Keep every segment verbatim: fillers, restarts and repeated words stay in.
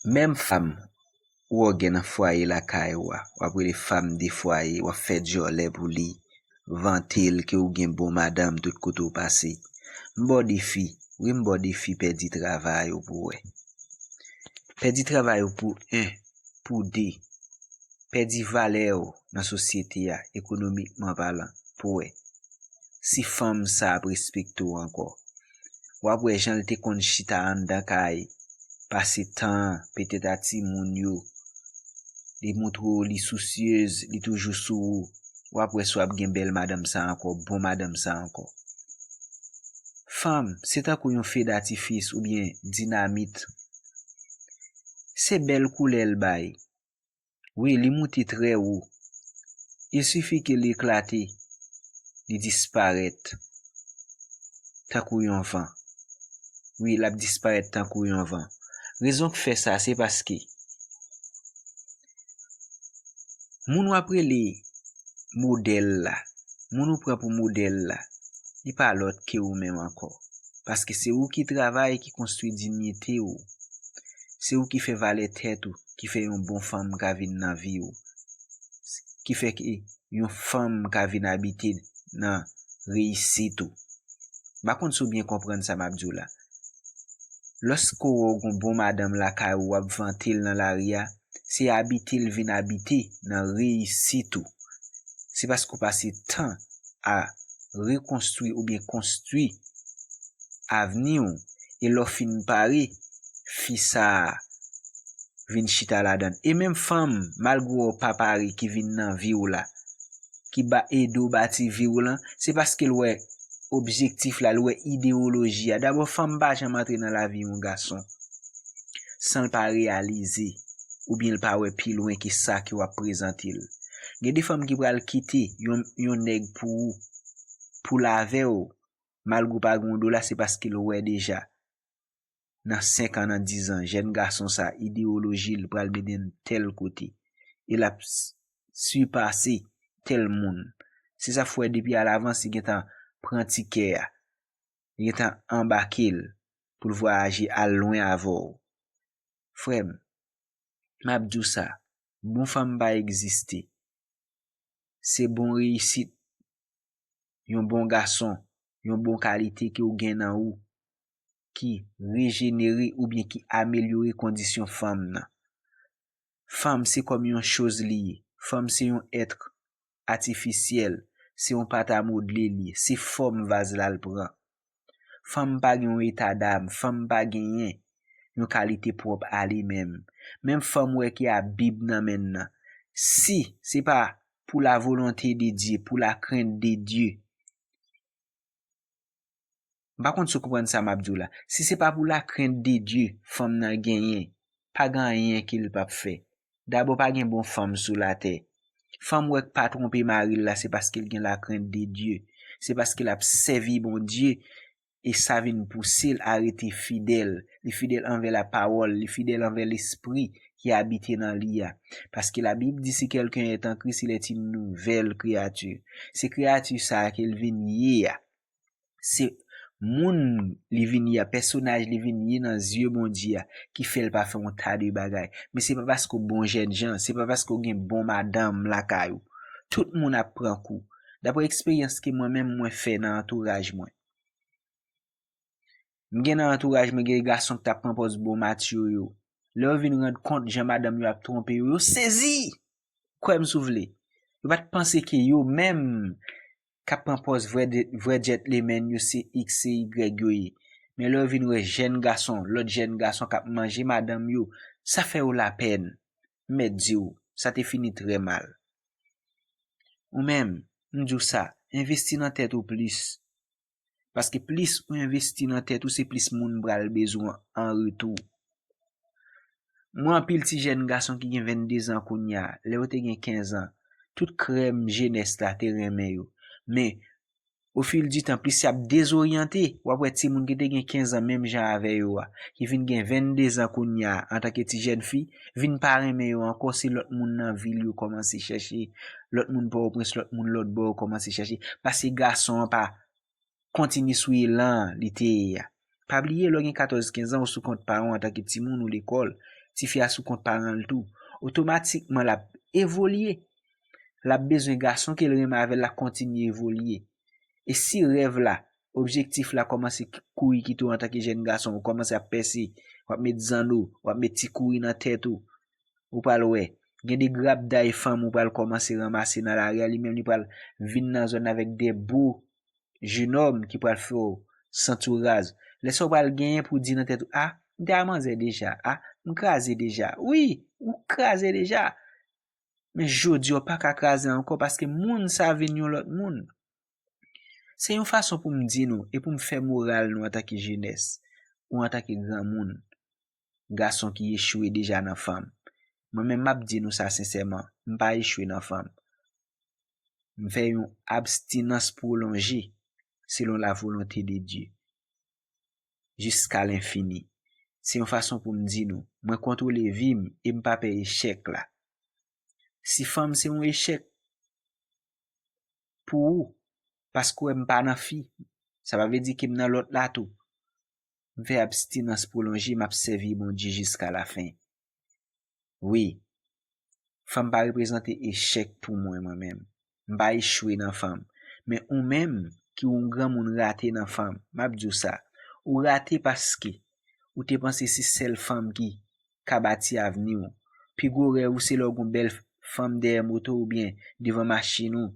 Menm fanm ou wè w gen nan fwaye lakay ou a, w ap rele fanm de fwaye, w ap fè djòlè pou li, vante l ke ou gen bon madanm tout kote w pase. M ba w defi, wi, m ba w defi, pèdi travay ou pou w wè. Pèdi travay ou pou en, pou de. Pèdi valè w nan sosyete a, ekonomikman palan, pou w wè si fanm sa ap respekte w ankò. W ap wè jan l te konn chita anndan kay, pase tan an, petèt a timoun yo. Li montre w li sousyez, li toujou sou ou. W ap wè si w ap gen bèl madanm sa ankò, bon madanm sa ankò. Fanm, se tankou yon fe datifis oubyen dinamit. Se bèl koulè l bay. Wi, li moute trè wo. Il sifi ke li eklate, li disparèt tankou yon van. Wi, l ap disparèt tankou yon van. Rezon k fè sa, se paske moun w ap rele modèl la, moun ou pran pou modèl la, li pa lòt ke ou menm ankò. Paske se ou ki travay, ki konstwi diyite w. Se ou ki fè valè tèt ou, ki fè yon bon fanm ka vin nan vi w. Ki fè ke yon fanm ka vin abite nan reyisit ou. M pa konn si w byen konprann sa m ap di w la. Lòske w wè w gon bon madanm lakay ou, w ap vante l nan lari a, se abite l vin abite nan reyisit ou. Se paske w pase tan a rekonstwi oubyen konstwi avni w, e lè w fin pare, fi sa a vin chita ladan l. E menm fanm, malgre w pa pare, ki vin nan vi w la, ki ba, ede w bati vi w lan, se paske l wè objektif la, l wè idewoloji a. Dabò, fanm pa janm antre nan lavi yon gason san l pa reyalize, oubyen l pa wè pi lwen ke sa ke w ap prezante l. Gen de fanm ki pral kite yon, yon nèg pou ou, pou l avè w, malgre w pa gen yon dola, se paske l wè deja nan senk an, nan diz an, jèn gason sa, idewoloji l pral mennen l tèl kote. E l ap s-, sipase tèl moun. Se sa fè depi alavans li gentan pran tikè a. Li gentan anbake l pou l vwayaje al lwen avè w. Frè m, m ap di w sa, bon fanm pa egziste. Se bon reyisit, yon bon gason, yon bon kalite ke w gen nan ou ki rejenere oubyen ki amelyore kondisyon fanm nan. Fanm se kòm yon choz li ye. Fanm se yon èt atifisyèl, se yon pat a modle li ye, se fòm vaz la l pran. Fanm pa gen yon eta dam, fanm pa genyen yon kalite pwòp a li menm. Menm fanm wè ki a Bib nan men l nan, si se pa pour la volonté de Dieu, pour la crainte de Dieu, m pa konn si w konprann sa m ap di w la. Si se pa pour la crainte de Dieu, fanm nan genyen, pa gen anyen ke l p ap fè. Dabò, pa gen bon fanm sou latè. Fanm wè k pa twonpe mari l la, se paske l gen la crainte de Dieu. Se paske l ap sèvi Bondye, e sa vin pouse l a rete fidèl. Li fidèl anvè lapawòl, li fidèl anvè Lespri ki abite nan li a. Paske Labib di, si quelqu'un est en Christ, il est une nouvelle créature. Se kreyati sa a ke l vin ye a. Se moun li vin ye a, pèsonaj li vin ye nan zye Bondye a, ki fè l pa fè yon ta de bagay. Men se pa paske w bon jènjan, se pa paske w gen bon madanm lakay ou. Tout moun ap pran kou. Daprè eksperyans ke mwen menm mwen fè nan antouraj mwen. M gen nan antouraj mwen, gen gason ki t ap pran pòz bon matyo yo. Lè yo vin rann kont jan madanm yo ap twonpe yo, yo sezi! Kwè m si w vle. Yo pa t panse ke yo menm k ap pran pòz vrè de-, vrè gentleman yo se X, se Y yo ye. Men lè yo vin wè jèn gason, lòt jèn gason k ap manje madanm yo, sa fè yo lapèn. M mèt di w, sa te fini trè mal. Ou menm, m di w sa, envesti nan tèt ou plis. Paske plis ou envesti nan tèt ou, se plis moun pral bezwen an retou. Mwen anpil ti jèn gason ki gen venndezan kounye a, lè yo te gen kenz an, tout krèm jenès la te renmen yo. Men, ofilditan, plis y ap dezoryante, w ap wè timoun ki te gen kenz an menm jan avè yo a, ki vin gen venndezan kounye a antanke ti jèn fi, vin pa renmen yo ankò, se lòt moun nan vil yo kòmanse chèche, lòt moun Pòtoprens, lòt moun lòtbò yo kòmanse chèche, paske gason an pa kontinye sou elan an li te ye a. Pa bliye, lè w gen katòz kenz an, ou sou kont paran w antanke timoun ou lekòl, tifi a sou kont paran l tou. Otomatikman, l ap evolye. L ap bezwen gason ke l renmen avè l, l ap kontinye evolye. E si rèv la, objektif la kòmanse k- kouri kite w antanke jèn gason, ou kòmanse ap pèse, w ap met zanno, w ap met ti kouri nan tèt ou, ou pral wè. Gen de grabday fanm ou pral kòmanse ranmase nan lari a, li menm li pral vin nan zòn avèk de bo jenòm ki pral fè w santi w raz. Lè sa w pral genyen pou w di nan tèt ou, a, m te a manzè deja, a, m kraze deja. Wi, ou kraze deja. Men jodi a w pa ka kraze ankò paske moun sa vin yon lòt moun. Se yon fason pou m di nou e pou m fè moral nou antanke jenès ou antanke granmoun, gason ki echwe deja nan fanm. Mwen menm m ap di nou sa sensèman, m pa echwe nan fanm. M fè yon abstinans pwolonje selon la volonte de Dye jiska lenfini. Se yon fason pou m di nou, mwen kontwole vi m e m pa pè echèk la. Si fanm se yon echèk pou ou, paske w wè m pa nan fi, sa pa vle di ke m nan lòt la tou. M fè abstinans pwolonje, m ap sèvi Bondye jiska lafen. Wi, fanm pa reprezante echèk pou mwen, mwen menm. M pa echwe nan fanm. Men ou menm, ki w yon granmoun rate nan fanm, m ap di w sa. Ou rate paske ou te panse se sèl fanm ki ka bati avni w. Pi gwo rèv ou se lè w gen yon bèl fanm dèyè moto w oubyen devan machin ou,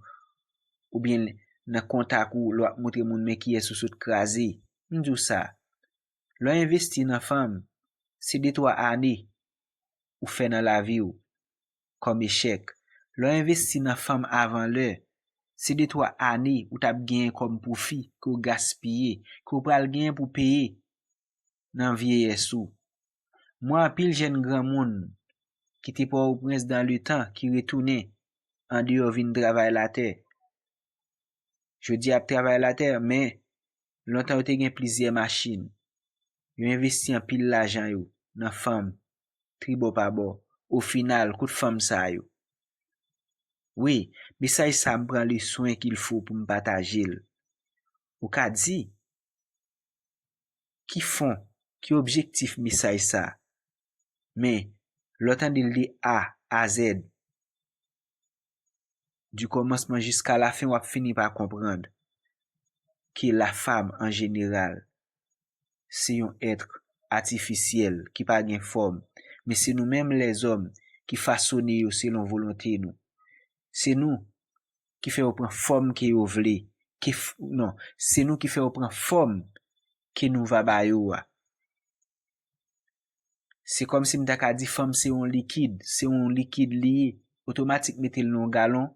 oubyen nan kontak ou, lè w ap montre moun men kiyès ou sot kraze. M di w sa, lè w envesti nan fanm, se de twa ane ou fè nan lavi w kòm echèk. Lè w envesti nan fanm avan lè, se de twa ane ou t ap genyen kòm pwofi ke w gaspiye, ke w pral genyen pou peye nan vyeyès ou. M wè anpil jèn granmoun ki te Pòtoprens dan letan ki retounen andeyò vin travay latè. Jodi a y ap travay latè, men lontan yo te gen plizyè machin. Yo envesti anpil lajan yo nan fanm, tribò pa bò. Ofinal, kot fanm sa yo? Wi, mesaj sa m pran le swen qu'il faut pou m pataje l. Ou ka di, ki fon, ki objektif mesaj sa? Men, lè w tande l de A a Z, du kòmansman jiska lafen, w ap fini pa konprann ke lafanm an jeneral, se yon èt atifisyèl ki pa gen fòm. Men se nou menm lèzòm ki fasone yo selon volonte nou. Se nou ki fè yo pran fòm ke yo vle. Ke f- non, se nou ki fè yo pran fòm ke nou va ba yo a. Se kòmsi m ta ka di fanm se yon likid, se yon likid li ye. Otomatik mete l nan yon galon,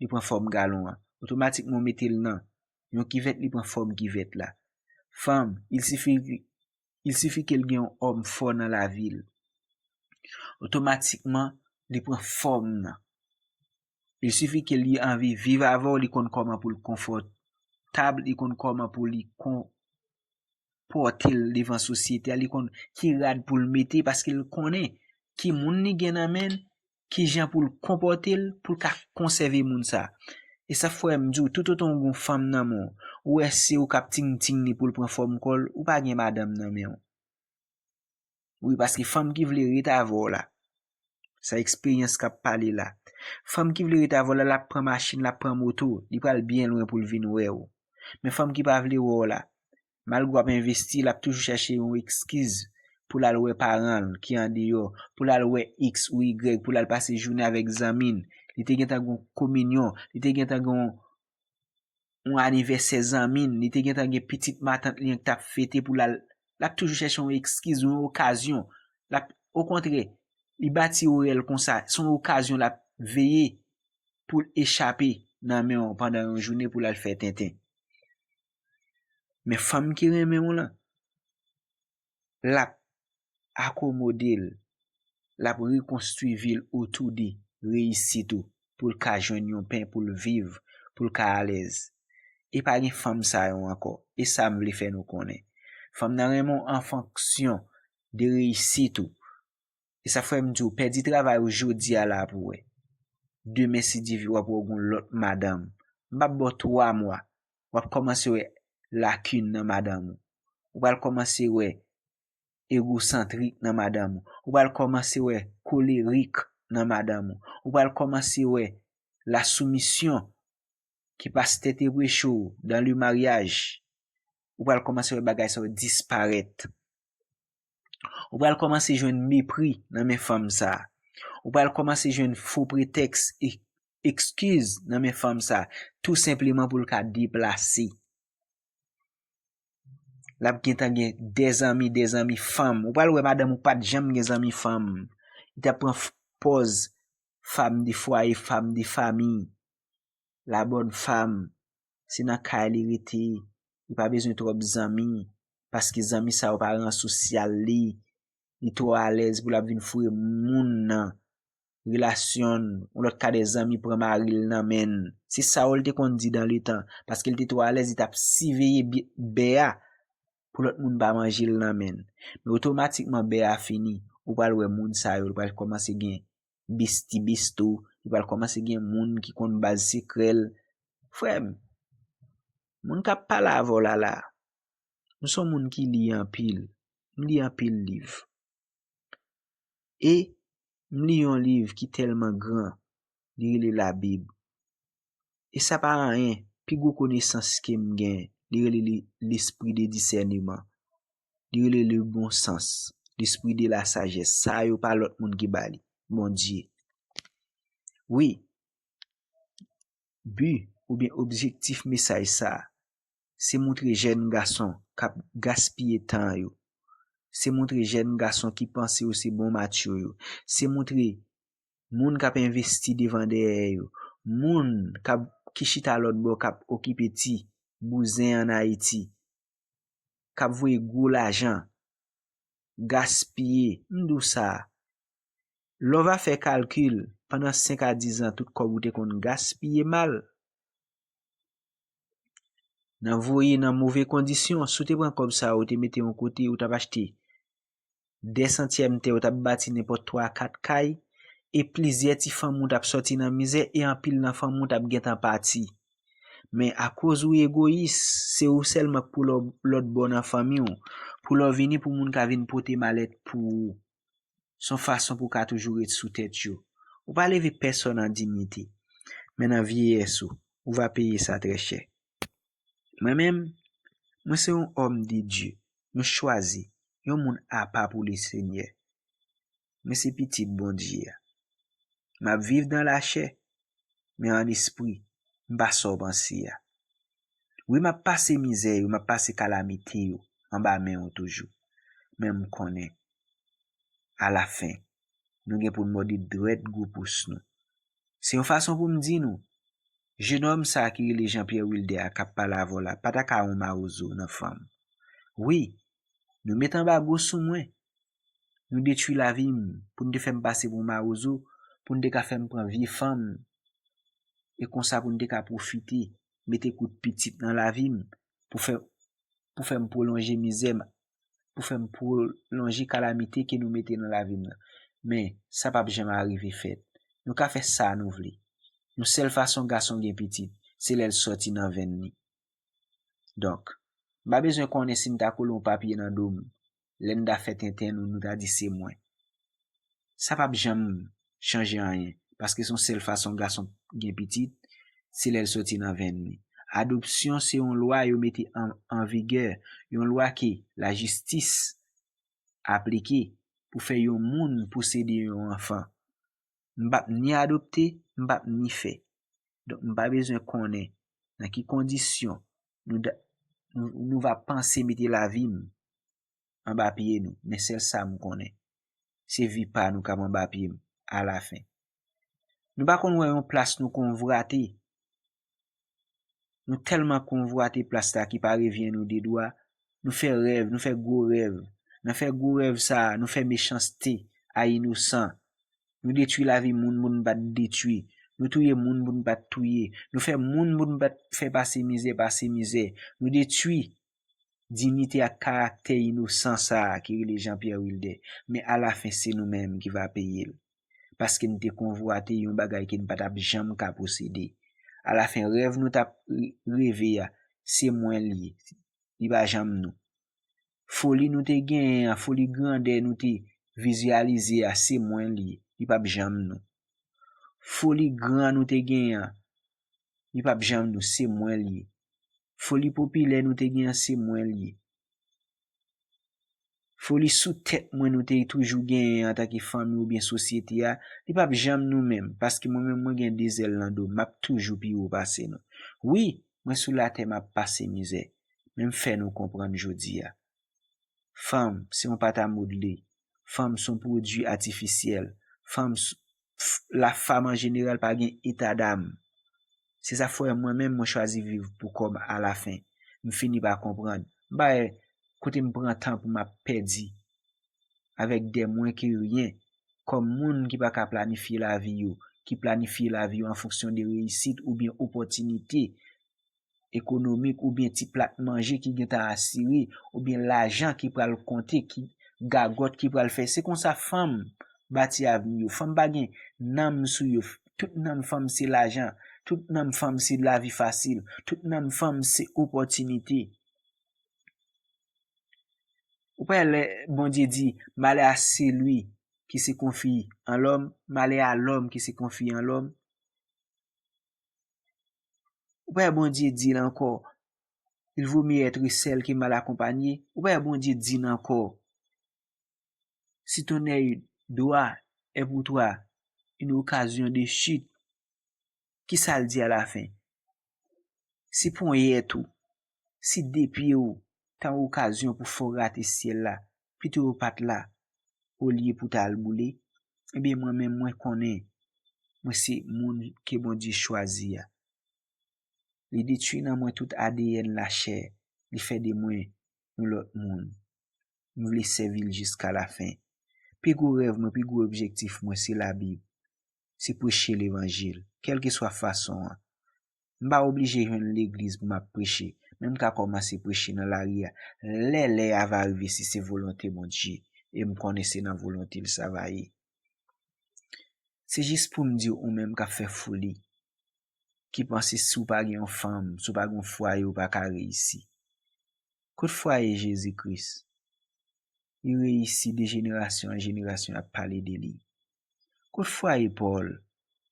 li pran fòm galon an. Otomatikman w mete l nan yon kivèt, li pran fòm kivèt la. Fanm, il sifi, il sifi ke l gen yon òm fò nan lavi l. Otomatikman, li pran fòm nan. Il sifi ke li anvi viv avè w, li konn kòman pou l konfòtab, li konn kòman pou li kon- pòte l devan sosyete a, li konn ki rad pou l mete, paske l konnen ki moun li gen nan men l, ki jan pou l konpòte l, pou l ka konsève moun sa. E sa fè m di w, toutotan w gen yon fanm nan men w, ou wè se ou k ap ting-ting li pou l pran fòm kò l, ou pa gen madanm nan men w. Wi, paske fanm ki vle ret avè w la, sa eksperyans k ap pale la. Fanm ki vle ret avè w la, l ap pran machin, l ap pran moto, li pral byen lwen pou l vin wè w. Men fanm ki pa vle wè w la, malgre w ap envesti, l ap toujou chèche yon eskiz pou l al wè paran l ki andeyò, pou l al wè X ou Y, pou l al pase jounen avèk zanmi l. Li te gentan gen yon kominyon, li te gentan gen yon yon anivèsè zanmi l, li te gentan gen pitit matant li an k t ap fete pou l al, l ap toujou chèche yon eskiz, yon okazyon. L ap, okontrè, li bati orè l konsa, se yon okazyon l ap veye pou l echape nan men w pandan yon jounen pou l al fè tenten. Men fanm ki renmen w lan, l ap akomode l, l ap rekonstwi vi l otou de reyisit ou, pou l ka jwenn yon pen pou l viv, pou l ka alèz. E pa gen fanm sa yo ankò. E sa m vle fè nou konnen. Fanm nan renmen w an fonksyon de reyisit ou. E sa fè m di w, pèdi travay ou jodi a la pou wè. Demen, si Dye vle, w ap wè w gen yon lòt madanm. M p ap ba w twa mwa, w ap kòmanse wè lakin nan madanm ou. Ou pral kòmanse wè egosantrik nan madanm ou. Ou pral kòmanse wè kolerik nan madanm ou. Ou pral kòmanse wè la soumisyon ki pastè te preche w dans le mariage. Ou pral kòmanse wè bagay sa yo disparèt. Ou pral kòmanse jwenn mepri nan men fanm sa. Ou pral kòmanse jwenn fo pretèks e ekskiz nan men fanm sa, tou senpleman pou l ka deplase. L ap gentan gen de zanmi, de zanmi fanm. Ou pral wè madanm ou pa t janm gen zanmi fanm. Li t ap pran pòz femme de foyer, femme de famille. La bonne femme, se nan kay li rete. Li pa bezwen twòp zanmi, paske zanmi sa yo pa ran sosyal li. Li twò alèz pou l ap vin foure moun nan relasyon l, yon lòt ka de zanmi pran mari l nan men l. Se sa yo l te konn di dan le tan, paske l te twò alèz, li t ap siveye bè a pou lòt moun pa manje l nan men l. Men otomatikman bè a fini, ou pral wè moun sa yo, l pral kòmanse gen besti bestou, li pral kòmanse gen moun ki konn baz sekrè l. Frè m, moun k ap pale avè w la la, m se yon moun ki li anpil, m li anpil liv. E m li yon liv ki tèlman gran, li rele Labib. E sa pa anyen, pi gwo konesans ke m gen, li rele li lespri de disèneman. Li rele le bon sans, lespri de la sajès. Sa yo pa lòt moun ki ba li, Bondye. Wi, bi oubyen objektif mesaj sa a, se montre jèn gason k ap gaspiye tan yo. Se montre jèn gason ki panse yo se bon matyo yo. Se montre moun k ap envesti devan dèyè yo. Moun k ap, ki chita lòt bò, k ap okipe ti bouzen ann Ayiti, k ap voye gwo lajan, gaspiye. M di w sa, lè w va fè kalkil, pandan senk a diz an, tout kòb ou te konn gaspiye mal. Nan voye nan move kondisyon, si w te pran kòb sa yo, ou te mete yon kote, ou t ap achte de santyèm tè, ou t ap bati nenpòt twa, kat kay, e plizyè ti fanmi w t ap sòti nan mizè, e anpil nan fanmi w t ap gentan pati. Men akoz ou egoyis, se ou sèlman k pou lò-, lòt bò nan fanmi w, pou lè w vini pou moun ka vin pote malèt pou ou. Se yon fason pou w ka toujou ret sou tèt yo. Ou pa leve pèsonn an diyite. Men nan vyeyès ou, ou va peye sa trè chè. Mwen menm, mwen se yon òm de Dye, yon chwazi, yon moun apa pou Lesenyè. Mwen se pitit Bondye a. M ap viv dan lachè, men an espri, m pa sa w panse a. Wi, m ap pase mizè yo, m ap pase kalamite yo anba men w toujou. Men m konnen, alafen, nou gen pou n mòde dwèt gwo pous nou. Se yon fason pou m di nou, jenòm sa a ki rele Jean Pierre Wilder a k ap pale avè w la pa ta ka yon mawozo nan fanm. Wi, nou met anbago sou mwen. Nou detwi lavi m pou n te fè m pase pou mawozo, pou n te ka fè m pran vye fanm, e konsa pou n te ka pwofite mete kout pitit nan lavi m, pou fè, pou fè m pwolonje mizè m, pou fè m pwolonje kalamite ke nou mete nan lavi m nan. Men, sa p ap janm arive fèt. Nou ka fè sa nou vle. Yon sèl fason gason gen pitit, se lè l sòti nan venn li. Donk, m pa bezwen konnen si m ta kole yon papye nan do m, lè n ta fè tenten nou, nou ta di se mwen. Sa p ap janm chanje anyen, paske se yon sèl fason gason gen pitit, se lè l soti nan venn li. Adopsyon se yon lwa yo mete an, an vigè, yon lwa ke lajistis aplike pou fè yon moun posede yon anfan. M p ap ni adopte, m p ap ni fè. Donk, m pa bezwen konnen nan ki kondisyon nou, da- nou, nou va panse mete lavi m anba pye nou, men sèl sa m konnen, se vi pa nou k ap anba pye m alafen. Nou pa konn wè yon plas nou konvwate. Nou tèlman konvwate plas la ki pa revyen nou de dwa. Nou fè rèv, nou fè gwo rèv. Nan fè gwo rèv sa a, nou fè mechanste a inosan. Nou detwi lavi moun pou n pa t detwi. Nou touye moun pou n pa t touye. Nou fè moun pou n pa t fè pase mizè, pase mizè. Nou detwi diyite ak karaktè inosan sa a ki rele Jean Pierre Wilder. Men alafen, se nou menm ki va peye l. Paske n te konvwate yon bagay ke n pa t ap janm ka posede. Alafen, rèv nou t ap re- reve a, se mwen l ye. Li pa janm nou. Foli nou te genyen an, foli grandè nou te vizyalize a, se mwen li ye. Li p ap janm nou. Foli gran nou te genyen an, li p ap janm nou, se mwen li ye. Foli popilè nou te genyen an, se mwen li ye. Foli sou tèt mwen nou te toujou genyen antanke fanmi oubyen sosyete a, li p ap janm nou menm, paske mwen menm mwen gen de zèl nan do m, m ap toujou pi wo pase nou. Wi, mwen sou latè m ap pase mizè, men m fè nou konprann jodi a. Fanm se yon pat a modle. Fanm se yon pwodui atifisyèl. Fanm, s- f- la femme en général pa gen état d'âme. Se sa fè mwen menm mwen chwazi viv pou kò m alafen. M fini pa konprann. M pa wè kote m pran tan pou m ap pèdi avèk de mwen ke ryen kòm moun ki pa ka planifye lavi yo, ki planifye lavi yo an fonksyon de reyisit oubyen opòtinite ekonomik oubyen ti plat manje ki gentan asire, oubyen lajan ki pral konte, ki gagòt ki pral fè. Se konsa fanm bati avni yo. Fanm pa gen nanm sou yo. Tout nanm fanm se lajan. Tout nanm fanm se lavi fasil. Tout nanm fanm se opòtinite. Ou pa wè lè Bondye di, malè a seli ki se konfi an lòm, malè a lòm ki se konfi an lòm. Ou pa wè Bondye di l ankò, il vaut mieux être seul que mal accompagné. Ou pa wè Bondye di l ankò, si ton œil droit est pour toi une occasion de chute, kisa l di alafen? Si ponyèt ou, si de pye w ta yon okazyon pou fè w rate syèl la, pito yo pa t la, olye pou ta al boule, ebyen mwen menm mwen konnen mwen se moun ke Bondye chwazi a. Li detwi nan mwen tout A D N lachè, li fè de mwen yon lòt moun. M vle sèvi l jiska lafen. Pi gwo rèv mwen, pi gwo objektif mwen se Labib. Se preche levanjil, kèlkeswa fason an. M pa oblije jwenn legliz pou m ap preche, men m ka kòmanse preche nan lari a lè lè a va rive si se volonte Bondye, e m konnen se nan volonte l sa va ye. Se jis pou m di w, ou menm k ap fè foli, ki panse si w pa gen yon fanm, si w pa gen yon fwaye, ou pa ka reyisi. Kot fwaye Jezi Kris? Li reyisi de jenerasyon an jenerasyon, y ap pale de li. Kot fwaye Pòl?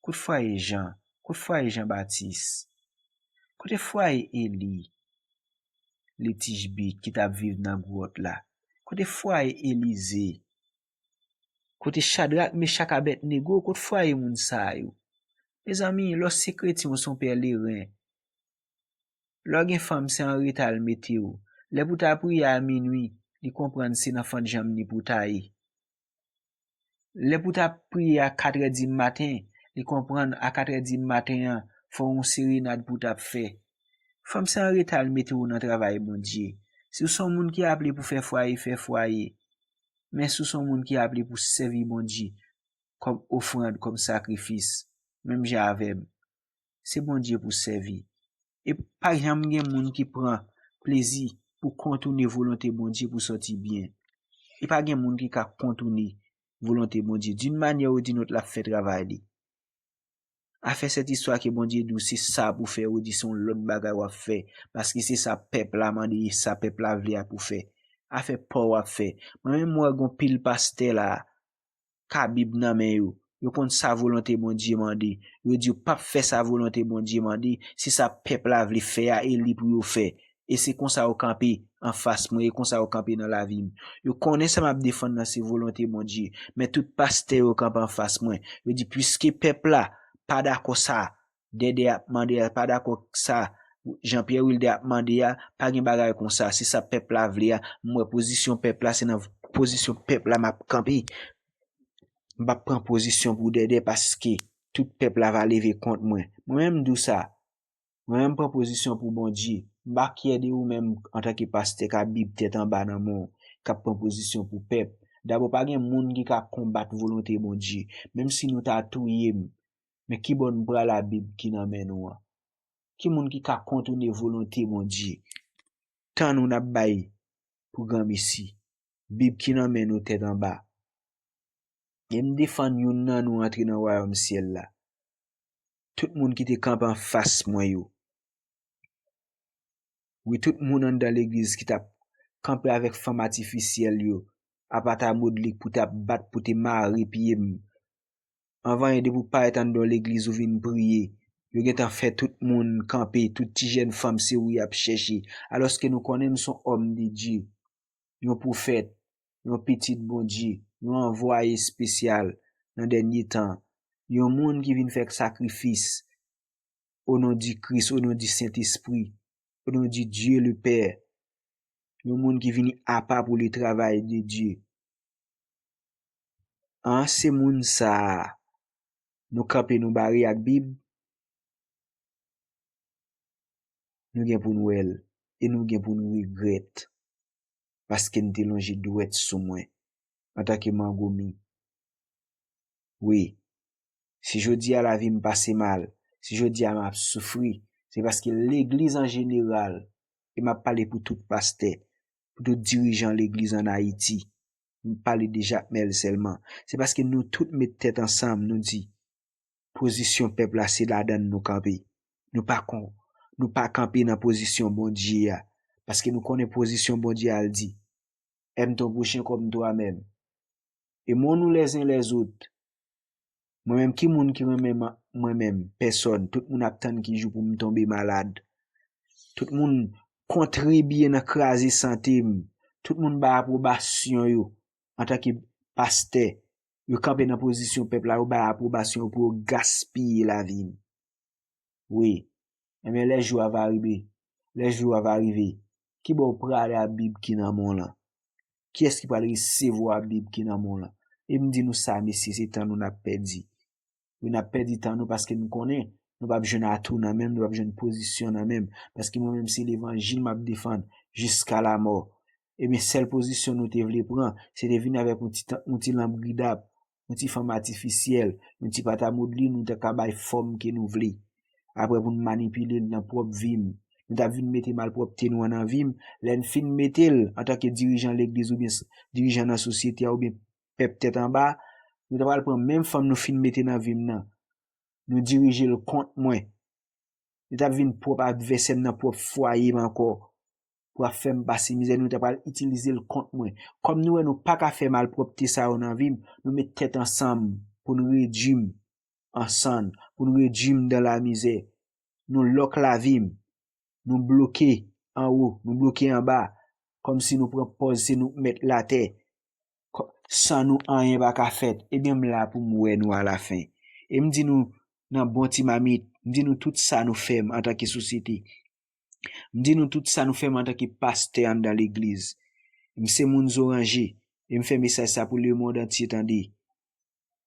Kot fwaye Jan? Kot fwaye Jan Batis? Kote fwaye Eli, Letijbit ki t ap viv nan gwòt la? Kote fwaye Elize? Kote Chadrak, Mechak, Abèdnego? Kot fwaye moun sa yo? Mezanmi, lè w se kretyen, w se yon pèleren. Lè w gen fanm, se an reta l mete w. Lè pou ta priye a minwi, li konprann se nan fant janm li pou ta ye. Lè pou ta priye a katrè di maten, li konprann a katrè di maten an, fò yon serenad pou ta ap fè. Fanm se an reta l mete w nan travay Bondye. Si w se yon moun ki aple pou fè fwaye, fè fwaye. Men si w se yon moun ki aple pou sèvi Bondye kòm ofrann, kòm sakrifis, menm jan avè m, se Bondye pou sèvi. E pa janm gen moun ki pran plezi pou kontoune volonte Bondye pou sòti byen. E pa gen moun ki ka kontoune volonte Bondye. D'une manière ou d'une autre, l ap fè travay li. Afè sèt istwa ke Bondye di w se sa pou fè, ou di se yon lòt bagay w ap fè, paske se sa pèp la mande, e sa pèp la vle a pou fè. Afè pa w w ap fè. Mwen menm, m wè gon pil pastè la, ka Bib nan men yo. Yo konn sa volonte Bondye mande. Yo di yo p ap fè sa volonte Bondye mande. Se sa pèp la vle fè a, e li pou yo fè. E se konsa yo kanpe anfas mwen, e konsa yo kanpe nan lavi m. Yo konnen sa m ap defann nan se volonte Bondye. Men tout pastè yo kanpe anfas mwen. Yo di, piske pèp la pa dakò sa Dèdè ap mande a, pa dakò ak sa Jean Pierre Wilder ap mande a, pa gen bagay konsa. Se sa pèp la vle a. M wè pozisyon pèp la, se nan pozisyon pèp la m ap kanpe. M p ap pran pozisyon pou Dèdè paske tout pèp la va leve kont mwen. Mwen menm m di w sa. Mwen menm m pran pozisyon pou Bondye. M pa kyè de ou menm antanke pastè ka Bib tèt anba nan men w, k ap pran pozisyon pou pèp. Dabò, pa gen moun ki ka konbat volonte Bondye. Menm si nou ta touye m, men kibò n pral a Bib ki nan men nou an? Ki moun ki ka kontoune volonte Bondye? Tan nou n ap bay pou granmesi. Bib ki nan men nou tèt anba. E m defann youn nan nou antre nan wayòm syèl la. Tout moun ki te kanpe anfas mwen yo. Wi, tout moun anndan legliz ki t ap kanpe avèk fanm atifisyèl yo, apata modlik pou t ap bat, pou te mare pye m. Anvan yon depi w parèt anndan yon legliz ou vin priye, yo gentan fè tout moun kanpe, tout ti jèn fanm se ou y ap chèche. Alòske nou konnen m se yon òm de Dye, yon pwofèt, yon pitit Bondye, yon anvwaye espesyal nan dènye tan, yon moun ki vin fè sakrifis o non di Kris, o non di Sentespri, o non di Dye le Pè, yon moun ki vini apa pou le travay de Dye. An se moun sa a, nou kanpe nou bare ak Bib, nou gen pou n wè l e nou gen pou n regrèt paske n te lonje dwèt sou mwen antanke mangomi. Wi, si jodi a lavi m pase mal, si jodi a m ap soufri, se paske legliz an jeneral, e m ap pale pou tout pastè, pou tout dirijan legliz ann Ayiti, m pale de Jakmèl sèlman, se paske nou tout met tèt ansanm, nou di, pozisyon pèp la se ladan l nou kanpe. Nou pa kon, nou pa kanpe nan pozisyon Bondye a, paske nou konnen pozisyon Bondye a l di, aime ton prochain comme toi-même. Aimons-nous les uns les autres. Mwen menm, ki moun ki renmen mwen menm? Pèsòn. Tout moun ap tann ki jou pou m tonbe malad. Tout moun kontribye nan kraze sante m. Tout moun bay apwobasyon yo antanke pastè. Yo kanpe nan pozisyon pèp la, yo bay apwobasyon yo pou yo gaspiye lavi m. Wi. Enben, lè jou a va rive, lè jou a va rive, ki bò w prale a Bib ki nan men w lan? Kiyès ki pral resevwa Bib ki nan men w lan? E m di nou sa, mesye, se tan nou n ap pèdi. Wi, n ap pèdi tan nou paske n konnen nou p ap jwenn atou nan men m, nou p ap jwenn pozisyon nan men m. Paske mwen menm, se levanjil m ap defann jiska lamò. Ebyen, sèl pozisyon nou te vle pran, se te vin avèk yon ti, yon ti lanp gridap, yon ti fanm atifisyèl, yon ti pata modli, nou te ka bay fòm ke nou vle. Apre pou n manipile l nan pwòp vi m. Nou t ap vin mete malpwòpte nou an nan vi m. Lè n fin mete l antanke dirijan legliz oubyen dirijan nan sosyete a oubyen pèp tèt anba, nou ta pral pran menm fanm nou fin mete nan vi m nan. Nou dirije l kont mwen. Li t ap vin pwòp advèsè m nan pwòp fwaye m ankò. Pou ap fè m pase mizè, nou ta pral itilize l kont mwen. Kòm nou wè nou pa ka fè malpwòpte sa yo nan vi m, nou met tèt ansanm pou n redui m an sann, pou n redui m dan lamizè. Nou lòk lavi m, nou bloke anwo, nou bloke anba, kòmsi nou pran pòz se nou k mèt latè. San nou, anyen pa ka fèt. Ebyen, m la pou m wè nou alafen. E m di nou, nan bon ti mamit, m di nou tout sa nou fè m antanke sosyete. M di nou tout sa nou fè m antanke pastè anndan legliz. M se moun Zoranje, e m fè mesaj sa pou lemonn antye tande.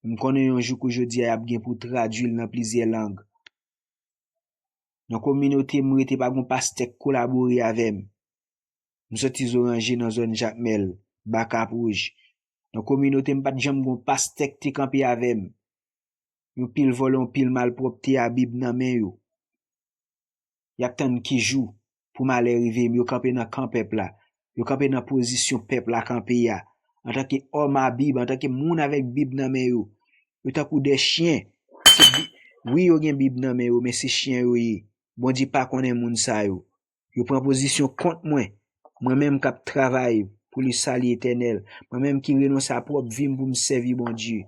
M konnen yon jou kou jodi a, y ap gen pou tradui l nan plizyè lang. Nan kominote m rete, pa gon pastè k kolabore avè m. M soti Zoranje nan zòn Jakmèl, Bakap Wouj. Nan kominote m, pa t janm gon pastè k te kanpe avè m. Yon pil vòlè, yon pil malpwòpte a Bib nan men yo. Y ap tann ki jou pou malè rive m. Yo kanpe nan kan pèp la. Yo kanpe nan pozisyon pèp la kanpe a. Antanke òm a Bib, antanke moun avèk Bib nan men yo. Yo tankou de chyen. Se Bi-, wi, yo gen Bib nan men yo, men se chyen yo ye. Bondye pa konnen moun sa yo. Yo pran pozisyon kont mwen. Mwen menm k ap travay pou le sali etènèl. Mwen menm ki renonse a pwòp vi m pou m sèvi Bondye.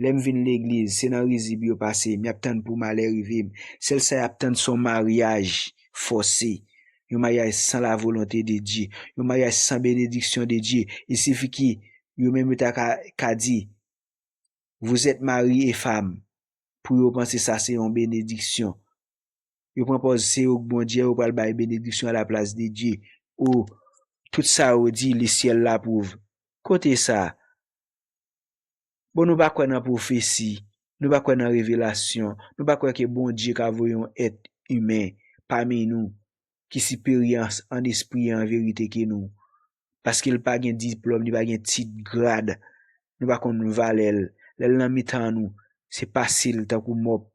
Lè m vin legliz, se nan rizib yo pase m. Y ap tann pou malè rive m. Sèl sa y ap tann se yon maryaj fòse. Yon maryaj san la volonte de Dye. Yon maryaj san benediksyon de Dye. Il sifi ki yo menm yo ta ka, ka di, vous êtes mari et femme. Pou yo panse sa se yon benediksyon. Yo pran pòz se yo k Bondye, yo pral bay benediksyon alaplas de Dye. O, tout sa yo di, le ciel l'approuve. Kote sa? Bon, nou pa kwè nan pwofesi, nou pa kwè nan revelasyon, nou pa kwè ke Bondye ka voye yon èt imen pami nou ki siperyè an, an espri e an verite ke nou. Paske l pa gen diplòm, li pa gen tit, grad. Nou pa konn valè l. Lè l nan mitan nou, se pase l tankou mòp,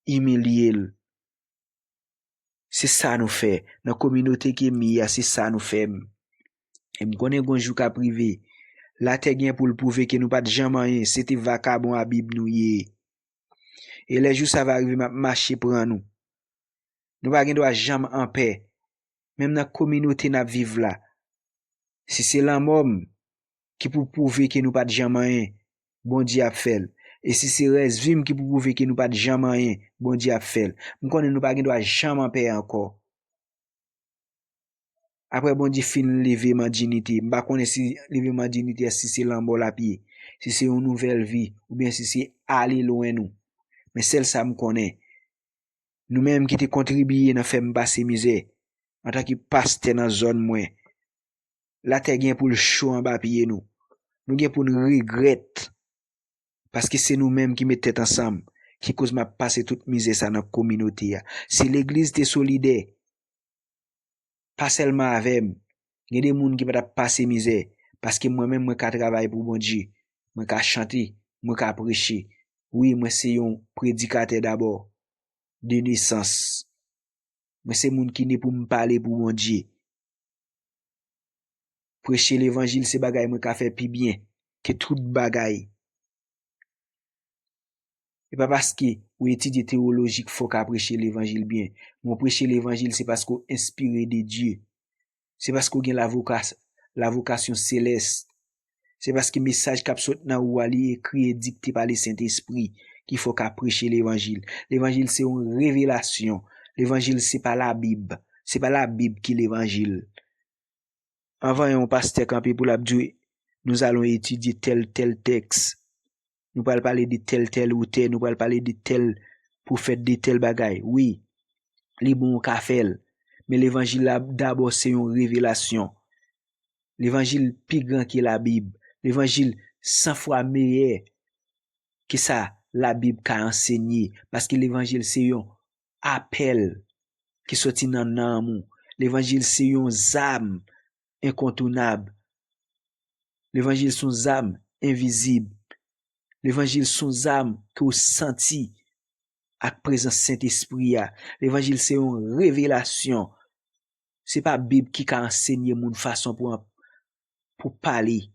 imilye l. Se sa nou fè. Nan kominote ke m ye a, se sa nou fè m. E m konnen gon jou k ap rive. Latè gen pou l pwouve ke nou pa t janm anyen, se te vakabon a Bib nou ye. E lè jou sa va rive, m ap mache pran nou. Nou pa gen dwa janm anpè. Menm nan kominote n ap viv la, Si se lanmò m ki pou pwouve ke nou pa t janm anyen, Bondye ap fè l. E si se rès vi m ki pou pwouve ke nou pa t janm anyen, Bondye ap fè l. M konnen nou pa gen dwa janm anpè ankò. Apre Bondye fin leve m an dinite, m pa konnen si leve m an dinite a, si se lanmò l ap ye, si se yon nouvèl vi, oubyen si se ale lwen nou. Men sèl sa m konnen, nou menm ki te kontribye nan fè m pase mizè, antanke pastè nan zòn mwen, latè gen pou l cho anba pye nou. Nou gen pou n regrèt, paske se nou menm ki met tèt ansanm, ki koz m ap pase tout mizè sa nan kominote a. Si legliz te solidè, pa sèlman avè m, gen de moun ki pa t ap pase mizè, paske mwen menm, mwen ka travay pou Bondye, mwen ka chante, mwen ka preche. Wi, mwen se yon predikatè dabò, de nesans. Mwen se moun ki ne pou m pale pou Bondye. Preche levanjil se bagay mwen ka fè pi byen ke tout bagay. E pa paske ou etidye teyoloji k fè w ka preche levanjil byen. Men w preche levanjil se paske w enspire de Dye. Se paske w gen lavokas, lavokasyon selès. Se paske mesaj k ap sot nan ou a, li ekri e dikte pa Lesentespri ki fè w ka preche levanjil. Levanjil se yon revelasyon. Levanjil se pa Labib. Se pa Labib ki levanjil. Anvan yon pastè kanpe pou l ap di w, nous allons étudier tel, tel texte. Nou pral pale de tèl, tèl otè, nou pral pale de tèl pwofèt, de tèl bagay. Wi, li bon, ou ka fè l. Men levanjil la, dabò, se yon revelasyon. Levanjil pi gran ke Labib. Levanjil san fwa meyè ke sa Labib ka ansenye. Paske levanjil se yon apèl ki soti nan nanm ou. Levanjil se yon zam enkontounab. Levanjil se yon zam envizib. Levanjil se yon zam ke w santi ak prezans Sentespri a. Levanjil se yon revelasyon. Se pa Bib ki ka ansenye moun fason pou, pou pale.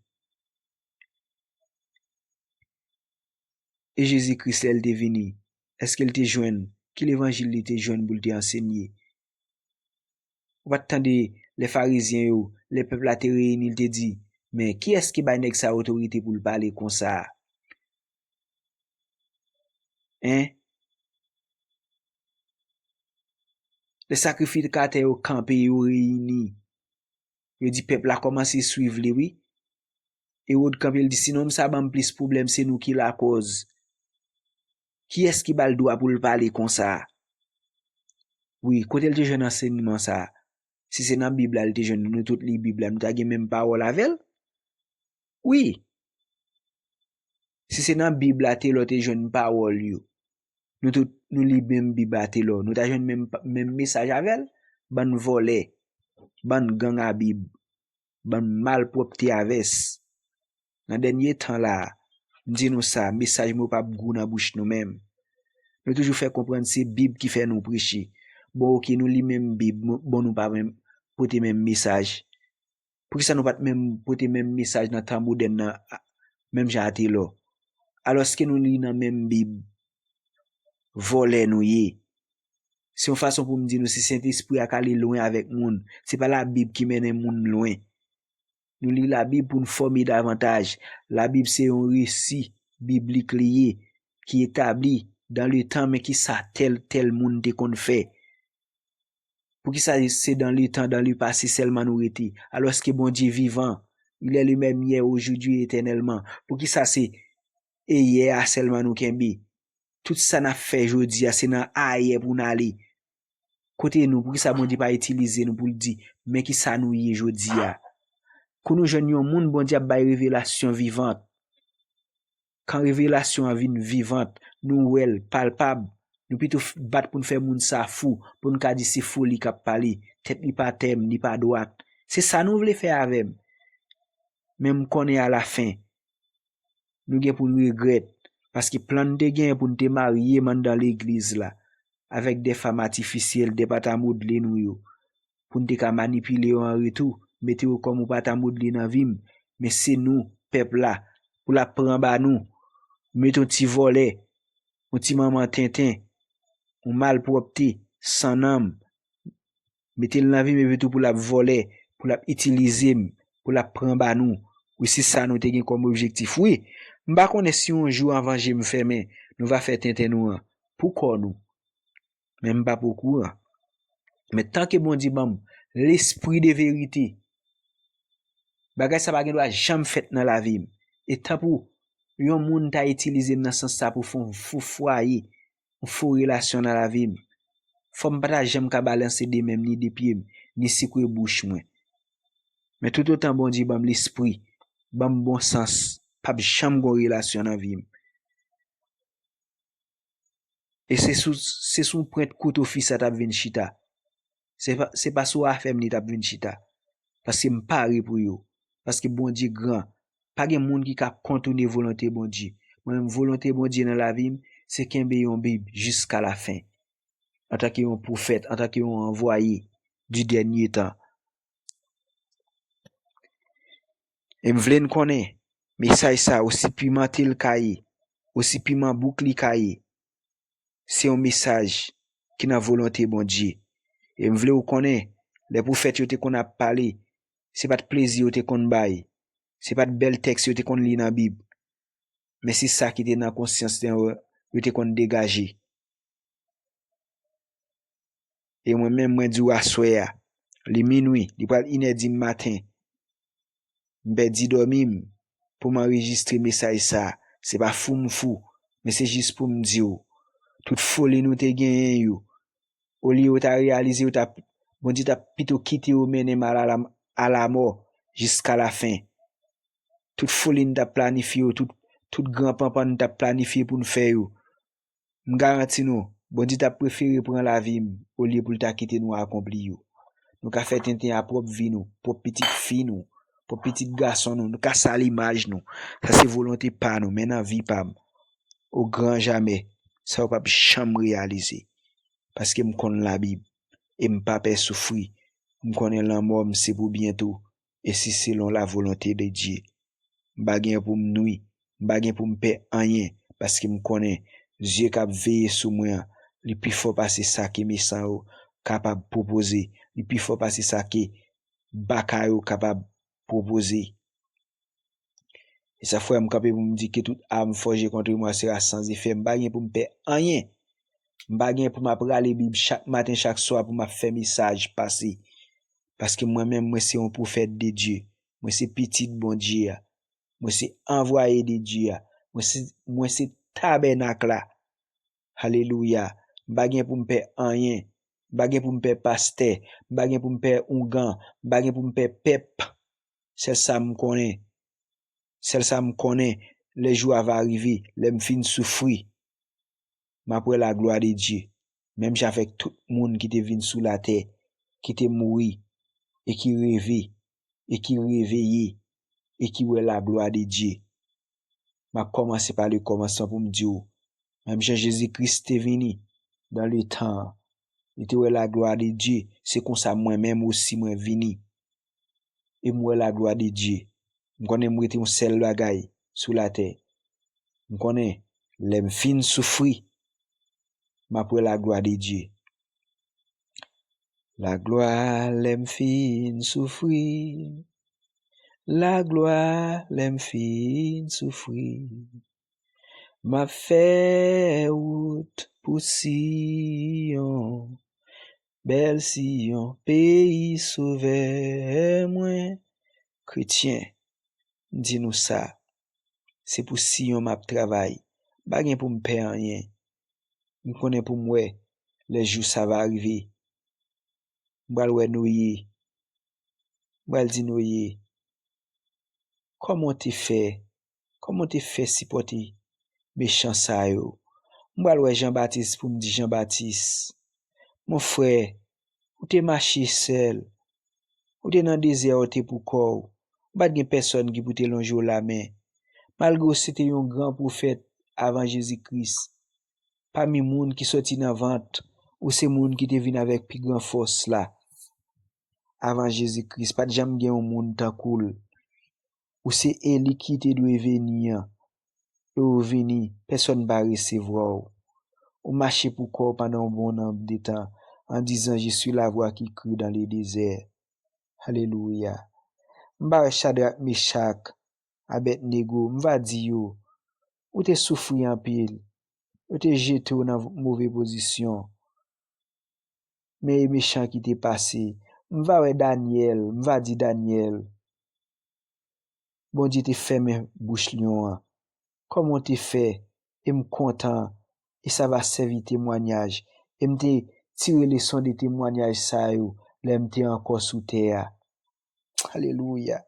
E Jezi Kris, lè l te vini, èske l te jwenn, ki levanjil li te jwenn pou l te ansenye? Ou pa t tande lè Farizyen yo, lè pèp la te reyini, l te di, men kiyès ki bay nèg sa otorite pou l pale konsa a? Hein? Lè sakrifikatè yo kanpe, yo reyini, yo di pèp la kòmanse swiv li, wi. Ewòd kanpe, l di, si nonm sa ban m plis pwoblèm, se nou ki lakòz. Kiyès ki ba l dwa pou l pale konsa? Wi, kote l te jwenn ansèyman sa a? Si se nan Bib la l te jwenn, nou tout li Bib la, nou ta gen menm pawòl avè l? Wi. Si se nan Bib la Telò te jwenn pawòl yo, nou tout, nou li menm Bib a Telò, nou ta jwenn menm, menm mesaj avè l? Bann vòlè, bann gang a Bib, bann malpwòpte a vès. Nan dènye tan la a, m di nou sa, mesaj mwen p ap gou nan bouch nou menm. Nou toujou fè konprann se Bib ki fè nou preche. Bon, oke, nou li menm Bib, bon, nou pa menm pote menm mesaj. Poukisa nou pa t menm pote menm mesaj nan tan modèn nan, a, menm jan a Telò? Alòske nou li nan menm Bib, vòlè nou ye. Se yon fason pou m di nou, si Sentespri a ka ale lwen avèk moun, se pa Labib ki mennen moun lwen. Nou li Labib pou n fòme davantaj. Labib se yon resi biblik li ye, ki etabli dans le temps, men ki sa tèl, tèl moun te konn fè. Poukisa se dans le temps, dans le passé sèlman nou rete, alòske Bondye vivan, il est le même hier, aujourd'hui, éternellement? Poukisa se e yè a sèlman nou kenbe? Tout sa n ap fè jodi a, se nan ayè pou n ale. Kote nou? Poukisa Bondye pa itilize nou pou l di, men ki sa nou ye jodi a? Kou nou jwenn yon moun, Bondye ap bay revelasyon vivant. Kan revelasyon an vin vivant, nou wè l, palpab, nou pito f-, bat pou n fè moun sa fou, pou n ka di se foli k ap pale, tèt li pa tèm, li pa dwat. Se sa nou vle fè avè m. Men m konnen alafen, nou gen pou n regrèt, paske plan n te genyen pou n te marye m anndan legliz la, avèk de fanm atifisyèl, de pata modle nou yo, pou n te ka manipile yo an retou, mete yo kòm yon pata modle nan vi m, men se nou, pèp la, pou l ap pran ba nou, mete yon ti vòlè, yon ti manman tenten, yon malpwòpte, san nanm, mete l nan vi m epi tou pou l ap vòlè, pou l ap itilize m, pou l ap pran ba nou. Wi, se sa nou te gen kòm objektif. Wi, m pa konnen si yon jou anvan je m fèmen, nou va fè tenten nou an pou kò nou. Men m p ap okouran. Men tanke Bondye ban m lespri de verite, bagay sa pa gen dwa janm fèt nan lavi m. E tanpou yon moun ta itilize m nan sans sa pou fè yon fo fwaye, yon fo relasyon nan lavi m, fò m pa ta janm ka balanse de men m, ni de pye m, ni sikwe bouch mwen. Men toutotan Bondye ban m lespri, ban m bon sans, p ap janm gon relasyon nan vi m. E se sou, se sou pwent kouto fis sa t ap vin chita. Se pa, se pa sou afè m li t ap vin chita. Paske m pare pou yo. Paske Bondye gran. Pa gen moun ki ka kontoune volonte Bondye. Mwen menm, volonte Bondye nan lavi m, se kenbe yon Bib jiska lafen. Antanke yon pwofèt, antanke yon anvwaye di dènye tan. E m vle n konnen, mesaj sa, osi pimante l ka ye, osi piman bouk li ka ye, se yon mesaj ki nan volonte Bondye. E m vle w konnen, lè pwofèt yo te konn ap pale, se pa t plezi yo te konn bay, se pa t bèl tèks yo te konn li nan Bib, men se sa ki te nan konsyans yo, yo te konn degaje. E mwen menm, mwen di w aswè a, li minwi, li pral inè di maten. M pèdi dòmi m pou m anrejistre mesaj sa a. Se pa fou m fou, men se jis pou m di w, tout foli nou te genyen yo, olye yo ta reyalize yo t ap, Bondye t ap pito kite yo mennen m a la, a lamò jiska lafen. Tout foli n t ap planifye yo, tout, tout gran panpan n t ap planifye pou n fè yo, m garanti nou, Bondye t ap prefere pran lavi m olye pou l ta kite nou akonpli yo. Nou ka fè tenten a pwòp vi nou, pwòp pitit fi nou, pwòp pitit gason nou, nou ka sal imaj nou. Sa se volonte pa nou, men nan vi pa m, o gran jamè, sa yo p ap janm reyalize. Paske m konn Labib, e m pa pè soufri. M konnen lanmò m se pou byento, e se selon la volonte de Dye. M pa gen pou m nwi, m pa gen pou m pè anyen, paske m konnen zye k ap veye sou mwen an, li pi fò pase sa ke mesan yo kapab pwopoze, li pi fò pase sa ke baka yo kapab pwopoze. E sa fè m kanpe pou m di ke tout arme forgée contre moi sera sans effet. M pa gen pou m pè anyen. M pa gen pou m ap rale Bib chak maten, chak swa pou m ap fè mesaj pase. Paske mwen menm, mwen se yon pwofèt de Dye. Mwen se pitit Bondye a. Mwen se anvwaye de Dye a. Mwen se, mwen se tabènak la. Alelouya. M pa gen pou m pè anyen. M pa gen pou m pè pastè. M pa gen pou m pè oungan. M pa gen pou m pè pèp. Sèl sa m konnen. Sèl sa m konnen, lè jou a va rive, lè m fin soufri, m ap wè laglwa de Dye. Menm jan avèk tout moun ki te vin sou latè, ki te mouri, e ki reve, e ki reveye, e ki wè laglwa de Dye. M ap kòmanse pa le kòmansman pou m di w, menm jan Jezi Kris te vini, dan le tan an, li te wè laglwa de Dye, se konsa mwen menm osi mwen vini. E m wè laglwa de Dye. M konnen m rete yon sèl bagay sou latè. M konnen, lè m fin soufri, m ap wè laglwa de Dye. Laglwa lè m fin soufri. Laglwa lè m fin soufri. M ap fè wout pou Siyon. Bèl Siyon, peyi Sovè mwen. Kretyen, m di nou sa, se pou Siyon m ap travay. M pa gen pou m pè anyen. M konnen pou m wè lè jou sa va rive. M pral wè Noye. M pral di Noye, kòman w te fè? Kòman w te fè sipòte mechan sa yo? M pral wè Jan Batis pou m di Jan Batis, mon frè, ou te mache sèl. Ou te nan dezè a, ou te pou kò w. Ou pa t gen pèsòn ki pou te lonje w lamen. Malgre w se te yon gran pwofèt avan Jezi Kris, pami moun ki sòti nan vant, ou se moun ki te vin avèk pi gran fòs la. Avan Jezi Kris, pa t janm gen yon moun tankou l. Ou se Eli ki te dwe vini an. E ou vini, pèsòn pa resevwa w. Ou mache pou kò w pandan yon bon nonb de tan, an dizan, je suis la voix qui crie dans le désert. Alelouya. M va wè Chadrak, Mechak, Abèdnego, m va di yo, ou te soufri anpil, yo te jete w nan move pozisyon. Men e mechan ki te pase. M va wè Danyèl, m va di Danyèl, Bondye te fèmen bouch lyon an. Kòman w te fè? E m kontan, e sa va sèvi temwanyaj. E m te tire leson de temwanyaj sa yo lè m te ankò sou tè a. Alelouya.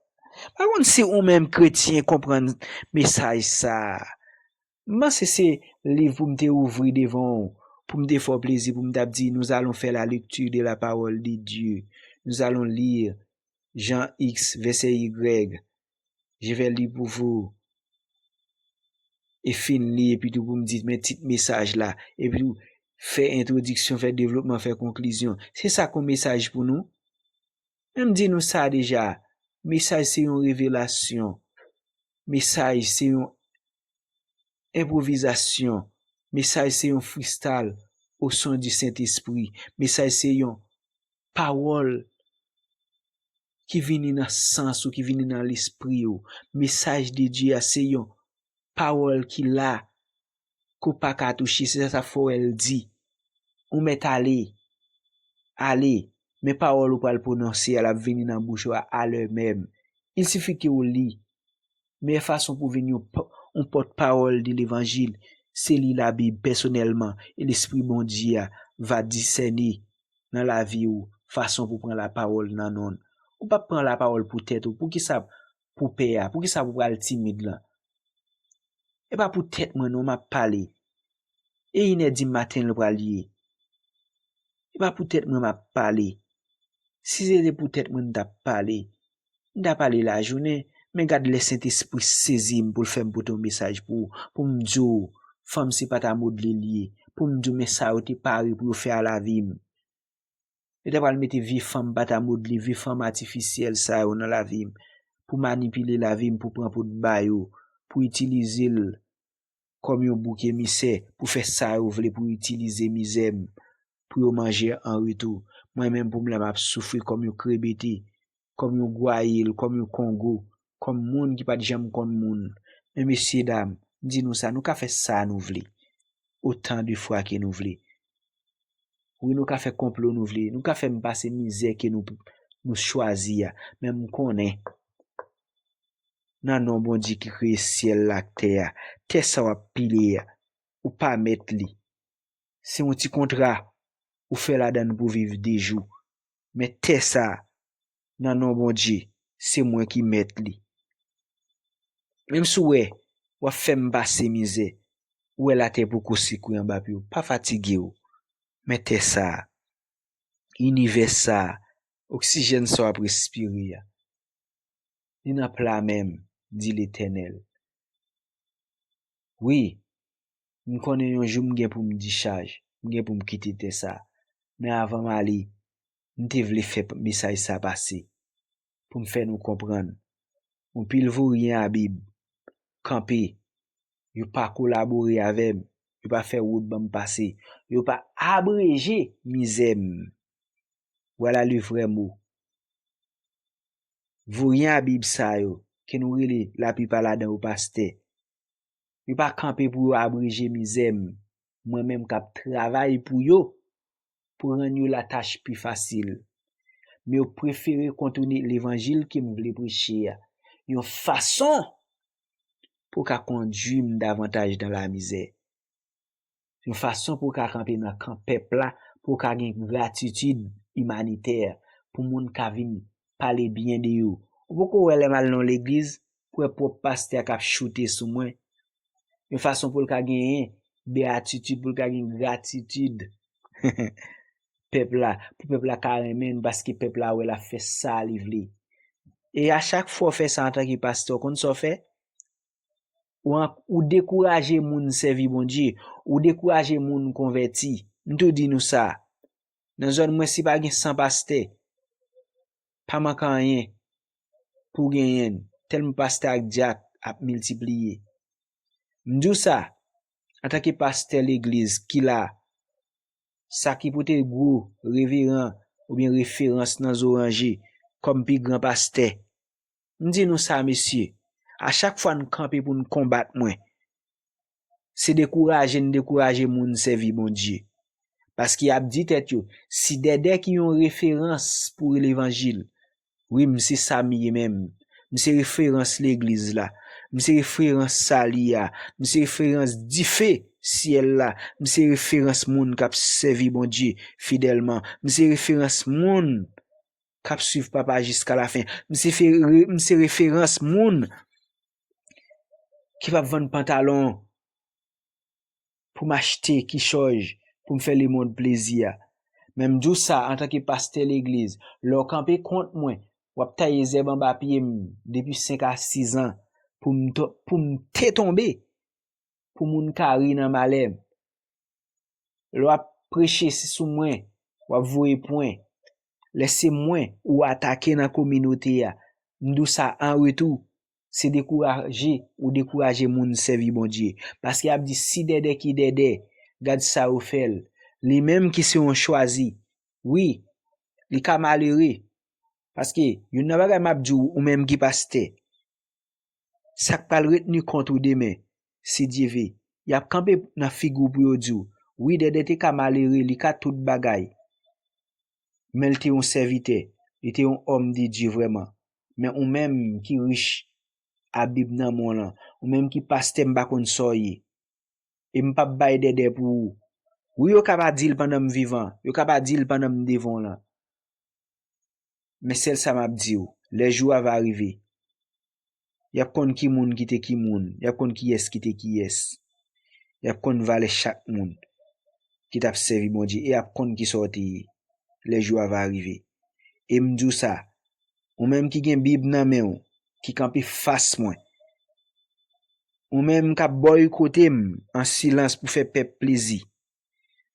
Pa konn si ou menm kretyen konprann mesaj sa a. M panse se liv pou m te ouvri devan w, pou m te fè w plezi, pou m t ap di, nous allons faire la lecture de la parole de Dieu. Nous allons lire Jean X, verset Y. Je vais lire pour vous. E fin li, epi tou pou m di, men tit mesaj la. Epi tou, fè entwodiksyon, fè devlopman, fè konklizyon. Se sa k yon mesaj pou nou? Men m di nou sa deja, mesaj se yon revelasyon. Mesaj se yon enpwovizasyon. Mesaj se yon freestyle au son du Saint-Esprit. Mesaj se yon pawòl ki vini nan sans ou, ki vini nan lespri ou. Mesaj de Dye a se yon pawòl ki la, ke w pa ka touche, se sa k fè w wè l di, ou mèt ale, ale, men pawòl ou pral pwononse a, l ap vini nan bouch ou a alè menm. Il sifi ke w li. Meyè fason pou w vin yon pò-, yon pòtpawòl de levanjil, se li Labib pèsonèlman, e Lespri Bondye a va disène nan lavi w fason pou w pran lapawòl nan non l. Ou p ap pran lapawòl pou tèt ou. Poukisa pou pè a? Poukisa pou pral timid lan? E pa pou tèt mwen non m ap pale. E inè di maten l pral ye. E pa pou tèt mwen m ap pale. Si se te pou tèt mwen m t ap pale, m ta pale lajounen, men gad lè Sentespri sezi m pou l fè m pote yon mesaj pou ou, pou m di w, fanm se pa ta modle l ye, pou m di w, men sa yo te pare pou yo fè a lavi m. Yo ta pral mete vye fanm pa ta modle, vye fanm atifisyèl sa yo nan lavi m, pou manipile lavi m, pou pran pou t ba yo, pou itilize l kòm yon bouk emisè, pou fè sa yo vle, pou itilize mizè m, pou yo manje an retou. Mwen menm pou m la m ap soufri kòm yon krebete, kòm yon gwayil, kòm yon kongo, kòm moun ki pa t janm konn moun. Men mesye dam, m di nou sa, nou ka fè sa nou vle, otan de fwa ke nou vle. Wi, nou ka fè konplo nou vle, nou ka fè m pase mizè ke nou, nou chwazi a, men m konnen, nan non Bondye ki kreye syèl la ak tè a, tè sa w ap pile a, ou pa mèt li. Se yon ti kontra ou fè ladan l pou viv de jou. Men tè sa a, nan non Bondye, se mwen ki mèt li. Menm si w wè, w ap fè m pase mizè, ou wè latè poko sekwe anba pye w, pa fatige w. Men tè sa a, inivè sa a, oksijèn sa w ap respire a, li nan pla men m, di Letènèl. Wi, m konnen yon jou m gen pou m dichaj, m gen pou m kite tè sa a. Men avan m ale, m te vle fè mesaj sa pase, pou m fè nou konprann. Yon pil voryen Abib kanpe, yo pa kolabore avè m, yo pa fè wout ban m pase, yo pa abreje mizè m. Voilà le vrai mot. Voryen Abib sa yo, ke nou rele laplipa ladan yo pastè, yo pa kanpe pou yo abreje mizè m, mwen menm k ap travay pou yo, pou rann yo latach pi fasil. Men yo prefere kontoune levanjil ke m vle preche a, yon fason pou ka kondui m davantaj nan lamizè. Yon fason pou w ka kanpe nan kan pèp la, pou w ka gen gratitid imanitè, pou moun ka vin pale byen de yo. Ou poko wè lè m al nan yon legliz, pou wè pwòp pastè a k ap choute sou mwen? Yon fason pou l ka genyen beyatitid, pou l ka gen gratitid pèp la, pou pèp la ka renmen l, paske pèp la wè l ap fè sa li vle. E a chak fwa w fè sa antanke pastè, w konn sa w fè? Ou an-, ou dekouraje moun sèvi Bondye, ou dekouraje moun konvèti. M tou di nou sa, nan zòn mwen, si pa gen san pastè, pa manke anyen pou genyen l, tèlman pastè ak dyak ap miltipliye. M di w sa, antanke pastè legliz ki la, sa ki pote gwo reveran oubyen referans nan Zoranje kòm pi gran pastè, M di nou sa, mesye, a chak fwa n kanpe pou n konbat mwen, se dekouraje n dekouraje moun sèvi Bondye. Paske y ap di tèt yo, si Dèdè ki yon referans pou levanjil, wi, m se sa m ye menm. M se referans legliz la. M se referans sali a. M se referans dife syèl la. M se referans moun k ap sèvi Bondye fidèlman. M se referans moun k ap swiv Papa jiska lafen. M se fe-, re-, m se referans moun ki p ap vann pantalon pou m achte kichòj, pou m fè lemonn plezi a. Men m di w sa, antanke pastè legliz, lè w kanpe kont mwen, w ap taye zèb anba pye m depi senk a sis an pou m to-, pou m te tonbe, pou moun ka ri nan malè m. Lè w ap preche sou mwen, w ap voye pwen. Lè se mwen ou atake nan kominote a, m di w sa an retou, se dekouraje ou dekouraje moun sèvi Bondye. Paske y ap di, si Dèdè ki Dèdè, gad sa yo fè l. Li menm ki se yon chwazi. Wi, li ka malere. Paske youn nan bagay m ap di w, ou menm ki pastè, sa k pral retni kont ou demen, si Dye ve, y ap kanpe nan figi w pou yo di w, wi, Dèdè te ka malere, li ka tout bagay. Men l te yon sèvitè, li te yon òm de Dye vrèman. Men ou menm ki rich a Bib nan men w lan, ou menm ki pastè m pa konn sa w ye. E m p ap bay Dèdè pou ou. Wi, yo ka pa di l pandan m vivan, yo ka pa di l pandan m devan w lan. Men sèl sa m ap di w, lè jou a va rive, y ap konn ki moun ki te ki moun, y ap konn kiyès ki te kiyès. Y ap konn valè chak moun ki t ap sèvi Bondye e y ap konn kisa w te ye lè jou a va rive. E m di w sa, ou menm ki gen Bib nan men w, ki kanpe fas mwen, ou menm k ap bòykote m an silans pou fè pèp plezi,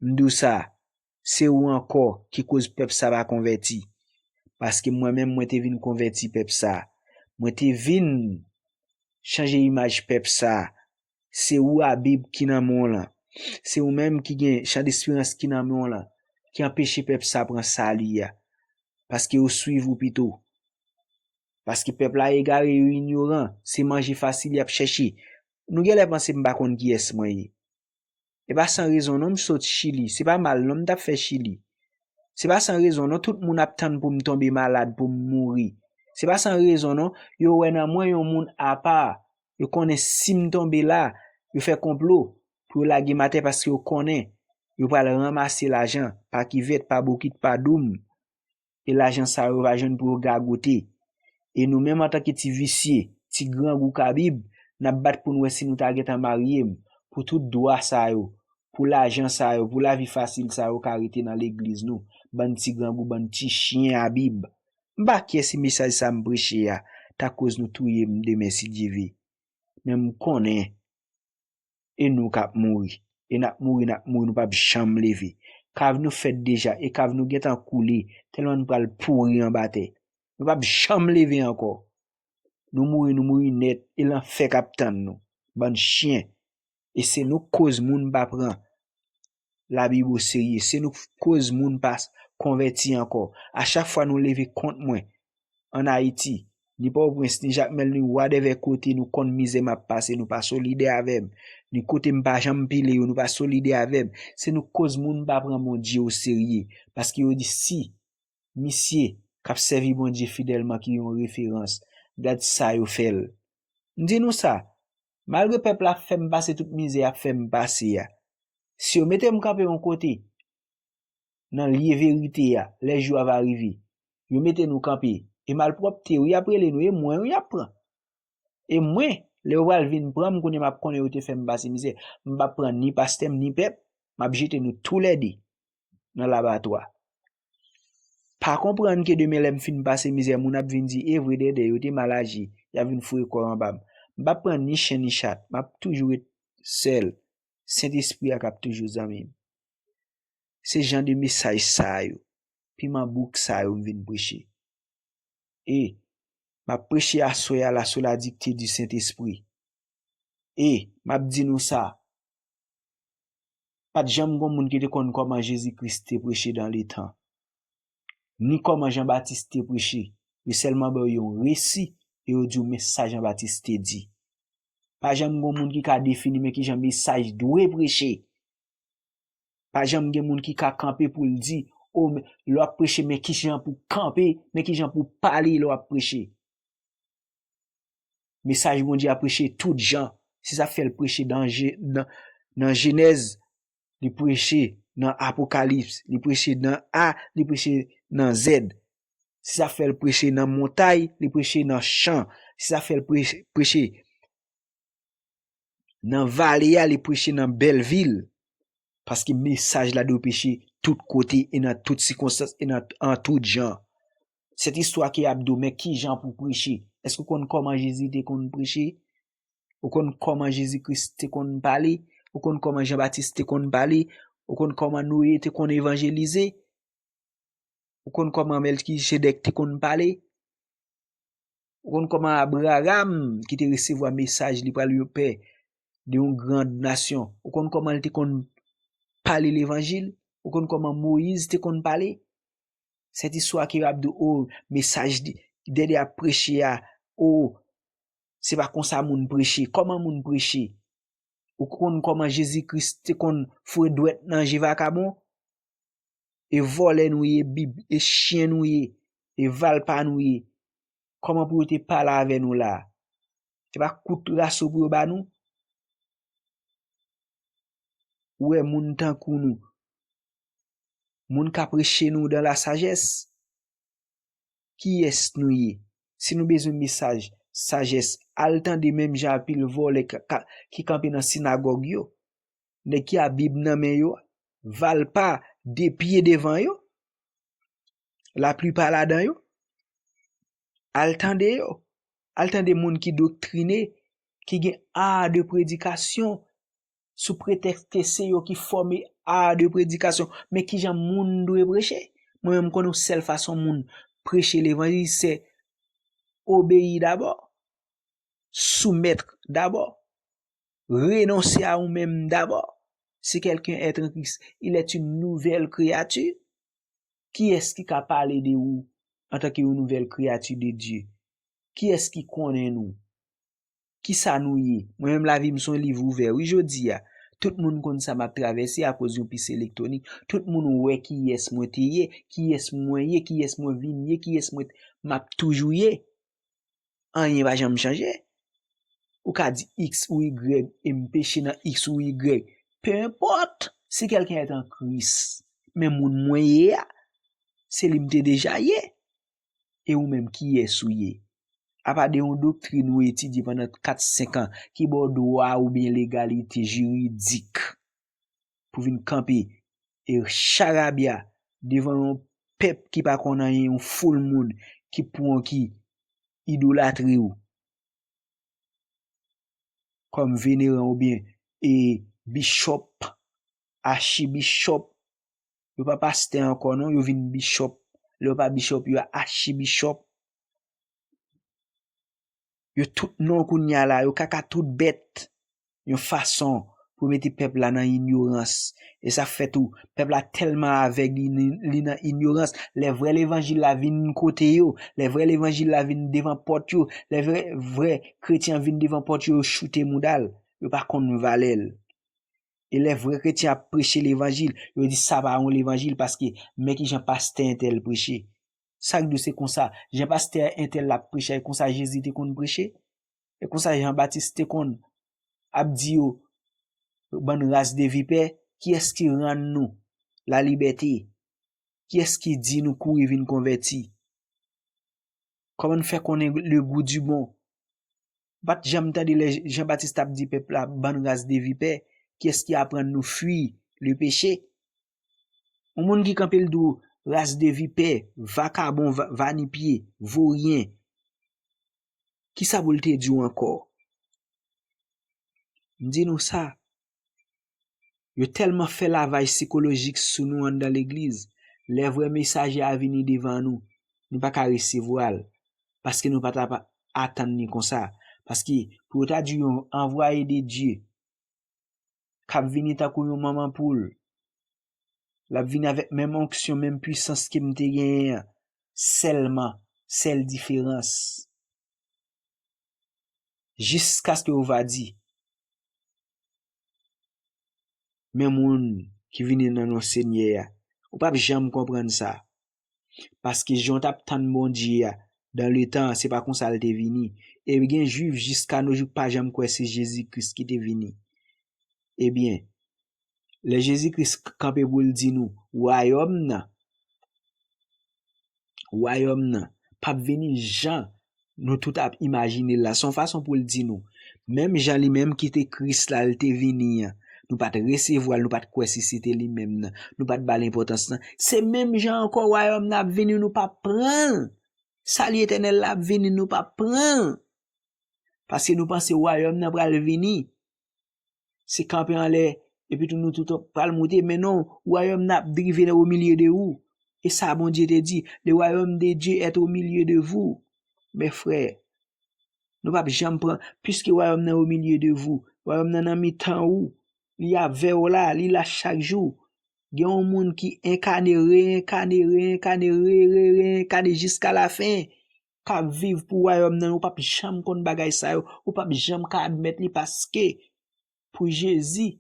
m di w sa, se ou ankò ki koz pèp sa pa konvèti. Paske mwen menm, mwen te vin konvèti pèp sa. Mwen te vin chanje imaj pèp sa. Se ou a Bib ki nan men w lan. Se ou menm ki gen chan desperans ki nan men w lan, ki anpeche pèp sa pran sali a. Paske yo swiv ou pito. Paske pèp la egare, yo inyoran, se manje fasil y ap chèche. Nou genlè panse m pa konn kiyès mwen ye. E pa san rezon non m sot Chili. Se pa mal non m t ap fè Chili. Se pa san rezon non tout moun ap tann pou m tonbe malad, pou m mouri. Se pa san rezon non yo wè nan mwen yon moun apa. Yo konnen si m tonbe la, yo fè konplo pou yo lage m atè paske yo konnen yo pral ranmase lajan, pa kivèt, pa bokit, pa doum. E lajan sa yo pa jwenn pou yo gagote. E nou menm antanke ti visye, ti grangou kabib, n ap bat pou n wè si nou ta gentan marye m pou tout dwa sa yo, pou lajan sa yo, pou lavi fasil sa yo ka rete nan legliz nou, bann ti grangou, bann ti chen a Bib. M pa kyè si mesaj sa m preche a ta koz nou touye m demen si Dye ve. Men m konnen e nou k ap mouri. E n ap mouri, n ap mouri, nou p ap janm leve. Kav nou fèt deja, e kav nou gentan koule, tèlman nou pral pouri anba tè. Nou p ap janm leve ankò. Nou mouri, nou mouri nèt, e lanfè k ap tann nou. Bann chen. E se nou k koz moun pa pran Labib oserye. Se nou k koz moun pa s-, konvèti ankò. A chak fwa nou leve kont mwen, ann Ayiti, ni Pòtoprens, ni Jakmèl, ni wadèvè kote nou konn mizè m ap pase, nou pa solidè avè m. Ni kote m pa janm pile yo, nou pa solidè avè m. Se nou k koz moun pa pran Bondye oserye. Paske yo di si misye k ap sèvi Bondye fidèlman ki yon referans, gad sa yo fè l. M di nou sa, malgre pèp la ap fè m pase tout mizè y ap fè m pase a, si yo mete m kanpe yon kote, nan lye verite a, lè jou a va rive, yo mete nou kanpe, e malpwòpte wi y ap rele nou, e mwen wi y ap pran. E mwen, lè yo pral vin pran m, kounye a m ap konnen yo te fè m pase mizè, m p ap pran ni pastè m, ni pèp, m ap jete nou toulède nan labatwa. Pa konprann ke demen lè m fin pase mizè, moun ap vin di, e vre Dèdè, yo te mal aji, y ap vin foure kò yo anba m. M p ap pran ni chen ni chat, m ap toujou ret sèl. Sentespri a k ap toujou zanmi m. Se jan de mesaj sa yo, piman bouk sa yo m vin preche. E m ap preche aswè a la sou la dikte di Sentespri. E m ap di nou sa, pa t janm gon moun ki te konn kòman Jezi Kris te preche dan letan, ni kòman Jan Batis te preche. Yo sèlman ba w yon resi e yo di w men sa Jan Batis te di. Pa janm gen moun ki ka defini men kijan mesaj dwe preche. Pa janm gen moun ki ka kanpe pou l di, o, men, lè w ap preche, men kijan pou w kanpe, men kijan pou w pale lè w ap preche. Mesaj Bondye a preche tout jan. Se sa fè l preche nan, Je- nan, nan Jenèz, li preche nan Apokalips, li preche nan A, li preche nan Z. Se sa fè l preche nan montay, li preche nan chan. Se sa fè l preche, preche nan vale a, li preche nan bèl vil. Paske mesaj la dwe preche tout kote e nan tout sikonstans e nan, an tout jan. Sèt istwa ke y ap di w, men kijan pou preche? Èske w konn kòman Jezi te konn preche? Ou konn kòman Jezi Kris te konn pale? Ou konn kòman Jan Batis te konn pale? Ou konn kòman Noye te konn evanjelize? Ou konn kòman Mèlkisedèk te konn pale? Ou konn kòman Abraram, ki te resevwa mesaj li pral yon pè de yon gran nasyon, ou konn kòman l te konn pale levanjil? Ou konn kòman Moyiz te konn pale? Sèt istwa ke y ap di w, o, mesaj li, dèdè ap preche a, o, se pa konsa moun preche. Kòman moun preche? Ou konn kòman Jezi Kris te konn foure dwèt nan je vakabon? E vòlè nou ye, Bib, e chen nou ye, e valpa nou ye. Kòman pou yo te pale avè nou la a? Se pa kout raso pou yo ba nou? Ou wè moun tankou nou, moun k ap preche nou dan lasajès? Kiyès nou ye? Si nou bezwen mesaj sajès, al tande menm jan anpil vòlè ka- ka- ki kanpe nan sinagòg yo, nèg ki a Bib nan men yo, valpa de pye devan yo, laplipa ladan yo. Al tande yo. Al tande moun ki doktrine, ki gen a de predikasyon, sou pretèks ke se yo ki fòme a de predikasyon. Men kijan moun dwe preche? Mwen menm, m konnen yon sèl fason moun preche levanjil, se obeyi dabò, soumèt dabò, renonse a ou menm dabò. Si quelqu'un est en Christ, il est une nouvelle créature. Kiyès ki ka pale de ou antanke yon nouvèl kreyati de Dye? Kiyès ki konnen nou? Kisa nou ye? Mwen menm, lavi m se yon liv ouvè, wi, jodi a. Tout moun konn sa m ap travèse akoz yon pis elektwonik. Tout moun wè kiyès mwen te ye, kiyès mwen ye, kiyès mwen vin ye, kiyès mwen m ap toujou ye. Anyen pa janm chanje. Ou ka di X ou Y, e m peche nan X ou Y. Peu importe, si quelqu'un est en Christ, men moun mwen ye a, se li m te deja ye. E ou menm, kiyès ou ye? Apa de yon doktrin ou etidye pandan kat, senk an ki ba w dwa oubyen legalite jiridik pou vin kanpe e charabya devan yon pèp ki pa konn anyen, yon foul moun ki pran, ki idolatri w kòm veneran oubyen e bichòp, achibichòp. Yo pa pastè ankò non, yo vin bichòp. Lè yo pa bichòp, yo achibichòp. Yo tout non kounye a la, yo kaka tout bèt. Yon fason pou mete pèp la nan inyorans. E sa fè tou, pèp la tèlman avèg, li, li nan inyorans. Lè vrè levanjil la vin kote yo, lè vrè levanjil la vin devan pòt yo, lè vrè, vrè kretyen an vin devan pòt yo, yo choute mouda l. Yo pa konn valè l. E lè vrè kretyen ap preche levanjil, yo di sa pa yon levanjil paske men kijan pastè entèl preche. Sa k di w se konsa, jan pastè entèl la ap preche a, e konsa Jezi te konn preche? E konsa Jan Batis te konn ap di yo, bann ras de vipè, kiyès ki rann nou lalibète? Kiyès ki di nou kouri vin konvèti? Kòman n fè konnen le goût du bon? Ou pa t janm tande lè Jan Batis t ap di pèp la, bann ras de vipè, kiyès ki aprann nou fui le péché? Yon moun ki kanpe l di w, ras de vipè, vakabon, va- vanipye, voryen. Kisa pou l te di w ankò? M di nou sa, yo tèlman fè lavaj sikolojik sou nou anndan legliz, lè vrè mesaje a vini devan nou, nou pa ka resevwa l, paske nou pa t ap atann li konsa. Paske pou yo ta di yon anvwaye de Dye, k ap vini tankou yon manman poul. L ap vini avèk menm onksyon, menm pwisans ke m te genyen an. Sèlman, sèl diferans, jiskaske ou va di, men moun ki vini nan non Senyè a. Ou p ap janm konprann sa. Paske jan w t ap tann Bondye a, dan letan, se pa konsa l te vini. E gen Jwif jiska no jou k pa janm kwè se Jezi Kris ki te vini. Ebyen, lè Jezi Kris k-, kanpe pou l di nou, wayòm nan, wayòm nan p ap vini jan nou tout ap imajine l la. Se yon fason pou l di nou, menm jan li menm ki te Kris la, l te vini an, nou pa t resevwa l, nou pa t kwè si se te li menm nan, nou pa t ba l enpòtans lan. Se menm jan ankò wayòm nan ap vini, nou p ap pran l. Sali etènèl la ap vini, nou p ap pran l. Paske nou panse wayòm nan pral vini, se kanpe anlè, epi tou nou tout pral moute. Men non, wayòm nan ap drive o milye de ou. E sa Bondye te di, le royaume de Dieu est au milieu de vous. Mes frères, nou p ap janm pran, piske wayòm nan o milye de vous, wayòm nan nan mitan ou, li avè w la, li la chak jou. Gen yon moun ki enkane, reenkane, reenkane, re, re, reenkane jiska lafen, k ap viv pou wayòm nan, ou p ap janm konn bagay sa yo, ou p ap janm ka admèt li, paske pou Jezi,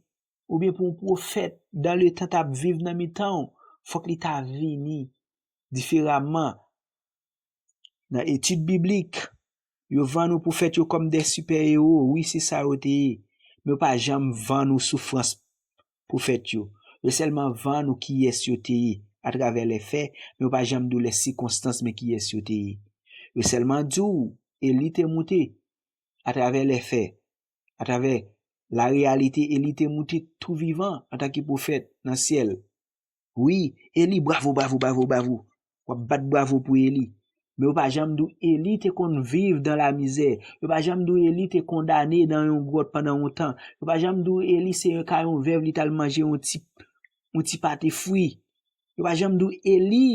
oubyen pou yon pwofèt dan letan t ap viv nan mitan w, fòk li ta vini diferaman. Nan etid biblik, yo vann ou pwofèt yo kòm de sipè ewo, wi, se sa yo te ye. Men yo pa janm vann ou soufrans pwofèt yo. Yo sèlman vann ou kiyès yo te ye atravè lè fè, men yo pa janm di w lè sikonstans, men kiyès yo te ye. Yo sèlman di w Eli te moute atravè lè fè, atravè la reyalite, Eli te moute tou vivan antanke pwofèt nan syèl. Wi, Eli, bravo, bravo, bravo, bravo. W ap bat bravo pou Eli. Men yo pa janm di w Eli te konn viv dan lamizè. Yo pa janm di w Eli te kondane dan yon gwòt pandan yon tan. Yo pa janm di w Eli se yon ka yon vèv, li t al manje yon ti, yon ti pate fwi. Yo pa janm di w Eli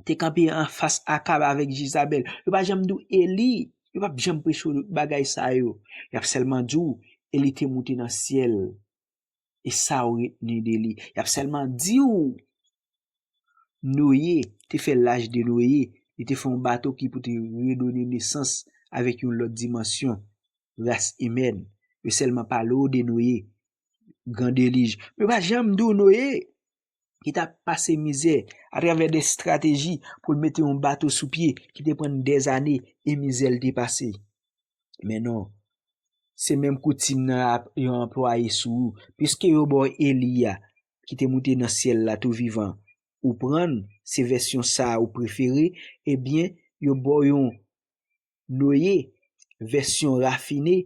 te kanpe anfas Akab avèk Jezabèl. Yo pa janm di w Eli. Yo p ap janm preche w bagay sa yo. Y ap sèlman di w Eli te moute nan syèl. E sa w retni de li. Y ap sèlman di w Noye te fè laj de Noye. Li te fè yon bato ki pou te redone nesans avèk yon lòt dimansyon ras imèn. Yo sèlman pale w de Noye, gran delij. Men yo pa janm di w Noye ki t ap pase mizè atravè de estrateji pou l mete yon bato sou pye ki te pran dèzane e mizè l te pase. Men non, se menm koutim nan ap, yo anplwaye sou ou. Piske yo ba w Eli a, ki te moute nan syèl la tou vivan, ou pran l, se vèsyon sa a ou prefere, ebyen, yo ba w yon Noye, vèsyon rafine,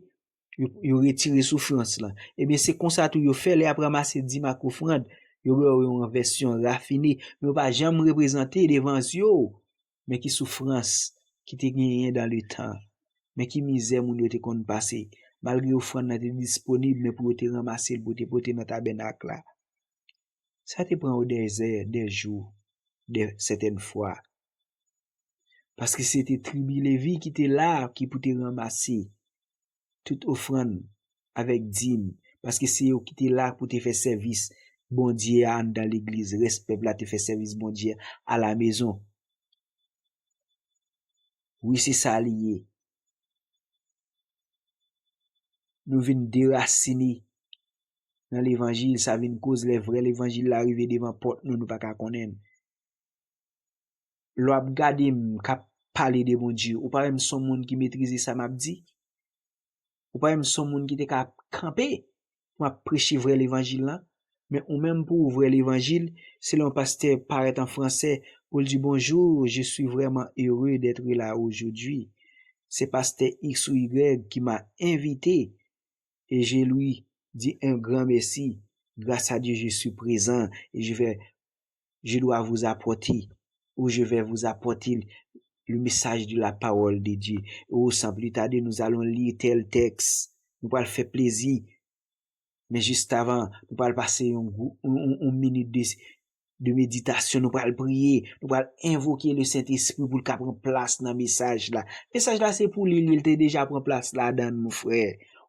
yo, yo retire soufrans lan. Ebyen, se konsa tou yo fè lè y ap ranmase dim ak ofrann, yo ba w yon vèsyon rafine, men yo pa janm reprezante devan zye w, men ki soufrans ki te genyen dan letan, men ki mizè moun yo te konn pase, malgre ofrann nan te disponib, men pou yo te ranmase l, pou yo te pote nan tabènak la. Sa te pran yo dèzè, dè jou, dè sètèn fwa. Paske se te tribi Levi ki te la, ki pou te ranmase tout ofrann avèk dim, paske se yo ki te la pou te fè sèvis Bondye a anndan legliz, rès pèp la te fè sèvis Bondye a la mezon. Wi, se sa li ye. Nou vin derasine nan levanjil, sa vin koz lè vrè levanjil la rive devan pòt nou, nou pa ka konnen l. Lè w ap gade m k ap pale de Bondye, ou pa wè m se yon moun ki metrize sa m ap di? Ou pa wè m se yon moun ki te ka kanpe pou m ap preche vrè levanjil lan? Men ou menm pou ou vrè levanjil, se lè yon pastè parèt an fransè pou l di, bonjour, je suis vraiment heureux d'être là aujourd'hui. C'est pasteur X ou Y qui m'a invité et je lui dis un grand merci. Grâce à Dieu, je suis présent et je vais, je dois vous apporter, ou je vais vous apporter le message de la parole de Dieu. Ou sans plus tarder, nous allons lire tel texte. Nou pral fè plezi. Men jis avan, nou pral pase yon, yon, yon, yon minit de, de meditasyon. Nou pral priye. Nou pral envoke le Sentespri pou l ka pran plas nan mesaj la. Mesaj la se pou li, li te deja pran plas ladan l, mon frè.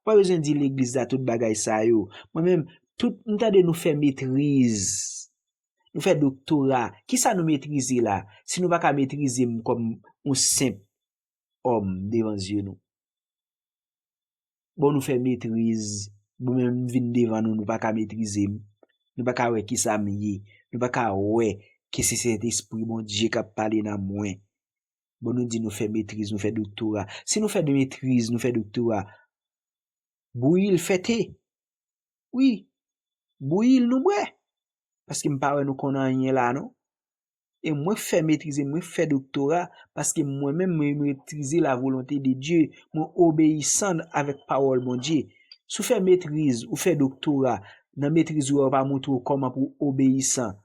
Ou pa bezwen di legliz la tout bagay sa yo. Mwen menm, tout, m tande nou fè metriz. Nou fè doktora. Kisa nou metrize la? Si nou pa ka metrize m kòm yon senp òm devan zye nou. Bon, nou fè metriz. Bon, men m vin devan nou, nou pa ka metrize m. Nou pa ka wè kisa m ye. Nou pa ka wè ke se Sentespri Bondye k ap pale nan mwen. Bon, nou di nou fè metriz, nou fè doktora. Si nou fè de metriz, nou fè doktora, bouyi l fè te. Wi, bouyi l nou bwè. Paske m pa wè nou konn anyen la, non. E mwen fè metrize, mwen fè doktora, paske mwen menm, mwen metrize la volonte de Dye, mwen obeyisan avèk pawòl Bondye. Si w fè metriz, ou fè doktora, nan metriz ou a, yo pa montre w kòman pou w obeyisan,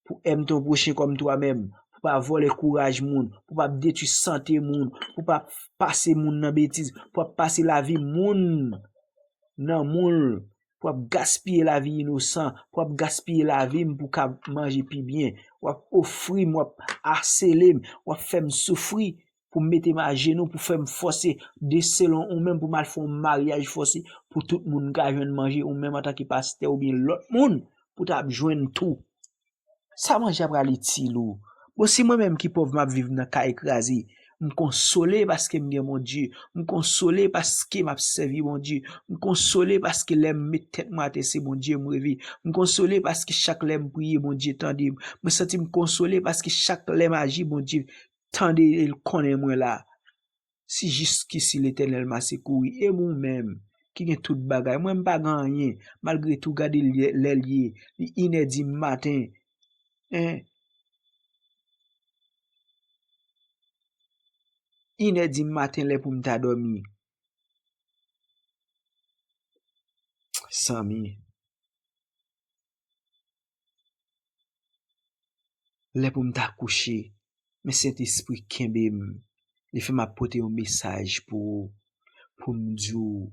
pou w èm ton pwochen kòm twa menm, pou w pa vòlè kouraj moun, pou w pa detwi sante moun, pou w pa pase moun nan betiz, pou w pa pase lavi moun nan moul, pou w ap gaspiye lavi inosan, pou w ap gaspiye lavi m pou w ka manje pi byen, w ap ofri m, w ap asele m, w ap fè m soufri, pou w mete m ajenou, pou w fè m fòse de selon ou menm, pou m al fè yon maryaj fòse, pou tout moun ka jwenn manje, ou menm antanke pastè oubyen lòt moun, pou w ta ap jwenn tou. Sa manje a pral itil ou? Bon, si mwen menm ki pòv, m ap viv nan kay kraze, m konsole paske m gen Bondye. M konsole paske m ap sèvi Bondye. M konsole paske lè m met tèt mwen atè, se Bondye m reve. M konsole paske chak lè m priye, Bondye tande m. Mwen santi m konsole paske chak lè m aji, Bondye tande e l konnen mwen la. Si jiskisi Letènèl ma sekouri, e mwen menm, ki gen tout bagay, mwen m pa gen anyen, malgre tou, gade lè, lè l ye, li inè di maten, en, inè di maten lè pou m ta dòmi. Zanmi, lè pou m ta kouche, men Sentespri kenbe m. Li fè m ap pote yon mesaj pou ou, pou m di w,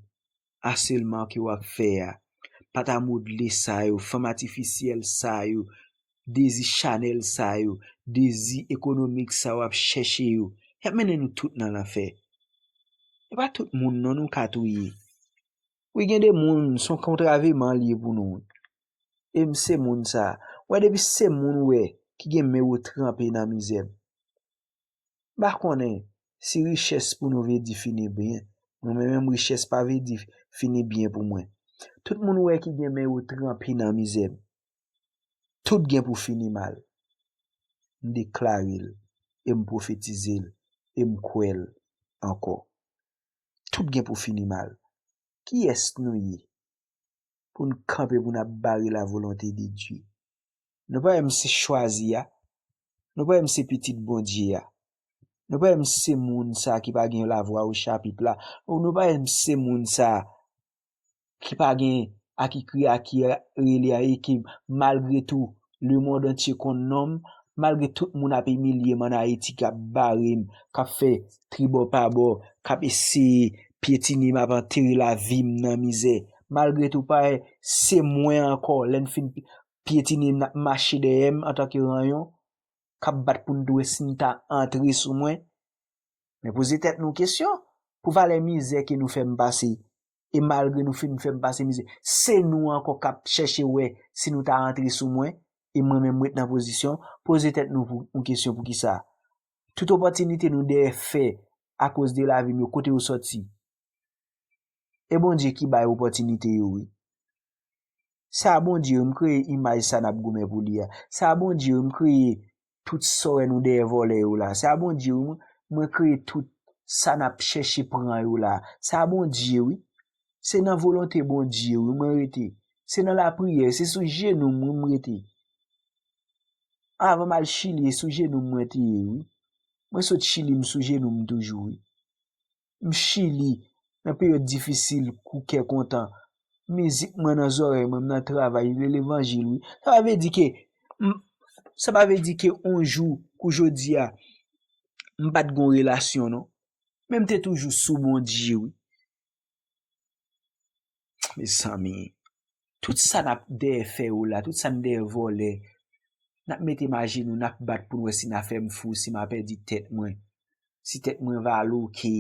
asèlman ke w ap fè a, pa ta modle sa yo, fanm atifisyèl sa yo, dezi chanèl sa yo, dezi ekonomik sa yo ap chèche yo, y ap mennen nou tout nan lanfè. E pa tout moun non nou ka touye. Wi, gen de moun, se yon kontraveman li ye pou nou. E m se moun sa. Wè, depi se moun ou wè ki gen men yo tranpe nan mizè m. M pa konnen si richès pou nou vle di fini byen. Mwen menm, richès pa vle di fini byen pou mwen. Tout moun ou wè ki gen men yo tranpe nan mizè m, tout gen pou fini mal. M deklare l, e m pwofetize l, e m kwè l ankò. Tout gen pou fini mal. Kiyès nou ye pou n kanpe pou n ap bare la volonte de Dye? Nou pa wè m se chwazi a? Nou pa wè m se pitit Bondye a? Nou pa wè m se moun sa ki pa gen lavwa o chapit la? Ou nou pa wè m se moun sa ki pa gen a ki kriye, a ki rele a, e ke malgre tou, lemonn antye konn non m, malgre tout moun ap imilye m ann Ayiti, k ap bare m, k ap fè tribò pa bò, k ap eseye pyetine m, ap antere lavi m nan mizè. Malgre tou, pa se mwen ankò, lè n fin pyetine m, n ap mache dèyè m antanke ranyon, k ap bat pou n tou wè si n ta antre sou mwen. Men poze tèt nou kesyon, pou valè mizè ke nou fè m pase, e malgre nou fin fè m pase mizè, se nou ankò k ap chèche wè si nou ta antre sou mwen, e mwen menm m ret nan pozisyon, poze tèt nou pou, yon kesyon poukisa. Tout opòtinite nou dèyè fè akoz de lavi m yo, kote yo sòti? E Bondye ki bay opòtinite yo, wi. Se a Bondye yo, m kreye imaj sa n ap goumen pou li a. Se a Bondye yo, m kreye tout sa w wè nou dèyè vòlè yo la. Se a Bondye yo, mwen, mwen kreye tout sa n ap chèche pran yo la. Se a Bondye, wi. Se nan volonte Bondye, wi, mwen rete. Se nan lapriyè, se sou jenou m, wi, m rete. Anvan m al Chili, e sou jenou m mwen te ye, wi. Mwen sot Chili, m sou jenou m toujou, wi. M Chili, nan peryòd difisil, kou kè kontan. Mizik mwen nan zòrèy mwen, m nan travay, m rele levanjil, wi. Sa pa vle di ke, m, sa pa vle di ke on jou, kou jodi a, m pa t gon relasyon, non. Men m te toujou sou Bondye, wi. Mezanmi, tout sa n ap dèyè fè yo la, tout sa n dèyè vòlè, n ap mete m ajenou, n ap bat pou n wè si n a fè m fou, si m a pèdi tèt mwen, si tèt mwen va loke,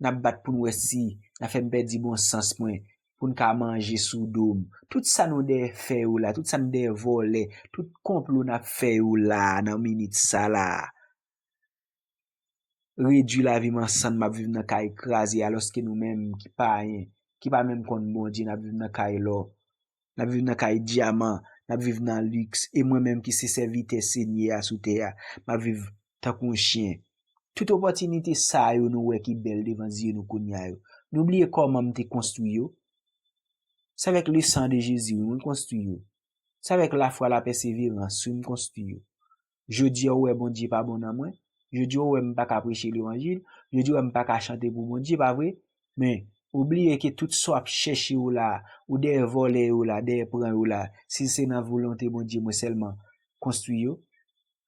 n ap bat pou n wè si n a fè m pèdi bon sans mwen, pou n ka manje sou do m. Tout sa nou dèyè fè yo la, tout sa n dèyè vòlè, tout konplo n ap fè yo la, nan minit sa la. redui lavi m an sann, m ap viv nan kay kraze, alòske nou menm ki payen, ki pa menm konn Bondye, n ap viv nan kay lò, n ap viv nan kay dyaman, n ap viv nan liks, e mwen menm ki se sèvitè Senyè a sou tè a, m ap viv tankou yon chen. Tout opòtinite sa yo nou wè ki bèl devan zye nou kounye a yo, nou bliye kòman m te konstwi yo? Se avèk le san de Jezi, wi, mwen konstwi yo. Se avèk lafwa, lapèseverans, wi, m konstwi yo. Jodi a, ou wè Bondye pa bon nan mwen. Jodi a, ou wè m pa ka preche levanjil. Jodi a, ou wè m pa ka chante pou Bondye, pa vre? Men, ou bliye ke tout sa w ap chèche yo la, ou dèyè vòlè yo la, dèyè pran yo la, si se nan volonte Bondye, mwen sèlman konstwi yo.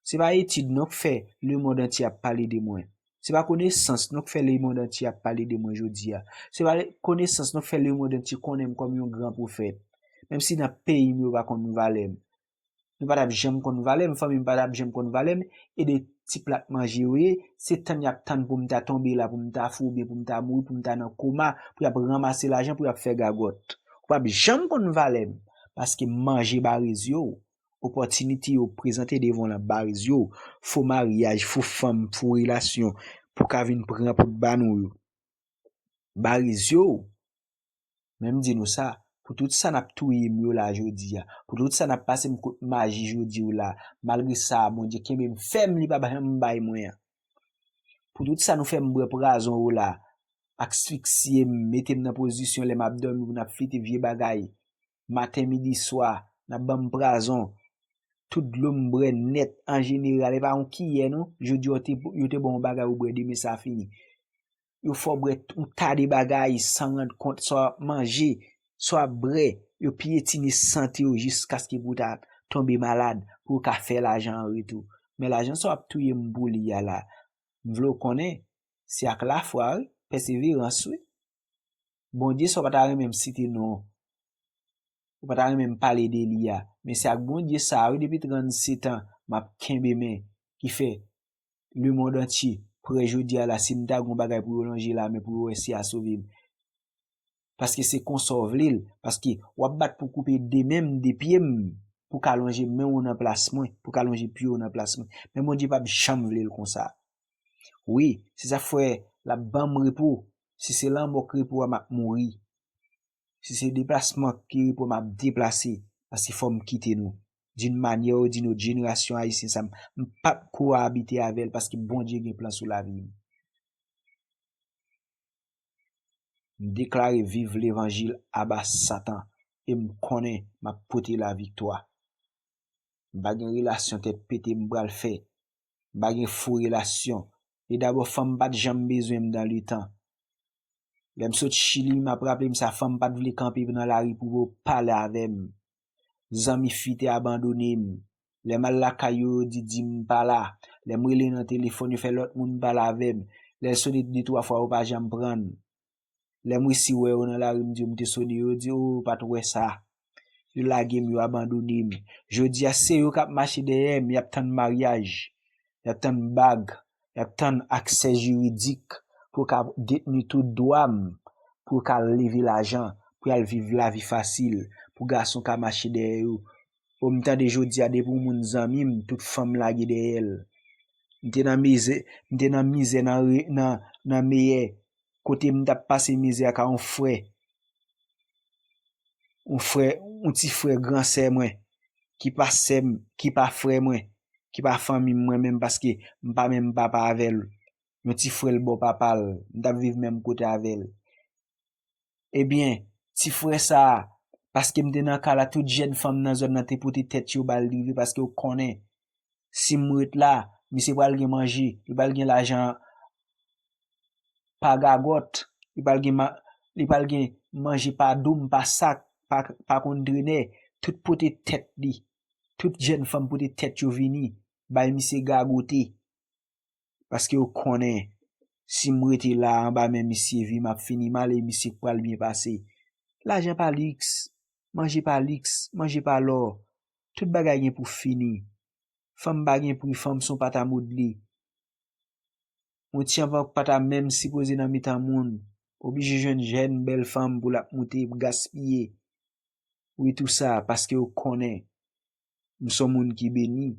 Se pa etid non k fè lemonn antye ap pale de mwen. Se pa konesans non k fè lemonn antye ap pale de mwen jodi a. Se pa konesans non k fè lemonn antye konnen m kòm yon gran pwofèt. Menm si nan peyi m yo pa konn valè m. Nou pa t ap janm konn valè m, fanmi m pa t ap janm konn valè m, e de ti plat manje yo ye, se tann y ap tann pou m ta tonbe la, pou m ta fou oubyen pou m ta mouri, pou m ta nan koma, pou y ap ranmase lajan, pou y ap fè gagòt. Ou p ap janm konn valè m, paske m manje bare zye w. Opòtinite yo prezante devan w lan bare zye w, fo maryaj, fo fanm, fo relasyon, pou ka vin pran pou ba nou yo. Bare zye w. Men m di nou sa, pou tout sa n ap touye m yo la jodi a, pou tout sa n ap pase m kout maji jodi w la, malgre sa, Bondye kenbe m fèm, li pa janm bay mwen an. Pou tout sa nou fè m bwè pwazon yo la, asfiksye m, mete m nan pozisyon lè m ap dòmi pou n ap flite vye bagay, maten, midi, swa, n ap ban m pwazon, tout dlo m bwè nèt an jeneral, e pa yon kiyè non, jodi a yo te, yo te ba w yon bagay ou bwè, demen sa fini. Yo fè w bwè t-, yon ta de bagay san rann kont, sa w ap manje, sa w ap bwè, yo pyetine sante w jiskaske pou w ta tonbe malad, pou yo ka fè lajan an retou. Men lajan sa w ap touye m pou li a la, m vle w konnen, se ak lafwa wi, pèseverans wi. Bondye sa w pa ta renmen m site non, ou pa ta renmen m pale de li a, men se ak Bondye sa a wi, depi trannsetan m ap kenbe men, ki fè lemonn antye prè jodi a la, si m ta gen yon bagay pou yo lonje lamen pou yo wè si y a sove m. Paske se konsa w vle l, paske w ap bat pou koupe de men m, de pye m, pou ka lonje men w nan plas mwen, pou ka lonje pye w nan plas mwen. Men Bondye p ap janm vle l konsa. Wi, se sa k fè l ap ban m repo. Si se lanmò k repo a, m ap mouri. Si se deplasman k repo, m ap deplase. Paske fò m kite nou. D'une manière ou d'une autre, jenerasyon ayisyen sa, m, m p ap koabite avè l paske Bondye gen plan sou lavi m. M deklare viv levanjil aba Satan e m konnen m ap pote laviktwa. M pa gen relasyon tèt pete m pral fè. M pa gen fo relasyon. E dabò, fanm pa t janm bezwen m dan letan. Lè m sot Chili, m ap raple m sa, fanm pa t vle kanpe nan lari pou yo pale avè m. Zanmi fi te abandone m. Lè m al lakay yo, yo di, di m pa la. Lè m rele nan telefòn, yo fè lòt moun pale avè m. Lè l sone de twa fwa, yo pa janm pran l. Lè m resi wè yo nan lari, m di yo m te sone yo, yo di, o, yo pa t wè sa. Yo lage m, yo abandone m. Jodi a, se yo k ap mache dèyè m, y ap tann maryaj, y ap tann bag, y ap tann aksè jiridik pou yo ka detni tout dwa m, pou yo ka leve lajan, pou y al viv lavi fasil, pou gason ka mache dèyè yo. O, m tande jodi a, depi yon moun zanmi m, tout fanm lage dèyè l. M te nan mizè, m te nan mizè, nan re-, nan, nan meyè, kote m t ap pase mizè ak yon frè, yon frè, yon ti frè gran sè mwen, ki pa sè m, ki pa frè mwen, ki pa fanmi m mwen menm, paske m pa menm papa avè l. Yon ti frè l bò papa l, m t ap viv menm kote avè l. Ebyen, ti frè sa a, paske m te nan ka la, tout jèn fanm nan zòn nan te pote tèt yo ba l rive, paske yo konnen, si m ret la, misye pral gen manje, li pral gen lajan pa gagòt, li pral gen ma-, li pral gen manje pa doum, pa sak, pa, pa kontenè, tout pote tèt li, tout jèn fanm pote tèt yo vini, bay misye gagote. Paske yo konnen, si m rete la anba men misye, vi m ap fini mal e misye pral byen pase. Lajan pa liks, manje pa liks, manje pa lò. Tout bagay gen pou fini. Fanm pa gen pri, fanm se yon pat a modle. Yon ti anvan pa ta menm sipoze nan mitan moun, oblije jwenn jèn bèl fanm pou l ap moute, gaspiye. Wi, tou sa, paske yo konnen m se yon moun ki beni.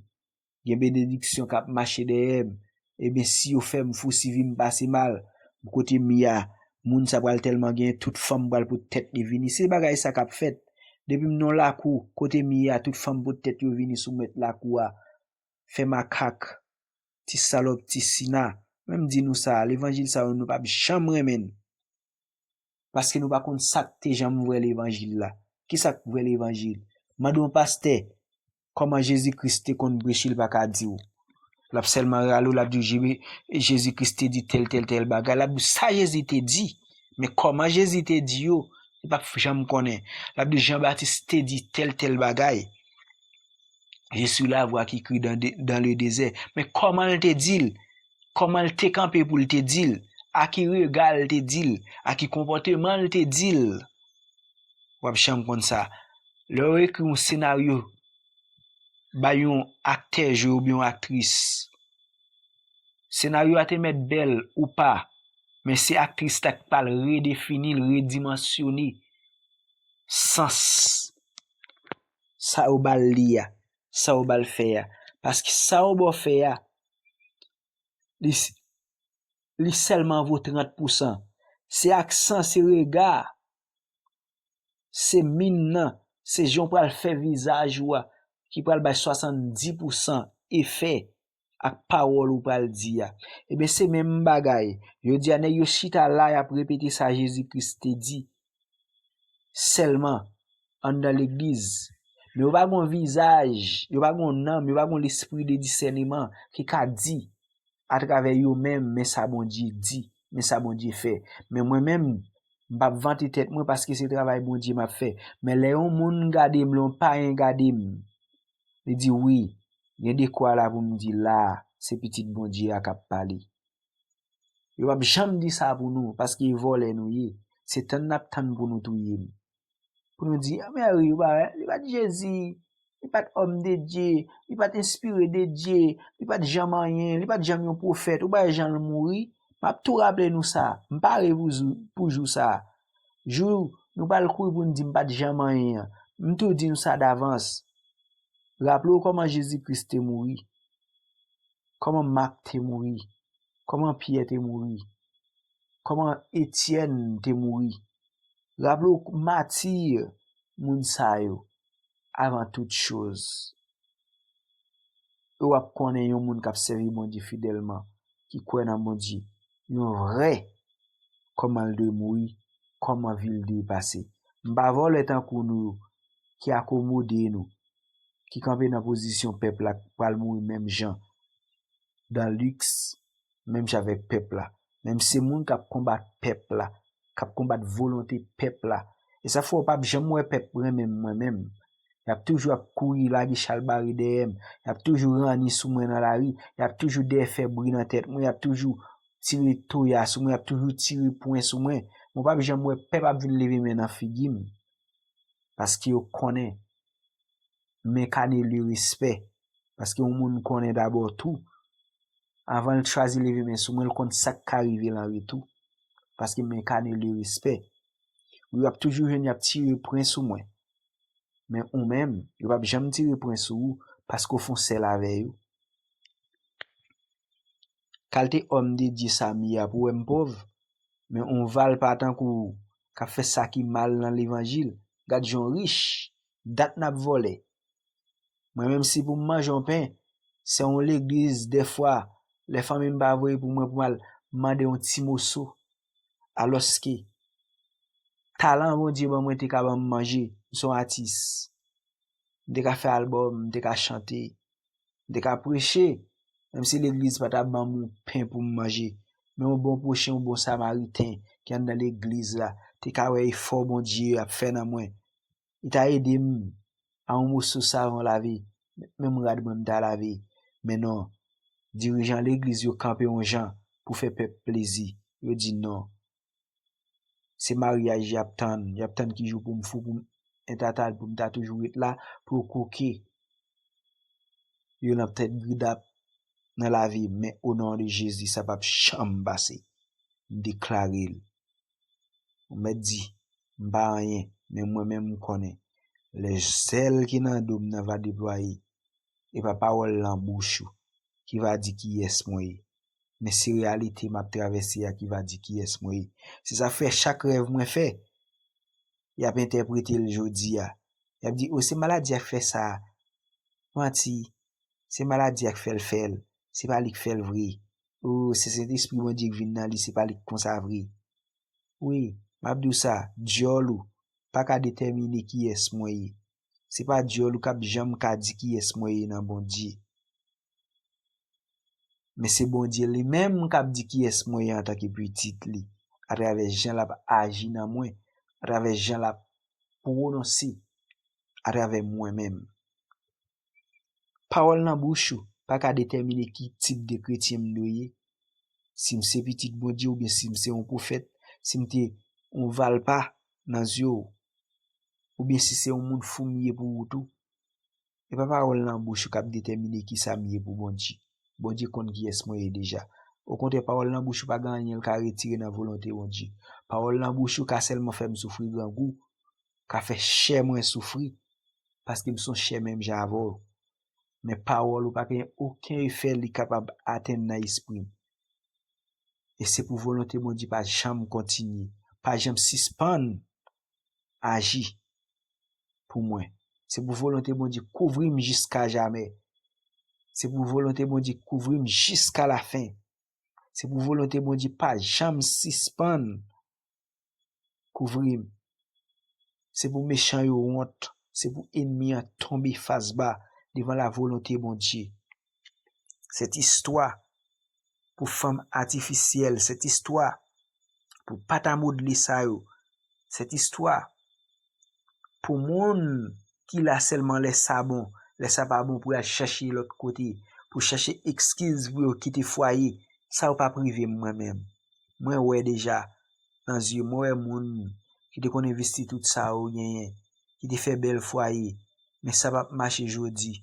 Gen benediksyon k ap mache dèyè m. Ebyen, si yo fè m fou, si vi m pase mal, kote m ye a, moun sa pral tèlman genyen, tout fanm pral pot tèt li vini. Se bagay sa k ap fèt. Depi m nan lakou, kote m ye a, tout fanm pot tèt yo vini sou mèt lakou a, fè makak, ti salòp, ti sina. Mwen m di nou sa, levanjil sa yo, nou p ap janm renmen l. Paske nou pa konn sa k te janm vre levanjil la. Ki sa k vre levanjil? Mande yon pastè kòman Jezi Kris te konn preche, li pa ka di w. L ap sèlman rale w, l ap di w, Jezi Kris te di tèl, tèl, tèl bagay. L ap di w sa Jezi te di. Men kòman Jezi te di yo, li p ap janm konnen. L ap di w Jan Batis te di tèl, tèl bagay. Je suis la voix qui crie dans, dans le désert. Men kòman l te di l? Kòman l te kanpe pou l te di l? A ki rega l te di l? A ki konpòteman l te di l? W ap janm konn sa. Lè yo ekri yon senaryo, bay yon aktè jwe oubyen yon aktris, senaryo a te mèt bèl ou pa, men se aktris la k pral redefini l, redimansyone sans sa yo ba l li a, sa yo ba l fè a. Paske sa yo ba w fè a, li, li sèlman vo trant pousan. Se aksan, se rega, se min nan, se jan w pral fè vizaj ou a ki pral bay swasanndis pousan efè ak pawòl ou pral di a. Ebyen, se menm bagay. Jodi a, nèg yo chita la, y ap repete sa Jezi Kris te di sèlman anndan legliz. Men yo pa gon vizaj, yo pa gon nanm, yo pa gon lespri de disèneman ki ka di atravè yo menm, men sa Bondye di, men sa Bondye fè. Men mwen menm, m p ap vante tèt mwen paske se travay Bondye m ap fè. Men lè yon moun gade m, lè yon payen gade m, li di, "Wi, gen de kwa la pou m di la, se pitit Bondye a k ap pale." Yo p ap janm di sa pou nou, paske e vòlè nou ye. Se tann n ap tann pou nou touye m. Pou nou di, "A, men wi, li pa, li pa t Jezi, li pa t òm de Dye, li pa t enspire de Dye, li pa t janm anyen, li pa t janm yon pwofèt, ou pa wè jan l mouri?" M ap tou raple nou sa, m pare pou jou, pou jou sa. Jou nou pral kouri pou n di m pa t janm anyen an, m tou di nou sa davans. Raple w kòman Jezi Kris te mouri, kòman Mak te mouri, kòman Pyè te mouri, kòman Etyèn te mouri. Raple w mati moun sa yo avan tout choz. E w ap konnen yon moun k ap sèvi Bondye fidèlman, ki kwè nan Bondye, yon vrè, kòman l dwe mouri, kòman vi l dwe pase. M pa vòlè tankou nou yo, ki akomode nou, ki kanpe nan pozisyon pèp la, k pral mouri menm jan, dan liks, menm jan avèk pèp la. Men m se moun k ap konbat pèp la, k ap konbat volonte pèp la. E sa fè w p ap janm wè pèp renmen m mwen menm. Y ap toujou ap kouri lage chalbari dèyè m. Y ap toujou ranni sou mwen nan lari. Y ap toujou dèyè fè bri nan tèt mwen. Y ap toujou tire toya sou mwen. Y ap toujou tire pwen sou mwen. Men w p ap janm wè pèp ap vin leve men nan figi m. Paske yo konnen men kane le respè. Paske yon moun konnen dabò tou. Anvan l chwazi leve men sou mwen, l konn sa k ka rive l an retou. Paske men kane le respè. Wi, w ap toujou jwenn y ap tire pwen sou mwen. Men ou menm, yo p ap janm tire pwen sou ou, paske w fè yon sèl avè yo. Kalte òm de Dye sa m ye a pou wè m pòv. Men yon valpa tankou w k ap fè sa ki mal nan levanjil. Gad jan w rich. Dat n ap vòlè. Mwen menm si pou m manje yon pen, se yon legliz dèfwa, lè fanmi m pa voye pou mwen pou m al mande yon ti moso. Alòske, talan Bondye ban mwen te ka ban m manje, m se yon atis. M te ka fè albòm, m te ka chante, m te ka preche, menm si legliz pa t ap ban m yon pen pou m manje. Men yon bon pwochen, yon bon samariten ki anndan legliz la, te ka wè efò Bondye ap fè nan mwen. Li ta ede m a yon moso savon lave, menm rad mwen m ta lave. Men non, dirijan legliz yo kanpe yon jan pou fè pèp plezi. Yo di non. Se maryaj y ap tann, y ap tann ki jou pou m fou, pou m entatal, pou m ta toujou ret la, pou yo koke yo nan tèt gridap nan lavi m, men o non de Jezi, sa p ap janm pase. M deklare l. Ou mèt di, m pa anyen, men mwen menm m konnen, lè zèl ki nan do m nan va deplwaye, e pa pawòl lan bouch ou ki va di kiyès mwen ye. Men se reyalite m ap travèse a ki va di kiyès mwen ye. Se sa k fè chak rèv mwen fè, y ap entèprete l jodi a. Y ap di, "O, se maladi a k fè sa a." Manti. Se maladi a k fè l fè l. Se pa li k fè l vre. O, se Sentespri Bondye k vin nan li, se pa li k konsa vre. Wi, m ap di w sa, dyòl ou pa ka detèmine kiyès mwen ye. Se pa dyòl ou k ap janm ka di kiyès mwen ye nan Bondye. Men se Bondye li menm k ap di kiyès mwen ye antanke pitit li, atravè jan l ap aji nan mwen, atravè jan l ap pwononse, atravè mwen menm. Pawòl nan bouch ou pa ka detèmine ki tip de kretyen m dwe ye. Si m se pitit Bondye oubyen si m se yon pwofèt, si m te yon valpa nan zye w, oubyen si se yon moun fou m ye pou ou tou. E pa pawòl nan bouch ou k ap detèmine kisa m ye pou Bondye. Bondye konn kiyès mwen ye deja. Okontrè, pawòl nan bouch ou pa gen anyen l ka retire nan volonte Bondye. Pawòl nan bouch ou ka sèlman fè m soufri grangou, ka fè chè mwen soufri, paske m se yon chè menm jan avè w. Men pawòl ou pa gen okenn efè li kapab atenn nan espri m. E se pou volonte Bondye pa janm kontinye, pa janm sispann aji pou mwen. Se pou volonte Bondye kouvri m jiska jamè. Se pou volonte Bondye kouvri m jiska lafen. Se pou volonte Bondye pa janm sispann kouvri m. Se pou mechan yo wont, se pou enmi an tonbe fas ba devan lavolonte Bondye. Sèt istwa pou fanm atifisyèl, sèt istwa pou pata modle sa yo, sèt istwa pou moun ki la sèlman lè sa bon, lè sa pa bon pou y al chache lòt kote, pou chache ekskiz pou yo kite fwaye, sa yo p ap rive m mwen menm. Mwen wè deja nan zye, mwen wè moun ki te konn envesti tout sa yo genyen, ki te fè bèl fwaye, men sa p ap mache jodi.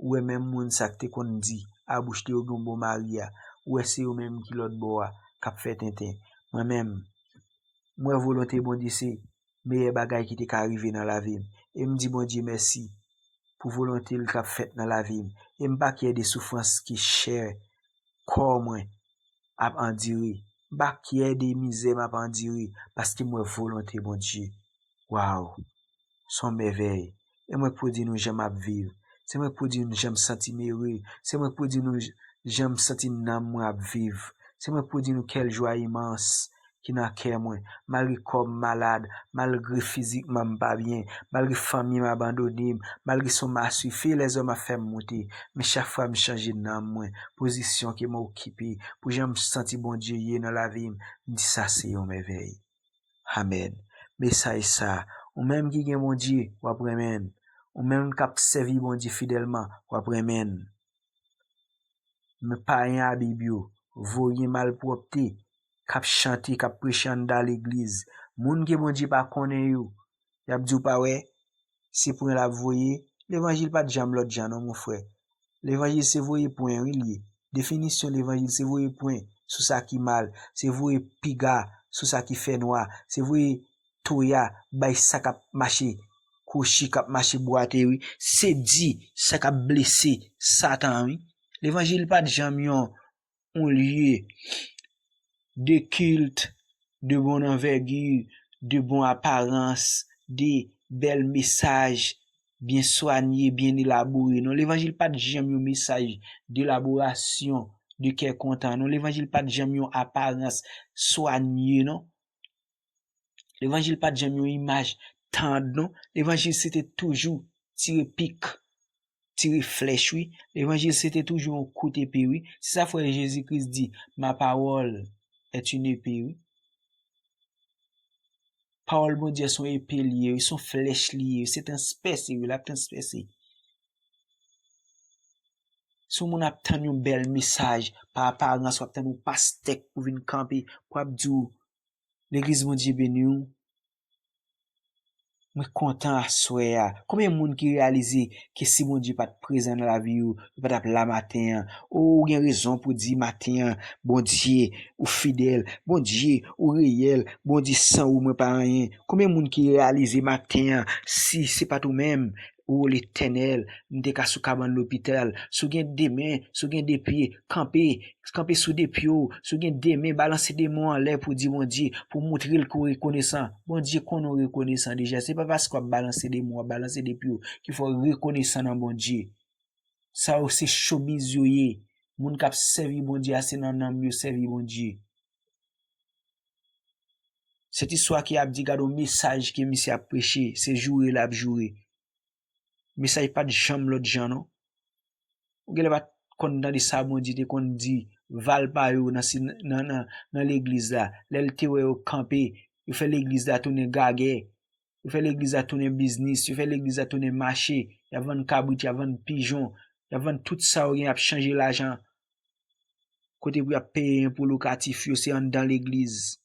Ou wè menm moun sa k te konn di a bouch li yo gen yon bon mari a, ou wè se yo menm ki lòt bò a k ap fè tenten. Mwen menm, m wè volonte Bondye se meyè bagay ki te ka rive nan lavi m. E m di Bondye mèsi pou volonte l k ap fèt nan lavi m. E m pa kyè de soufrans ke chè kò mwen ap andire. M pa kyè de mizè m ap andire, paske m wè volonte Bondye. Waw! Se yon mèvèy. E mwen k pou di nou jan m ap viv. Se mwen k pou di nou jan m santi m ere. Se mwen k pou di nou j-, jan m santi nanm mwen ap viv. Se mwen k pou di nou kèl jwa imans ki nan kè mwen. Malgre kò m malad, malgre fizikman m pa byen, malgre fanmi m abandone m, malgre se yon maswife lèzòm ap fè m moute, men chak fwa m chanje nanm mwen, pozisyon ke m okipe, pou jan m santi Bondye ye nan lavi m, m di sa se yon mèvèy. Amèn. Mesaj sa, ou menm ki gen Bondye, w ap renmen l. Ou menm k ap sèvi Bondye fidèlman, w ap renmen l. Men payen Abib yo, voye malpwòpte, k ap chante, k ap preche anndan legliz. Moun ke Bondye pa konnen yo, y ap di w pa wè, se pwen l ap voye. Levanjil pa t janm lòt jan non, mon frè. Levanjil se voye pwen, wi, l ye. Definisyon levanjil se voye pwen sou sa ki mal, se voye piga sou sa ki fè nwa, se voye toya bay sa k ap mache kwochi, k ap mache bwate, wi. Se di sa k ap blese Satan, wi. Levanjil pa t janm yon, yon lye de kilt, de bon anvègi, de bon aparans, de bèl mesaj, byen swanye, byen elabore. Non, levanjil pa t janm yon mesaj de elaborasyon, de kè kontan. Non, levanjil pa t janm yon aparans swanye, non. Levanjil pa t janm yon imaj tann, non. Levanjil se te toujou tire pik, tire flèch, wi. Levanjil se te toujou yon kout epe, wi. Se sa frè Jezi Kris di, ma parole est une épée, wi. Pawòl Bondye se yon epe li ye, wi, se yon flèch li ye, wi, se transpèse, wi, l ap transpèse. Si yon moun ap tann yon bèl mesaj, pa aparans, w ap tann yon pastè k pou vin kanpe, pou ap di w, legliz Bondye beni w, mwen kontan aswè a. Konbyen moun ki reyalize ke si Bondye pa t prezan nan lavi yo, yo pa t ap la maten an? O, ou gen rezon pou di maten an, Bondye, ou fidèl, Bondye, ou reyèl, Bondye, san ou mwen pa anyen. Konbyen moun ki reyalize maten an, si se pa t ou menm, O Letènèl, m te ka sou kabann lopital. Si w gen de men, si w gen de pye, kanpe, kanpe sou de pye w. Si w gen de men, balanse de men w anlè pou w di Bondye, pou w montre l ke w rekonesan. Bondye konnen w rekonesan deja. Se pa paske w ap balanse de men w, w ap balanse de pye w, ki fè w rekonesan nan Bondye. Sa yo se chomiz yo ye. Moun k ap sèvi Bondye a, se nan nanm yo sèvi Bondye. Sèt istwa ki ap di, gade yon mesaj ke misye ap preche, se joure l ap joure. Mesaj pa t janm lòt jan, non. Ou genlè pa t konn tande sa Bondye te konn di valpa yo nan, nan, nan, nan legliz la. Lè l te wè yo kanpe, yo fè legliz la tounen gagè. Yo fè legliz la tounen biznis, yo fè legliz la tounen mache, y ap vann kabrit, y ap vann pijon, y ap vann tout sa yo gen, y ap chanje lajan. Kote pou y ap peye enpo lokatif yo, se anndan legliz.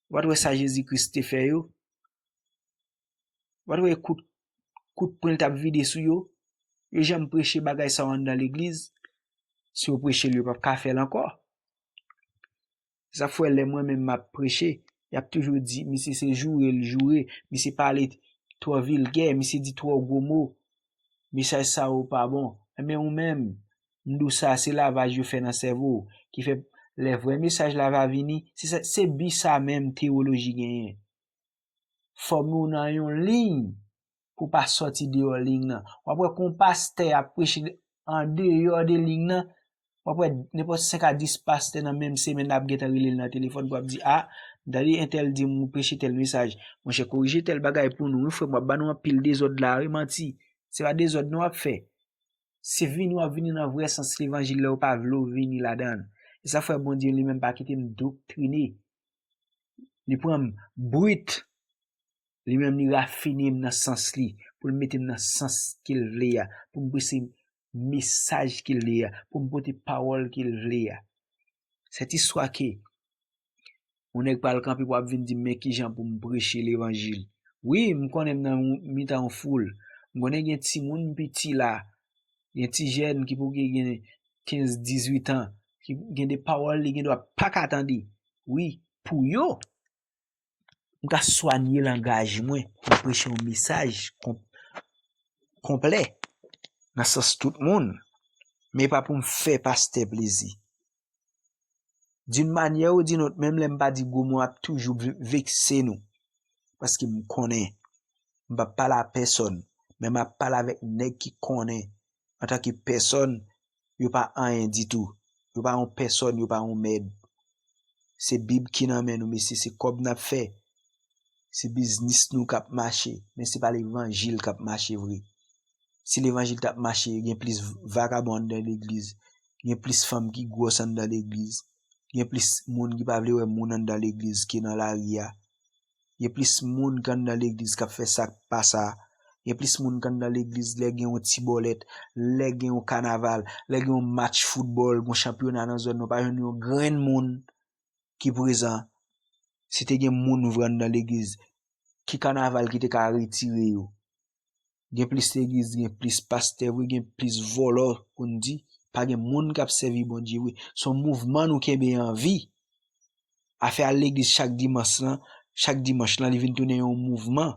Ou pa t wè sa Jezi Kris te fè yo? Ou pa t wè kout, kout pwen l t ap vide sou yo? Yo janm preche bagay sa yo anndan legliz? Si yo preche l, yo p ap ka fè l ankò. Sa fè lè mwen menm m ap preche, y ap toujou di, misye se joure l joure, misye pale twò vilgè, misye di twò gwo mo. Mesaj sa yo pa bon. Enben ou menm, m di w sa, se lavaj yo fè nan sèvo w, ki fè lè vrè mesaj la va vini, se sa, se bi sa menm teyoloji genyen. Fòme w nan yon liy pou w pa sòti deyò liy nan. W ap wè kon pastè ap preche andeyò de liy nan, w ap wè nenpòt senk a dis pastè nan menm semèn nan ap gentan rele l nan telefòn pou ap di, a, m tande entèl di m ou preche tèl mesaj. Monchè, korije tèl bagay pou nou, wi, frè m, w ap ba nou anpil dezòd la, wi, manti. Se pa dezòd nou ap fè. Se vini w ap vini nan vrè sans levanjil lè w pa vle w vini ladan l. E sa fè Bondye li menm pa kite m doktrine. Li pran m brit. Li menm li rafine m nan sans li, pou l mete m nan sans ke l vle a, pou m preche mesaj ke l vle a, pou m pote pawòl ke l vle a. Sèt istwa ke yon nèg pral kanpe pou ap vin di m men kijan pou m preche levanjil. Wi, m konnen m nan yon mitan yon foul. M konnen gen timoun piti la, gen ti jèn ki pou gen kenz, dizuit an, ki gen de pawòl li gendwa pa ka tande. Wi, pou yo, m ka swanye langaj mwen, m preche yon mesaj kon-, konplè nan sans tout moun, men e pa pou m fè pastè plezi. D'une manière ou d'une autre, menm lè m pa di gwo mo, ap toujou v-, vekse nou. Paske m konnen m p ap pale a pèsòn, men m ap pale avèk nèg ki konnen antanke pèsòn, yo pa anyen ditou. Yo pa yon pèsòn, yo pa yon mèd. Se Bib ki nan men nou, mesye, se kòb n ap fè. Se biznis nou k ap mache, men se pa levanjil k ap mache vre. Si levanjil t ap mache, gen plis vakabon anndan legliz, gen plis fanm ki gwòs anndan legliz, gen plis moun ki pa vle wè moun anndan legliz ke nan lari a. Gen plis moun k anndan legliz k ap fè sa k pa sa. Gen plis moun k anndan legliz lè gen yon ti bòlèt, lè gen yon kanaval, lè gen yon match foutbòl, gen yon chanpyona nan zòn nou, pa jwenn yon grenn moun ki prezan. Si te gen moun vre anndan legliz, ki kanaval ki te ka retire yo? Gen plis legliz, gen plis pastè vre, gen plis vòlò pou n di. Pa gen moun k ap sèvi Bondye vre. Se yon mouvman nou kenbe an vi. Afè al legliz chak dimanch lan, chak dimanch lan, li vin tounen yon mouvman.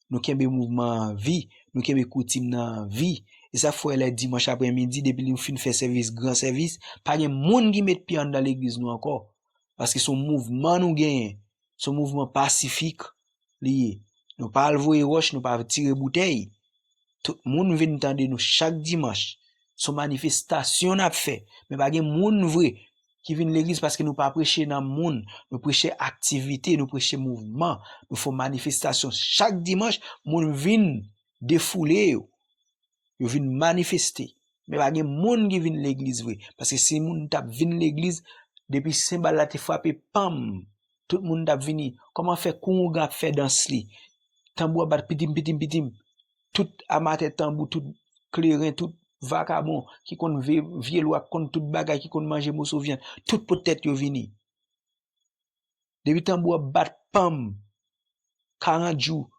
Nou kenbe mouvman an an vi, nou kenbe koutim nan an vi. E sa fè lè dimanch aprèmidi, depi nou fin fè sèvis, gran sèvis, pa gen moun ki met pye anndan legliz nou ankò. Paske se yon mouvman nou genyen. Se yon mouvman pasifik li ye. Nou pa al voye wòch, nou pa tire boutèy. Tout moun vin tande nou chak dimanch. Se yon manifestasyon n ap fè. Men pa gen moun vre ki vin legliz paske nou pa preche nan moun. Nou preche aktivite, nou preche mouvman. Nou fè manifestasyon chak dimanch, moun vin defoule yo. Yo vin manifeste. Men pa gen moun ki vin legliz vre. Paske si moun t ap vin legliz, depi senbal la te frape, panm, tout moun t ap vini. Kòman fè koungan ap fè dans li? Tanbou ap bat pitim, pitim, pitim. Tout amatè tanbou, tout kleren, tout vakabon ki konn vye, vye lwa, ki konn tout bagay, ki konn manje moso vyann, tout pot tèt yo vini. Depi tanbou ap bat panm, karant jou,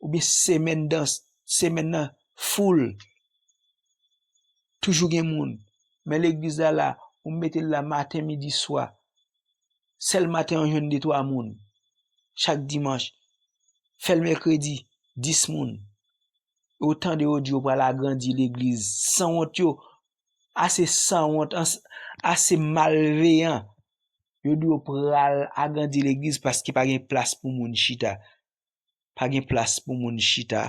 oubyen semèn dans, semèn nan foul, toujou gen moun. Men legliz la la, ou mete l la maten, midi, swa. Sèl maten an jwenn de twa moun. Chak dimanch. Fè l mèkredi, dis moun. Ou tande yo di yo pral agrandi legliz. Sanwont yo, ase sanwont, ase malveyan. Yo di yo pral agrandi legliz paske pa gen plas pou moun chita. Pa gen plas pou moun chita.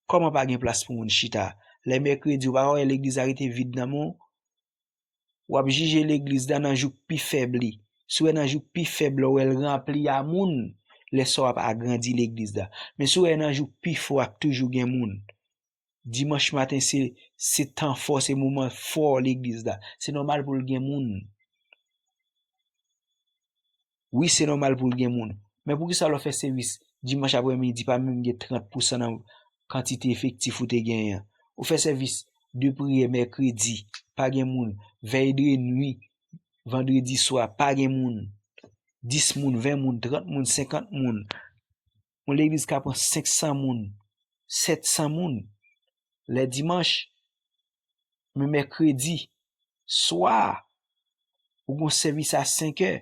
Kòman pa gen plas pou moun chita? Lè mèkredi, ou pa wè legliz la rete vid nan men w? W ap jije legliz la nan jou k pi fèb li. Si w wè nan jou k pi fèb la, w wè l ranpli a moun, lè sa w ap agrandi legliz la. Men si w wè nan jou k pi fò, ap toujou gen moun. Dimanch maten, se, se tan fò, se moman fò legliz la. Se nòmal pou l gen moun. Wi, se nòmal pou l gen moun. Men poukisa lè w fè sèvis dimanch aprèmidi, pa menm gen trant pousan nan kantite efektif ou te genyen an? Ou fè sèvis de priyè mèkredi, pa gen moun. Vèy de nwi, vandredi swa, pa gen moun. Dis moun, ven moun, trant moun, senkant moun. Yon legliz ka pran senk san moun, sèt san moun. Lè dimanch, men mèkredi swa, ou gen sèvis a senk è.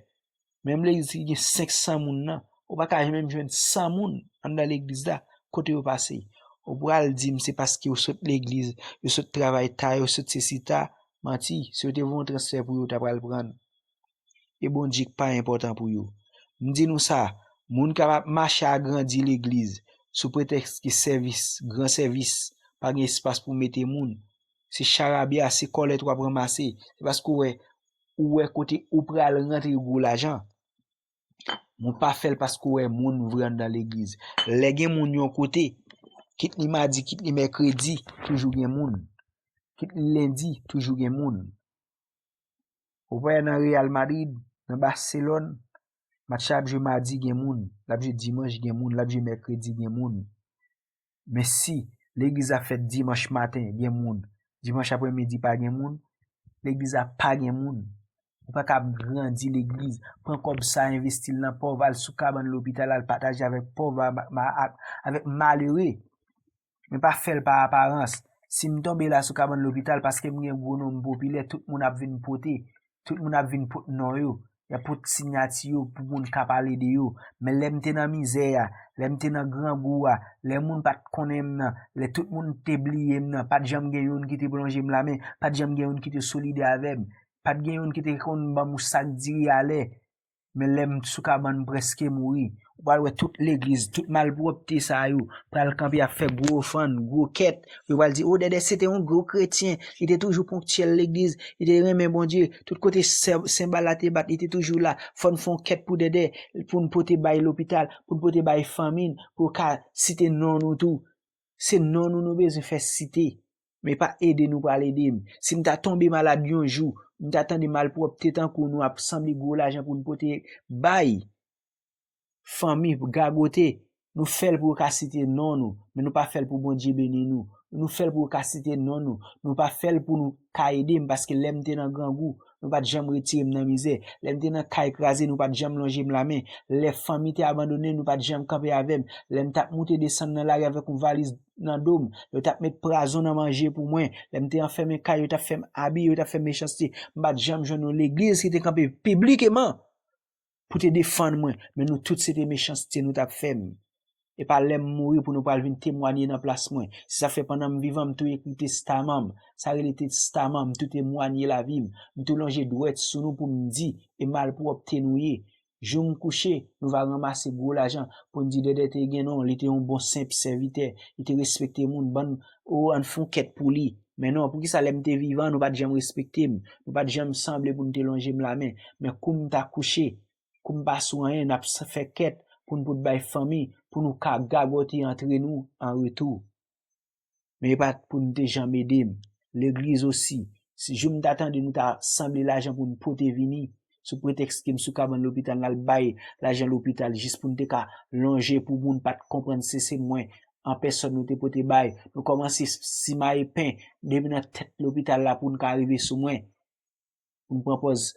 Menm legliz ki gen senk san moun nan, ou pa ka menm jwenn san moun anndan legliz la. Kote yo pase? Ou pral di m se paske yo sot legliz, yo sot travay ta, yo sot sesi ta. Manti, si yo te voye yon transfè pou yo, yo ta pral pran l. E Bondye k pa enpòtan pou yo. M di nou sa, moun k ap mache agrandi legliz sou pretèks ke sèvis, gran sèvis, pa gen espas pou mete moun, se charabya, se kòlèt w ap ranmase. Se paske w wè, ou wè kote ou pral rantre gwo lajan. Mwen pa fè l paske w wè moun vre anndan legliz. Lè gen moun yon kote, kit li madi, kit li mèkredi, toujou gen moun. Kit li lendi, toujou gen moun. Ou pa wè nan Real Madrid, nan Barcelone, match la ap jwe madi, gen moun. L ap jwe dimanch, gen moun. L ap jwe mèkredi, gen moun. Men si legliz la fèt dimanch maten, gen moun. Dimanch aprèmidi, pa gen moun. Legliz la pa gen moun. Ou pa ka ap grandi legliz. Pran kòb sa, envesti l nan pòv, al sou kabann lopital, al pataje avèk pòv, a- ma- a- avèk malere. Men pa fè l pa aparans. Si m tonbe la sou kabann lopital, paske m gen gwo non, m popilè, tout moun ap vin pote. Tout moun ap vin pot non yo. Y ap pot siyati yo pou moun ka pale de yo. Men lè m te nan mizè a, lè m te nan grangou a, lè moun pa t konnen m nan, lè tout moun te bliye m nan, pa t janm gen youn ki te plonje m lamen, pa t janm gen youn ki te solidè avè m, pa t gen youn ki te konn ban m yon sak diri alè. Men lè m sou kabann, m prèske mouri. Ou pral wè tout legliz, tout malpwòpte sa yo pral kanpe ap fè gwo ofann, gwo kèt. Yo pral di, "O, Dèdè se te yon gwo kretyen. Li te toujou ponktyèl legliz. Li te renmen Bondye. Tout kote sen- senbal la te bat, li te toujou la. Fò n fè yon kèt pou Dèdè, pou n pote bay lopital, pou n pote bay fanmi n, pou yo ka site non nou tou." Se non nou nou bezwen fè site. Men pa ede nou pral ede m. Si m ta tonbe malad yon jou, m ta tande malpwòpte tankou nou ap sanble gwo lajan pou n pote bay fanmi, gagote, nou fè l pou yo ka site non nou, men nou pa fè l pou Bondye beni nou. Nou fè l pou yo ka site non nou. Nou pa fè l pou nou ka ede m, paske lè m te nan grangou, nou pa t janm retire m nan mizè. Lè m te nan kay kraze, nou pa t janm lonje m lamen. Lè fanmi te abandone m, nou pa t janm kanpe avè m. Lè m t ap moute desann nan lari avèk yon valiz nan do m, yo t ap met pwazon nan manje pou mwen. Lè m te anfèmen kay, yo t ap fè m abi, yo t ap fè m mechanste. M pa t janm jwenn yon legliz ki te kanpe piblikeman pou te defann mwen, men nou tout se te mechanste nou t ap fè m. E pa lè m mouri pou nou pral vin temwanye nan plas mwen. Se sa fè pandan m vivan, m tou ekri testaman m. Sa rele testaman, m tou temwanye lavi m. M tou lonje dwèt sou nou pou m di, e malpwòpte nou ye. Jou m kouche, nou va ranmase gwo lajan pou n di Dèdè te gen non, li te yon bon senp sèvitè, li te respekte moun, bann, o, ann fè yon kèt pou li. Men non, poukisa lè m te vivan, nou pa t janm respekte m, nou pa t janm sanble pou n te lonje m lamen. Men kou m ta kouche, kou m pa sou anyen, n ap s- fè kèt pou n pot bay fanmi, pou nou ka gagote antre nou an retou. Men e pa t pou n te janm ede m. Legliz osi, si jou m ta tande nou ta sanble lajan pou n pote vini, sou pretèks ke m sou kabann lopital, n al bay lajan lopital jis pou n te ka lonje pou moun pa t konprann se, se mwen an pèsòn nou te pote bay. Nou kòmanse s- simaye pen depi nan tèt lopital la pou n ka rive sou mwen. Pou n pran pòz,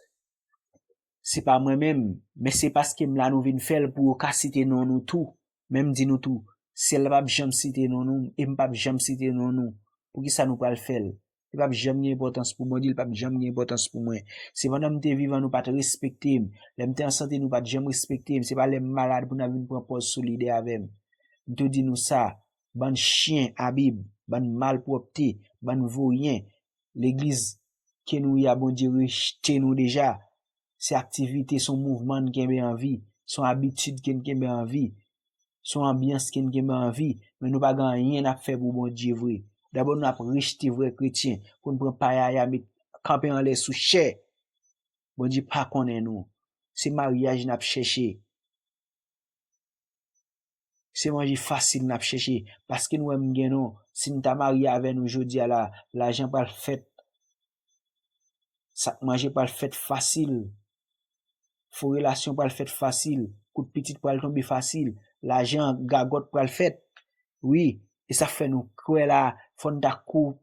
se pa mwen menm, men se paske m la nou vin fè l pou yo ka site non nou tou. Men m di nou tou, syèl la p ap janm site non nou, e m p ap janm site non nou. Poukisa nou pral fè l? Li p ap janm gen enpòtans pou Bondye, li p ap janm gen enpòtans pou mwen. Se pandan m te vivan, nou pa t respekte m. Lè m te an sante, nou pa t janm respekte m. Se pa lè m malad pou n ap vin pran pòz solidè avè m. M tou di nou sa, bann chen a Bib. bann malpwòpte, bann voryen. Legliz ke nou ye a, Bondye rejte nou deja. Se aktivite, se yon mouvman n kenbe an vi, se yon abitid ke n kenbe an vi, se yon anbyans ke n kenbe an vi, men nou pa gen anyen n ap fè pou Bondye vre. Dabò, n ap rejte vrè kretyen pou n pran payaya, met kanpe anlè sou chè. Bondye pa konnen nou. Se maryaj n ap chèche. Se manje fasil n ap chèche. Paske nou wè m gen nou. Si n ta marye avè nou jodi a la, lajan pral fèt. Sa k manje pral fèt fasil. Fo relasyon pral fèt fasil. Kout pitit pral tonbe fasil. Lajan gagòt pral fèt. Wi, e sa k fè nou kwè la, fò n ta kou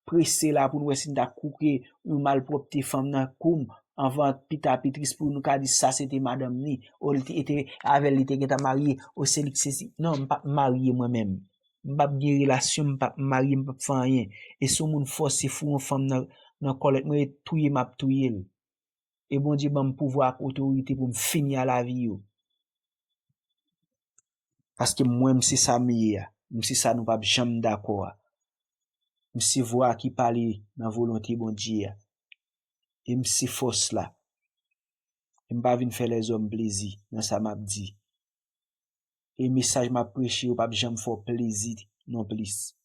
prese la pou n wè si n ta kouke yon malpwòpte fanm nan kou m anvan pita pi tris pou nou ka di sa se te madanm li, o li te, te avè l li te gentan marye, o se li k sesi. Non, m p ap marye mwen menm. M p ap gen relasyon, m p ap marye, m p ap fè anyen. E si yon moun fòse foure yon fanm nan, nan kòlèt mwen, e touye m ap touye l. E Bondye ban m pouvwa ak otorite pou m fini a lavi yo. Paske mwen, m se sa m ye a. M se sa nou p ap janm dakò a. M se vwa ki pale nan volonte Bondye a. E m se fòs la. E m pa vin fè lèzòm plezi nan sa m ap di. E mesaj m ap preche yo p ap janm fè w plezi nonplis.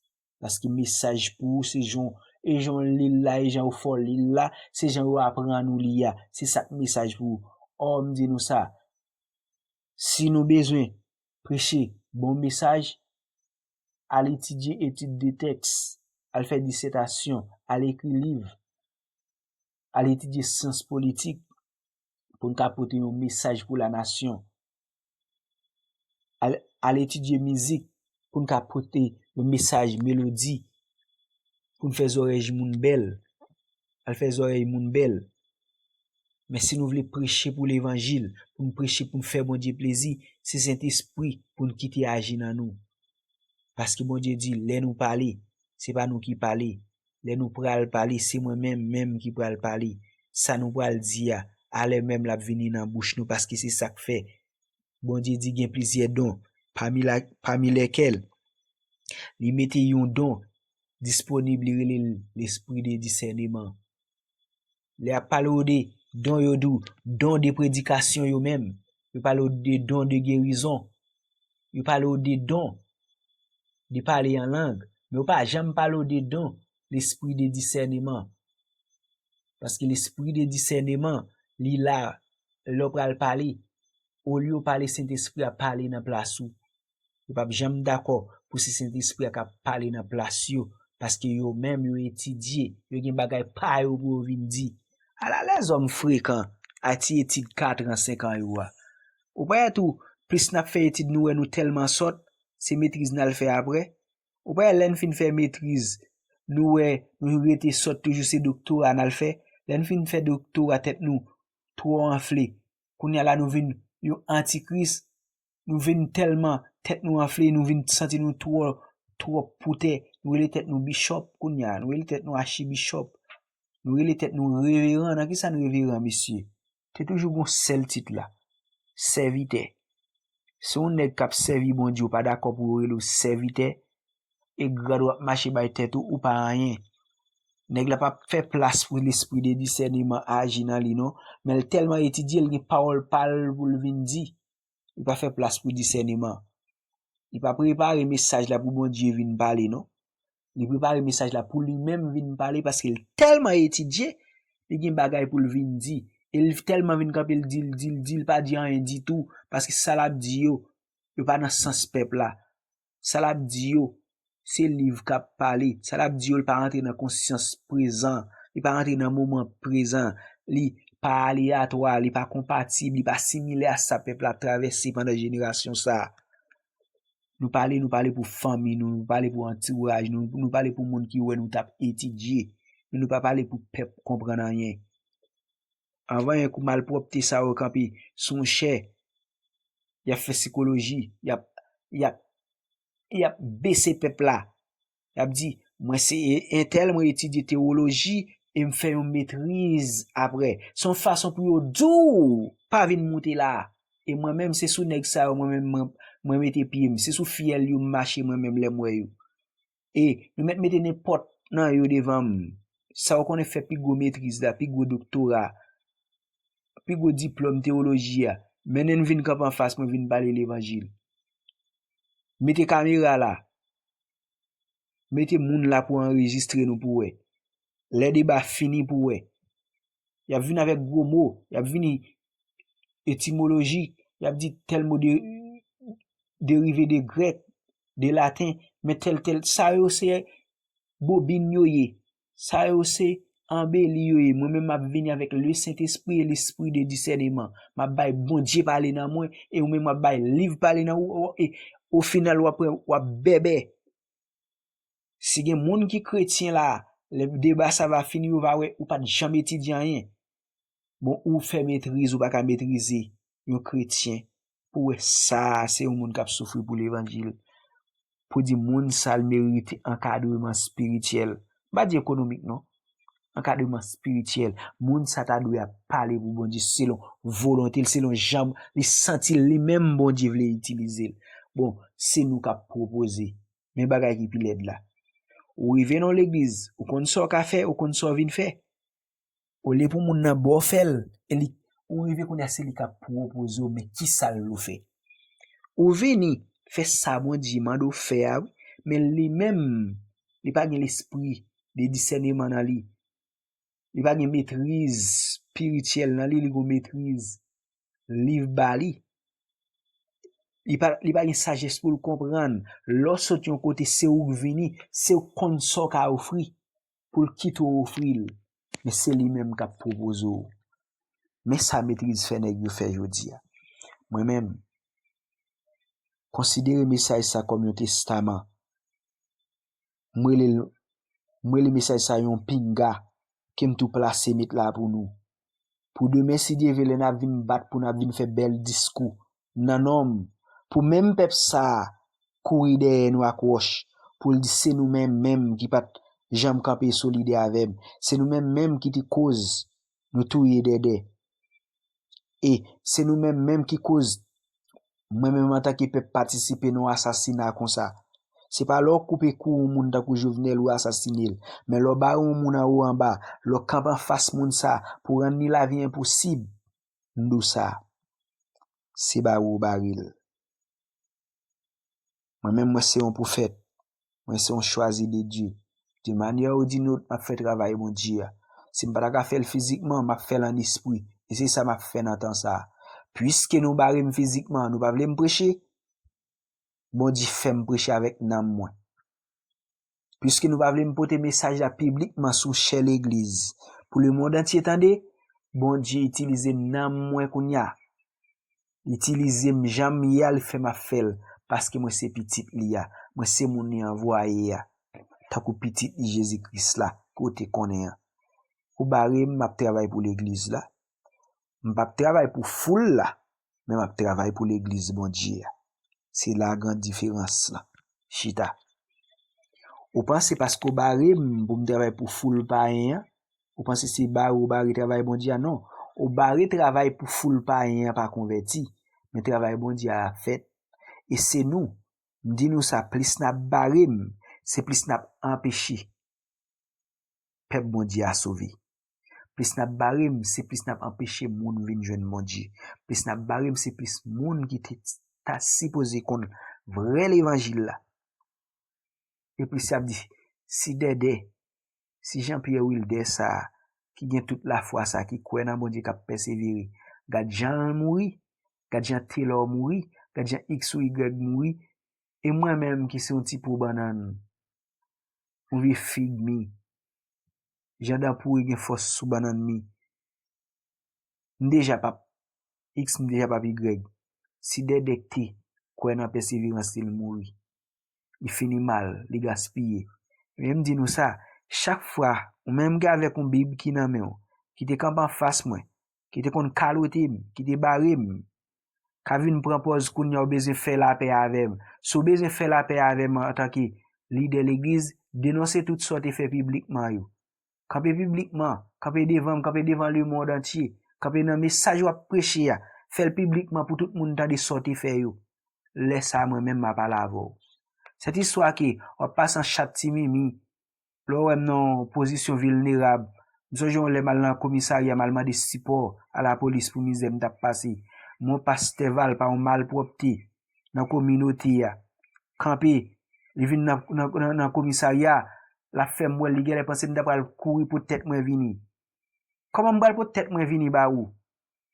Paske mesaj pou ou se jan, e jan w li l la, e jan yo fè w li l la, se jan yo aprann ou li a. Se sa k mesaj pou ou. Ò, m di nou sa, si nou bezwen preche bon mesaj, al etidye etid de tèks, al fè disètasyon, al ekri liv, al etidye syans politik pou n ka pote yon mesaj pou lanasyon. Al, al etidye mizik pou n ka pote yon mesaj, melodi, pou n fè zòrèy moun bèl. Al fè zòrèy moun bèl. Men si nou vle preche pou levanjil, pou n preche pou n fè Bondye plezi, se Sentespri pou n kite aji nan nou. Paske Bondye di, lè nou pale, se pa nou ki pale. Lè nou pral pale, se mwen menm, menm ki pral pale. Sa nou pral di a, alè menm l ap vini nan bouch nou, paske se sa k fè Bondye di gen plizyè don, pami la, pami lèkèl li mete yon don disponib, li rele l lespri de disèneman. Lè y ap pale w de don, yo di w don de predikasyon yo menm. Yo pale w de don de gerizon. Yo pale w de don de pale an lang. Men yo pa janm pale w de don lespri de disèneman. Paske lespri de disèneman, li la lè w pral pale. Olye w pale, Sentespri a pale nan plas ou. Yo p ap janm dakò pou se Sentespri a k ap pale nan plas yo, paske yo menm yo etidye, yo gen bagay pa yo pou yo vin di. Ala lèzòm frekan a ti etid kat an, senk an yo a. Ou pa wè tou, plis n ap fè etid, nou wè nou tèlman sòt, se metriz n al fè apre. Ou pa wè lè n fin fè metriz, nou wè nou rete sòt toujou, se doktora n al fè. Lè n fin fè doktora, tèt nou twò anfle. Kounye a la nou vin yon antikris, nou vin tèlman tèt nou anfle, nou vin santi nou twò, twò pou tè. Nou rele tèt nou bichòp kounye a, nou rele tèt nou achibichòp. Nou rele tèt nou reveran. Nan ki sa n reveran, mesye? Te toujou gon sèl tit la. Sèvitè. Si yon nèg k ap sèvi Bondye, ou pa dakò pou yo rele w sèvitè, e grad w ap mache bay tèt ou, ou pa anyen. Nèg la p ap fè plas pou lespri de disèneman aji nan li, non. Men l tèlman etidye, l gen pawòl pa l pou l vin di. Li pa fè plas pou disèneman. Li pa prepare mesaj la pou Bondye vin pale, non. Li prepare mesaj la pou li menm vin pale, paske l tèlman etidye, li gen bagay pou l vin di. E l tèlman vin kanpe, l di, l di, l di, l pa di anyen ditou, paske sa l ap di yo, yo pa nan sans pèp la. Sa l ap di yo, se liv k ap pale. Sa l ap di yo, li pa rantre nan konsyans prezan. Li pa rantre nan moman prezan. Li pa aleyatwa, li pa konpatib, li pa similè a sa pèp la ap travèse pandan jenerasyon sa a. Nou pale, nou pale pou fanmi nou, nou pale pou antouraj nou, nou pale pou moun ki wè nou t ap etidye. Men nou pa pale pou pèp konprann anyen. Anvan yon kou malpwòpte sa yo kanpe sou yon chè, y ap fè sikoloji, y ap, y ap, y ap bese pèp la. Y ap di, mwen se entèl, mwen etidye tewoloji, e m fè yon metriz apre. Se yon fason pou yo di w pa vin moute la. E mwen menm, se sou nèg sa yo, mwen menm, mwen, mwen mete pye m. Se sou fyèl yo m mache, mwen menm, lè m wè yo. E nou mèt mete nenpòt nan yo devan m. Sa w konnen fè pi gwo metriz la, pi gwo doktora, pi gwo diplòm teyoloji a. Mennen n vin kanpe anfas mwen, vin pale levanjil. Mete kamera la. Mete moun la pou anrejistre nou pou wè. Lè deba fini pou wè. Y ap vin avèk gwo mo, y ap vini etimoloji, y ap di tèl mo de, derive de grèk, de laten, men tèl, tèl, sa yo se bobin yo ye. Sa yo se anbeli yo ye. Mwen menm m ap vini avèk le Sentespri e lespri de disèneman. M ap bay Bondye pale nan mwen, e ou menm w ap bay liv pale nan ou, e o final w ap wè, w ap bèbè. Si gen moun ki kretyen la, lè deba sa va fini, yo va wè ou pa t janm etidye anyen. Bon, ou fè metriz, ou pa ka metrize yon kretyen. Pou wè sa, se yon moun k ap soufri pou levanjil. Pou di moun sa, l merite ankadreman espirityèl. M pa di ekonomik, non. Ankadreman espirityèl. Moun sa ta dwe ap pale pou Bondye selon volonte l, selon jan li santi l, li menm Bondye vle itilize l. Bon, se nou k ap pwopoze. Men bagay ki pi lèd la. Ou rive nan legliz, ou konn sa w ka fè, ou konn sa w vin fè. Olye pou moun nan ba w fè l, e li, ou rive kounye a se li k ap pwopoze w, men kisa l vle w fè. Ou vini fè sa Bondye mande w fè a, wi, men li menm, li pa gen lespri de disèneman nan li. Li pa gen metriz espirityèl nan li, li gen metriz liv ba li. Li pa, li pa gen sajès pou l konprann. Lè w sot yon kote, se ou k vini, se ou k konn sa w ka ofri, pou l kite w ofri l. Men se li menm k ap pwopoze w. Men sa metriz fè nèg yo fè jodi a. Mwen menm, konsidere mesaj sa kòm yon testaman. M rele l, m rele mesaj sa yon pinga ke m tou plase met la pou nou. Pou demen, si Dye vle, lè n ap vin bat pou n ap vin fè bèl diskou nan non m, pou menm pèp sa a kouri dèyè nou ak wòch, pou l di se nou menm menm ki pa t janm kanpe solidè avè m, se nou menm menm ki te koz nou touye Dèdè. E se nou menm menm ki koz mwen menm antanke pèp patisipe nan yon asasina konsa. Se pa lè w koupe kou yon moun tankou Jovenel ou asasine l, men lè w bare yon moun anwo anba, lè w kanpe anfas moun sa pou rann li lavi enposib, m di w sa, se bare w bare l. Mwen menm, mwen se yon pwofèt. Mwen se yon chwazi de Dye. De manyè ou di not, m ap fè travay Bondye a. Si m pa ta ka fè l fizikman, m ap fè l an espri. E se sa m ap fè nan tan sa a. Piske nou bare m fizikman, nou pa vle m preche? Bondye fè m preche avèk nanm mwen. Piske nou pa vle m pote mesaj la piblikman sou chè legliz, pou lemonn antye tande, Bondye itilize nanm mwen kounye a. Itilize m jan m ye a, li fè m ap fè l, paske mwen se pitit li a, mwen se moun li anvwaye a, tankou pitit li Jezi Kris la, ke w te konnen an. Ou bare m, m ap travay pou legliz la. M p ap travay pou foul la, men m ap travay pou legliz Bondye a. Se la gran diferans lan. Chita. Ou panse paske w bare m pou m travay pou foul payen an, ou panse se bare w bare travay Bondye a? Non. Ou bare travay pou foul payen an pa konvèti, men travay Bondye a ap fèt. E se nou, m di nou sa, plis n ap bare m, se plis n ap anpeche pèp Bondye a sove. Plis n ap bare m, se plis n ap anpeche moun vin jwenn Bondye. Plis n ap bare m, se plis moun ki te ta sipoze konn vrè levanjil la. E plis y ap di, si Dèdè, si Jean Pierre Wilder sa a, ki gen tout lafwa sa a, ki kwè nan Bondye, k ap pèsevere, gad jan l mouri, gad jan Telor mouri, gad jan X ou Y mouri, e mwen menm ki se yon ti po bannann, yon vye fig mi, jan dan pouri gen fòs sou bannann mi. M deja p ap X, m deja p ap Y. Si Dèdè k te kwè nan pèseverans li, l mouri. Li fini mal, li gaspiye. Men m di nou sa, chak fwa ou menm ki avèk yon Bib ki nan men w, ki te kanpe anfas mwen, ki te konn kalwete m, ki te bare m, ka vin pran pòz kounye a w bezwen fè lapè avè m. Si w bezwen fè lapè avè m antanke lidè legliz, denonse tout sa w te fè piblikman yo. Kanpe piblikman, kanpe devan m, kanpe devan lemonn antye, kanpe nan mesaj w ap preche a, fè l piblikman pou tout moun tande sa w te fè yo. Lè sa a, mwen menm, m ap pale avè w. Sèt istwa ke w ap pase an chat ti mimi, lè w wè m nan yon pozisyon vilnerab, m sonje yon lè m al nan komisarya, m al mande sipò a lapolis pou mizè m t ap pase. M wè yon pastè Valpa, yon malpwòpte nan kominote a, kanpe, li vin nan, nan, nan, nan komisarya, l ap fè m wè l, li genlè panse m ta pral kouri pot tèt mwen vini. Kòman m pral pot tèt mwen vini ba ou?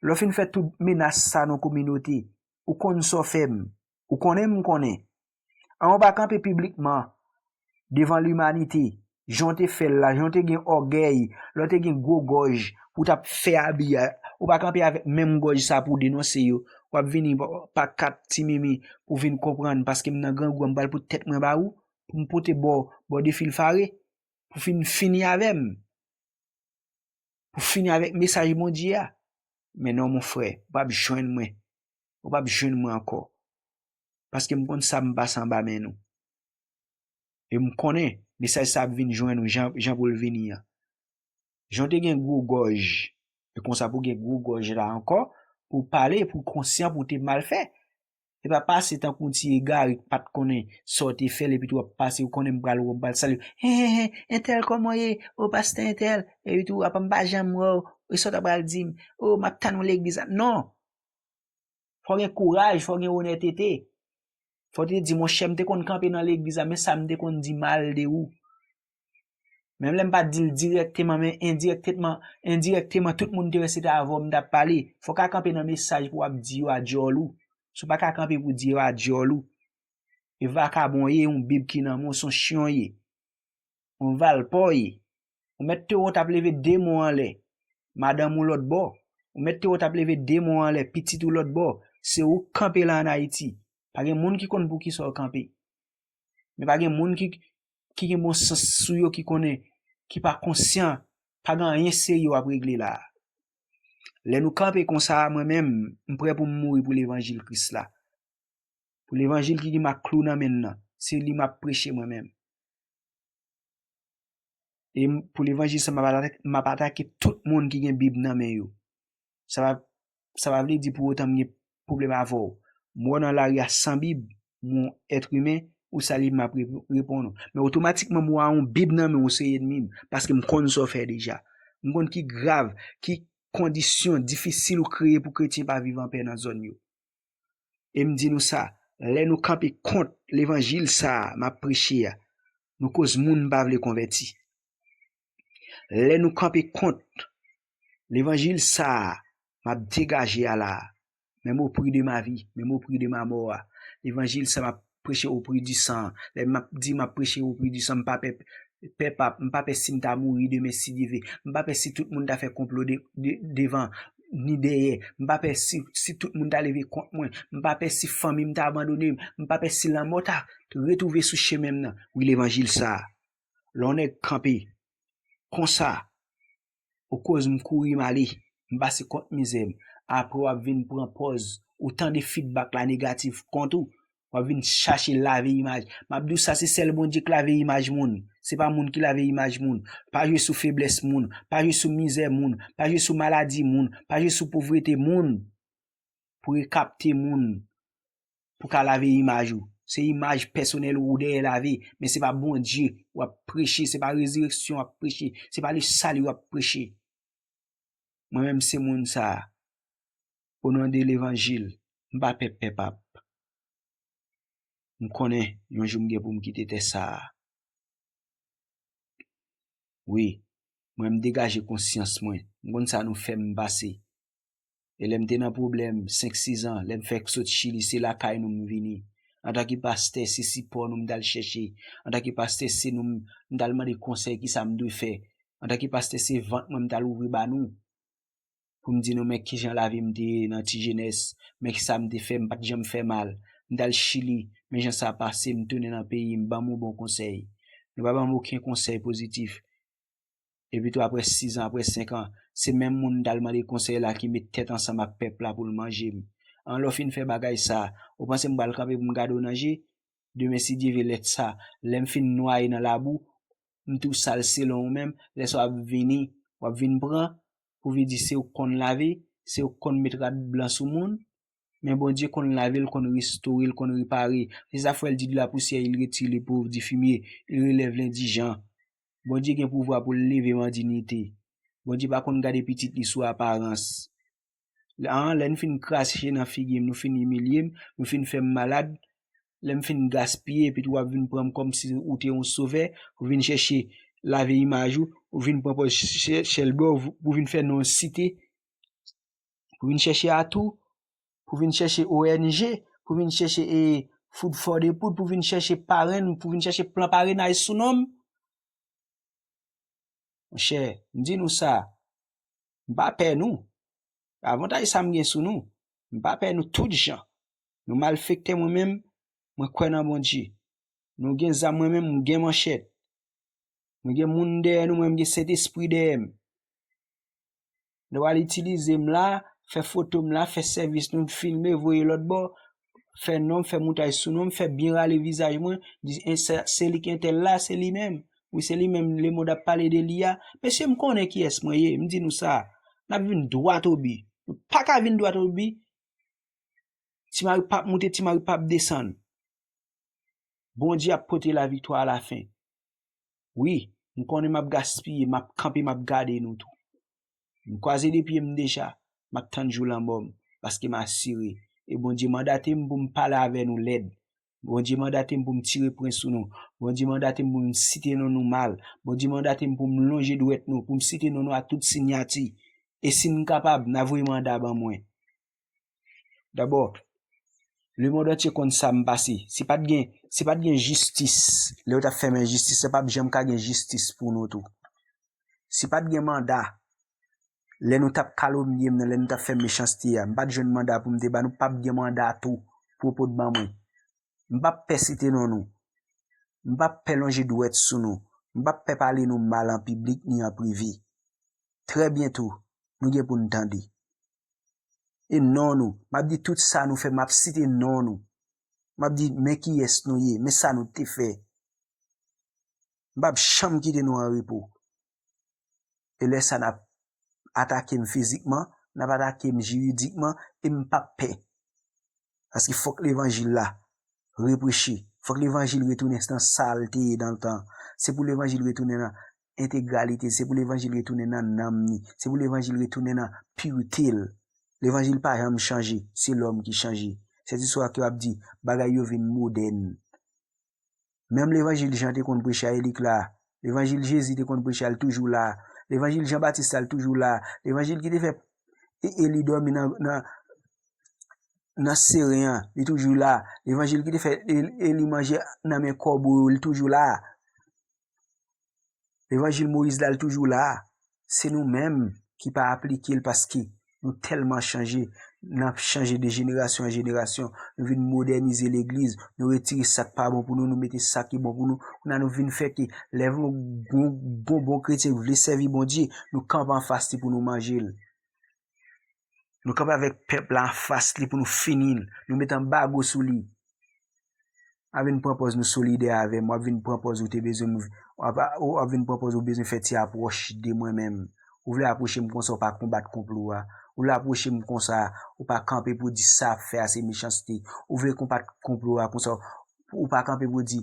Lè w fin fè tout menas sa nan kominote, ou konn sa w fè m. Ou konnen m konnen. An, ou pa kanpe piblikman devan limanite, jan w te fè l la, jan w te gen ògèy, lè w te gen gwo gòj pou w t ap fè abi a, ou pa kanpe avèk menm gòj sa pou w denonse yo. W ap vini pa, pa kat ti mimi pou w vin konprann, paske m nan grangou an, m pral pot tèt mwen ba ou, pou m pote bò, bò defilfare, pou fin fini avè m, pou fini avèk mesaj Bondye a. Men non, mon frè, ou p ap jwenn mwen. Ou p ap jwenn mwen ankò. Paske m konn sa m pase anba men nou. E m konnen mesaj sa ap vin jwenn ou jan, jan pou l vini an. Jan w te gen gwo gòj, e konsa pou w gen gwo gòj la ankò, pou w pale, pou w konsyan, pou w te mal fè. E pa pase tankou yon ti egare ki pa t konnen sa w te fè l, epi tou w ap pase, ou konnen m pral wè w, m pral salye w. Hen, hen, hen, entèl, kòman w ye? O, pastè entèl. Epi tou, apa m pa janm wè w? E sa w ta pral di m? O, m ap tann ou legliz la. Non! Fò w gen kouraj, fò w gen onètete. Fò w te di, monchè, m te konn kanpe nan legliz la, men sa m te konn di mal de ou. Menm lè m pa t di l dirèkteman, men endirèkteman, endirèkteman, tout moun te wè se te avè w m t ap pale. Fò w ka kanpe nan mesaj pou w ap di yo a dyòl ou. Si w pa ka kanpe pou w di yo a dyòl ou. E vakabon w ye, yon bib ki nan men w, se yon chen w ye. Yon valpa w ye. Ou mèt te wè w t ap leve de men w anlè. Madanm ou lòt bò. Ou mèt te wè w t ap leve de men w anlè, pitit ou lòt bò. Se ou k kanpe la ann Ayiti. Pa gen moun ki konn poukisa w kanpe. Men pa gen moun ki, ki gen bon sans sou yo, ki konnen, ki pa konsyan, pa gen anyen serye w ap regle la a. Lè nou kanpe konsa a, mwen menm, m prè pou m mouri pou levanjil Kris la. Pou levanjil ki gen mak klou nan men l nan, se li m ap preche mwen menm. E m, pou levanjil sa, m ap atake, m ap atake tout moun ki gen bib nan men yo. Sa pa, sa pa vle di pou otan m gen pwoblèm avè w. M wè w nan lari a san bib, m yon èt imen, ou salye m, m ap re-, reponn ou. Men otomatikman, m wè yon bib nan men w, ou se ènmi m, paske m konn sa w fè deja. M konn ki grav, ki kondisyon difisil ou kreye pou kretyen pa viv anpè nan zòn yo. E m di nou sa, lè nou kanpe kont levanjil sa a m ap preche a, nou koz moun pa vle konvèti. Lè nou kanpe kont levanjil sa a m ap degaje a la a, même au prix de ma vie, même au prix de ma mort a, levanjil sa m ap preche au prix du sang an. Lè m ap di m ap preche au prix du sang, m pa pè, pè pap, m pa pè si m ta mouri demen si Dye ve. M pa pè si tout moun ta fè konplo de, de, devan ni dèyè. M pa pè si, si tout moun ta leve kont mwen. M pa pè si fanmi m ta abandone m. M pa pè si lanmò ta retwouve sou chemen m nan. Wi, levanjil sa a. Lè yon nèg kanpe konsa, ou koz m kouri m ale, m pase kont mizè m. Apre w ap vin pran pòz, ou tande feedback la negatif kont ou. W ap vin chache lave imaj. M ap di w sa, se sèl Bondye k lave imaj moun. Se pa moun ki lave imaj moun. Pa jwe sou feblès moun. Pa jwe sou mizè moun. Pa jwe sou maladi moun. Pa jwe sou povrete moun. Pou rekapte moun. Pou ka lave imaj ou. Se imaj pèsonèl ou dèyè lave. Men se pa Bondye w ap preche. Se pa rezireksyon w ap preche. Se pa le sali w ap preche. Mwen menm se moun sa a. O non de levanjil, m pa pè pè pap. M konnen yon jou m gen pou m kite tè sa a. Wi, mwen m degaje konsyans mwen. M konn sa nou fè m pase. E lè m te nan pwoblèm senk, sis an, lè m fèk sot Chili, se lakay nou m vini. Antanke pastè, se sipò nou m t al chèche. Antanke pastè, se nou m, m t al mande konsèy kisa m dwe fè. Antanke pastè, se vant mwen m t al ouvri ba nou. Pou m di nou, men kijan lavi m te ye nan ti jenès, men kisa m te fè, m pa t janm fè mal. M t al Chili, men jan sa pase, m tounen nan peyi m, ban m yon bon konsèy. Nou pa ban m okenn konsèy pozitif. Epi tou, apre sis an, apre senk an, se menm moun m t al mande konsèy la ki met tèt ansanm ak pèp la pou l manje m. An, lè w fin fè bagay sa, ou panse m pral kanpe pou m gade w nan je? Demen, si Dye vle, lè sa, lè m fin nwaye nan labou, m tou sal selon ou menm, lè sa w ap vini, w ap vin pran, pou vin di se ou k konn lave, se ou k konn met rad blan sou moun. Men Bondye konn lave l, konn restore l, konn repare. Se sa fè l di: de la poussière il retire le pauvre du fumier, il relève l'indigent. Bondye gen pouvwa pou l leve m an diyite. Bondye pa konn gade pitit li sou aparans. An, lè n fin krache nan figi m, nou fin imilye m, nou fin fè m malad, lè m fin gaspiye, epi tou w ap vin pran m kòmsi ou te yon sovè, ou vin chèche lave imaj ou, ou vin pran pòz chè-, chèlbè w, pou vin fè non w site, pou vin chèche atou, pou vin chèche O N G, pou vin chèche, e, food for the poor, pou vin chèche parenn, pou vin chèche plan parenaj sou non m. Monchè, m di nou sa, m pa pè nou. Avantaj sa m gen sou nou, m pa pè nou tout jan. Nou malfektè, mwen menm, mwen kwè nan Bondye. Nou gen zam, mwen menm, m gen manchèt. Mwen gen moun dèyè nou, mwen, m gen Sentespri dèyè m. Nou al itilize m la, fè foto m la, fè sèvis nou, filme, voye lòt bò, fè non m, fè moutaj sou non m, fè byen rale vizaj mwen, di, "E, se, se li ki entèl la, se li menm. Wi, se li menm, lemonn ap pale de li a." Mesye, m konnen kiyès mwen ye, m di nou sa, n ap vin dwat o bi. Nou pa ka vin dwat o bi. Ti mari p ap moute, ti mari p ap desann. Bondye ap pote laviktwa alafen. Wi, m konnen m ap gaspiye, m ap kanpe, m ap gade nou tou. M kwaze de pye m deja, m ap tann jou lanmò m, paske m asire. E Bondye mandate m pou m pale avè nou lèd. Bondye mandate m pou m tire pwen sou nou. Bondye mandate m pou m site non nou mal. Bondye mandate m pou m lonje dwèt nou, pou m site non nou a tout sinyati. E si n kapab, n a voye manda ban mwen. Dabò, lemonn antye konn sa m pase. Si pa t gen, si pa t gen jistis, lè yo t ap fè m enjistis, sa p ap janm ka gen jistis pou nou tou. Si pa t gen manda, lè nou t ap kalomnye m nan, lè nou t ap fè m mechanste a, m pa t jwenn manda pou m te ba nou, p ap gen manda tou pou yo pot ban mwen. M p ap pè site non nou. M p ap pè lonje dwèt sou nou. M p ap pè pale nou mal an piblik ni an prive. Trè byento, nou gen pou n tande. E non nou, m ap di tout sa nou fè, m ap site non nou. M ap di, men kiyès nou ye, men sa nou te fè. M p ap janm kite nou an repo. E lè sa n ap atake m fizikman, n ap atake m jiridikman, e m p ap pè. Paske fòk levanjil la repreche. Fòk levanjil retounen nan sa l te ye nan tan. Se pou levanjil retounen nan entegralite. Se pou levanjil retounen nan nanm ni. Se pou levanjil retounen nan pirte l. Levanjil pa janm chanje. Se lòm ki chanje. Sèt istwa ke w ap di, bagay yo vin modèn. Menm levanjil Jan te konn preche a, e li k la. Levanjil Jezi te konn preche a, l toujou la. Levanjil Jan Batis la, l toujou la. Levanjil ki te fè e, Eli dòmi nan, nan, nan seren an, li toujou la. Levanjil ki te fè e, Eli manje nan men kòbo yo, li toujou la. Levanjil Moyiz la, li toujou la. Se nou menm ki pa aplike l paske nou tèlman chanje. N ap chanje de jenerasyon an jenerasyon. Nou vin modènize legliz. Nou retire sa k pa bon pou nou, nou mete sa ki bon pou nou. Kounye a nou vin fè ke lè yon bon, bon, bon kretyen vle sèvi Bondye, nou kanpe anfas li pou nou manje l. Nou kanpe avèk pèp la anfas li pou nou fini l. Nou met anbago sou li. W ap vin pran pòz nou solidè avè m, w ap vin pran pòz ou te bezwen m, w ap, w ap vin pran pòz ou bezwen fè ti apwòch de mwen menm. Ou vle apwoche m konsa, ou pa konbat konplo a. Ou vle apwoche m konsa, ou pa kanpe pou di sa ap fè a se mechanste. Ou vle konbat konplo a konsa, ou pa kanpe pou di,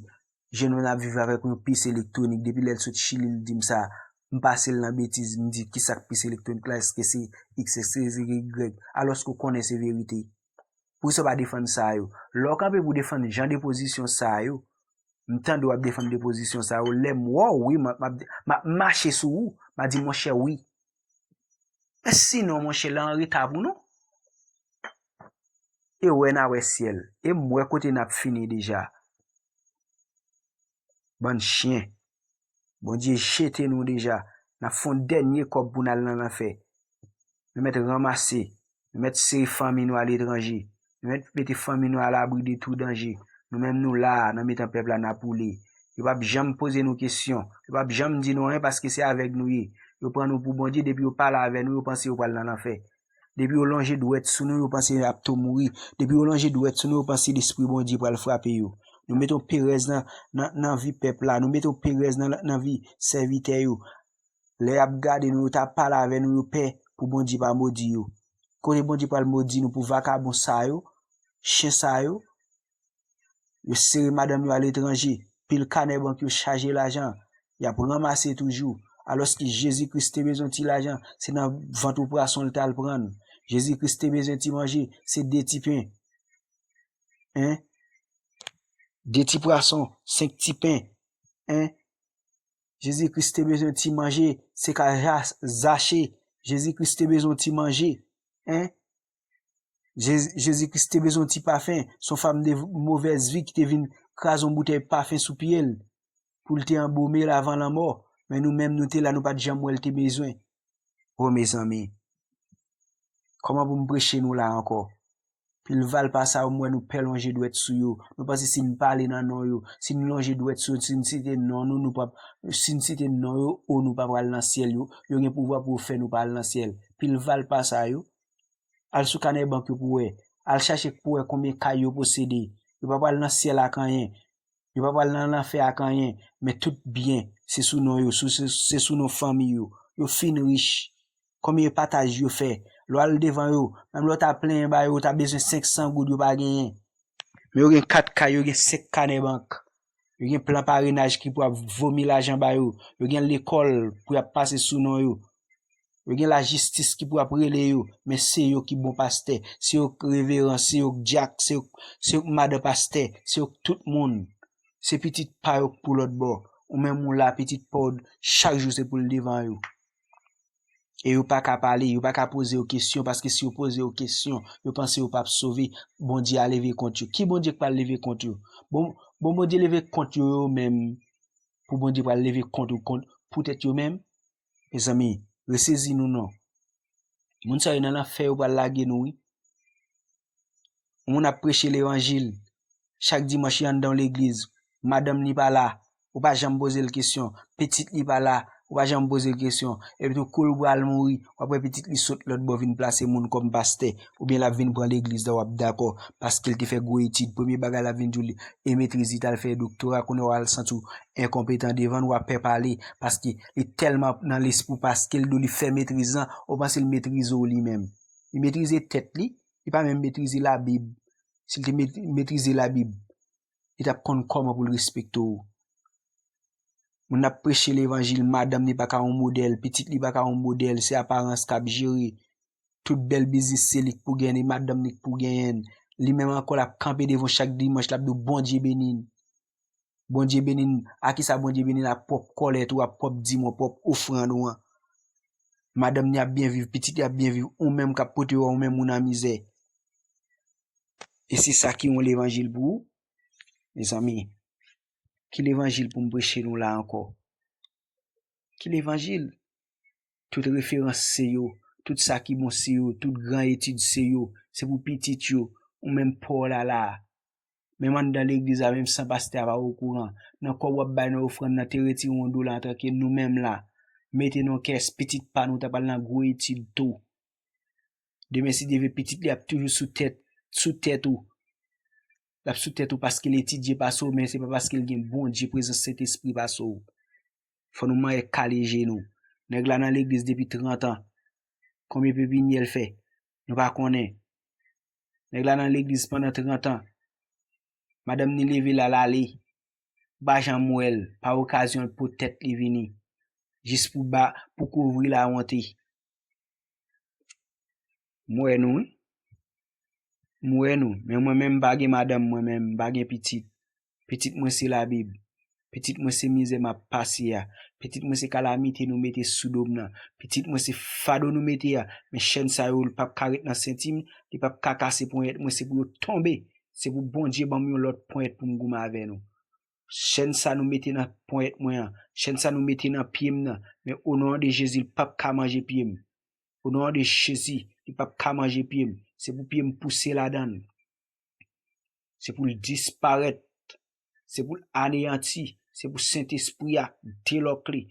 jèn mwen ap viv avèk yon pis elektwonik, depi lè l sot Chili, l di m sa. M pase l nan betiz, m di, "Kisa k pis elektwonik la? Èske se X, èske se Y?" Alòske w konnen se verite. Poukisa w pa defann sa yo? Lè w kanpe pou defann jan de pozisyon sa yo, m tande w ap defann de pozisyon sa yo, lè m wè w, wi, m ap, m ap, m ap mache sou ou, m a di, "Monchè, wi." Men sinon, monchè, lè an reta pou nou. E wè n a wè syèl. E m wè kote n ap fini deja. Bann chen. Bondye jete nou deja. N ap fè yon dènye kòb pou n al nan lanfè. Nou mèt ranmase. Nou mèt sere fanmi nou aletranje. Nou mèt mete fanmi nou alabri de tou danje. Nou menm nou la a, nan mitan pèp la, n ap woule. Yo p ap janm poze nou kesyon. Yo p ap janm di nou anyen paske se avèg nou ye. Yo pran nou pou Bondye, depi yo pale avè nou, yo panse yo pral nan lanfè. Depi yo lonje dwèt sou nou, yo panse y ap tou mouri. Depi yo lonje dwèt sou nou, yo panse Lespri Bondye pral frape yo. Nou mete yon perèz nan, nan, nan vi pèp la. Nou mete yon perèz nan, nan vi sèvitè yo. Lè y ap gade nou, yo ta pale avè nou, yo pè pou Bondye pa modi yo. Kote Bondye pral modi nou pou vakabon sa yo, Chen sa yo, yo sere madanm yo aletranje. Pil kanè bank yo chaje lajan. Y ap ranmase toujou. Alòske Jezi Kris te bezwen ti lajan, se nan vant yon pwason l t al pran l. Jezi Kris te bezwen ti manje, se de ti pen. Hein? De ti pwason, senk ti pen. Hein? Jezi Kris te bezwen ti manje, se ka Za- Zache. Jezi Kris te bezwen ti manje. Hein? Jezi Kris te bezwen ti pafen. Se yon fanm de movèz vi ki te vin kraze yon boutèy pafen sou pye l pou l te anbome l avan lanmò. Men nou menm, nou te la, nou pa t janm wè l te bezwen. O mezanmi, kòman pou m preche nou la ankò? Pil valpa sa yo, m wè nou pè lonje dwèt sou yo. Nou panse si n pale nan non yo, si n lonje dwèt sou yo, si n site non nou, nou p ap, si n site non yo, o nou pa pral nan syèl yo. Yo gen pouvwa pou yo fè nou pa al nan syèl. Pil valpa sa yo, al sou kanè bank yo pou wè. Al chache pou wè konbyen kay yo posede. Yo pa pral nan syèl ak anyen. Yo pa pral nan lanfè ak anyen. Men tout byen, se sou non yo, sou, se, se sou non fanmi yo. Yo fin rich. Konbyen pataj yo fè? Lè w al devan yo, menm lè w ta plenyen ba yo, ou ta bezwen senk san goud, yo pa genyen. Men yo gen kat kay, yo gen senk kanè bank. Yo gen plan parenaj ki pou ap vomi lajan ba yo. Yo gen lekòl pou y ap pase sou non yo. Yo gen lajistis ki pou ap rele yo. Men se yo ki bon pastè, se yo k reveran, se yo k dyak, se yo, se yo k madan pastè, se yo k tout moun. Se pitit pa yo k pou lòt bò. Ou menm ou la, pitit pa w, chak jou se pou l devan yo. E yo pa ka pale, yo pa ka poze yo kesyon, paske si yo poze yo kesyon, yo panse yo p ap sove, Bondye a leve kont yo. Ki Bondye k pral leve kont yo? Bon, bon Bondye leve kont yo, yo menm, pou Bondye pral leve kont ou kont, poutèt yo menm? Mezanmi, resezi nou non. Moun sa yo nan lanfè yo pral lage nou, wi. Yon moun ap preche levanjil. Chak dimanch, li anndan yon legliz. Madanm li pa la. Ou pa janm poze l kesyon. Pitit li pa la. Ou pa janm poze l kesyon. Epi tou, kou l pral mouri, w ap wè pitit li sot lòt bò vin plase moun kòm pastè. Oubyen l ap vin pran legliz la, w ap dakò. Paske l te fè gwo etid. Premye bagay l ap vin di w, li, e metriz li t al fè doktora, kounye a w al santi w enkonpetan devan l, w ap pè pale. Paske li tèlman nan lespri w, paske l di w li fè metriz lan, ou panse l metrize w li menm. Li metrize tèt li, li pa menm metrize Labib. Si l te met- metrize Labib, li t ap konn kòman pou l respekte w. Moun ap preche levanjil, madanm li pa ka yon modèl, pitit li pa ka yon modèl, se aparans k ap jere. Tout bèl biznis se li k pou genyen, madanm li k pou genyen. Li menm ankò l ap kanpe devan w chak dimanch, l ap di w Bondye beni n. Bondye beni n. A kisa Bondye beni n? A pwòp kòlèt ou, a pwòp dim ou, pwòp ofrann ou an. Madanm li ap byen viv, pitit li ap byen viv, ou menm k ap pote yo, ou menm ou nan mizè. E se sa ki yon levanjil pou ou? Mezanmi, ki levanjil pou m preche nou la ankò? Ki levanjil? Tout referans se yo, tout sa ki bon se yo, tout gran etid se yo, se pou pitit yo, ou menm pa w la la. Menm anndan legliz la, menm san pastè a pa okouran. Nan kòb w ap bay nan ofrann nan, te retire yon dola antanke nou menm la. Mete nan kès, pitit pa nou ta pral nan gwo etid tou. Demen si Dye vle, pitit li ap toujou sou tèt, sou tèt ou. L ap sou tèt ou paske l etidye pase w, men se pa paske l gen Bondye, prezans Sentespri pase w. Fò nou manyen kale je nou. Nèg la nan legliz depi trant an. Konbyen pepinyè l fè? Nou pa konnen. Nèg la nan legliz pandan trant an. Madanm ni leve l al ale. Ou pa janm wè l. Pa okazyon l poutèt li vini. Jis pou ba, pou kouvri lawonte. M wè nou, wi. M wè nou. Men mwen menm, m pa gen madanm, mwen menm, m pa gen pitit. Pitit mwen se Labib. Pitit mwen se mizè m ap pase a. Pitit mwen se kalamite nou mete sou do m nan. Pitit mwen se fado nou mete a. Men chèn sa yo, li p ap ka ret nan senti m, li p ap ka kase ponyèt mwen, se pou yo tonbe. Se pou Bondye ban m yon lòt ponyèt pou m goumen avè nou. Chèn sa nou mete nan ponyèt mwen an, chèn sa nou mete nan pye m nan, men o non de Jezi, li p ap ka manje pye m. O non de Jezi, li p ap ka manje pye m. Se pou pye m pouse ladan l. Se pou l disparèt. Se pou l aneyanti. Se pou Sentespri a delòk li.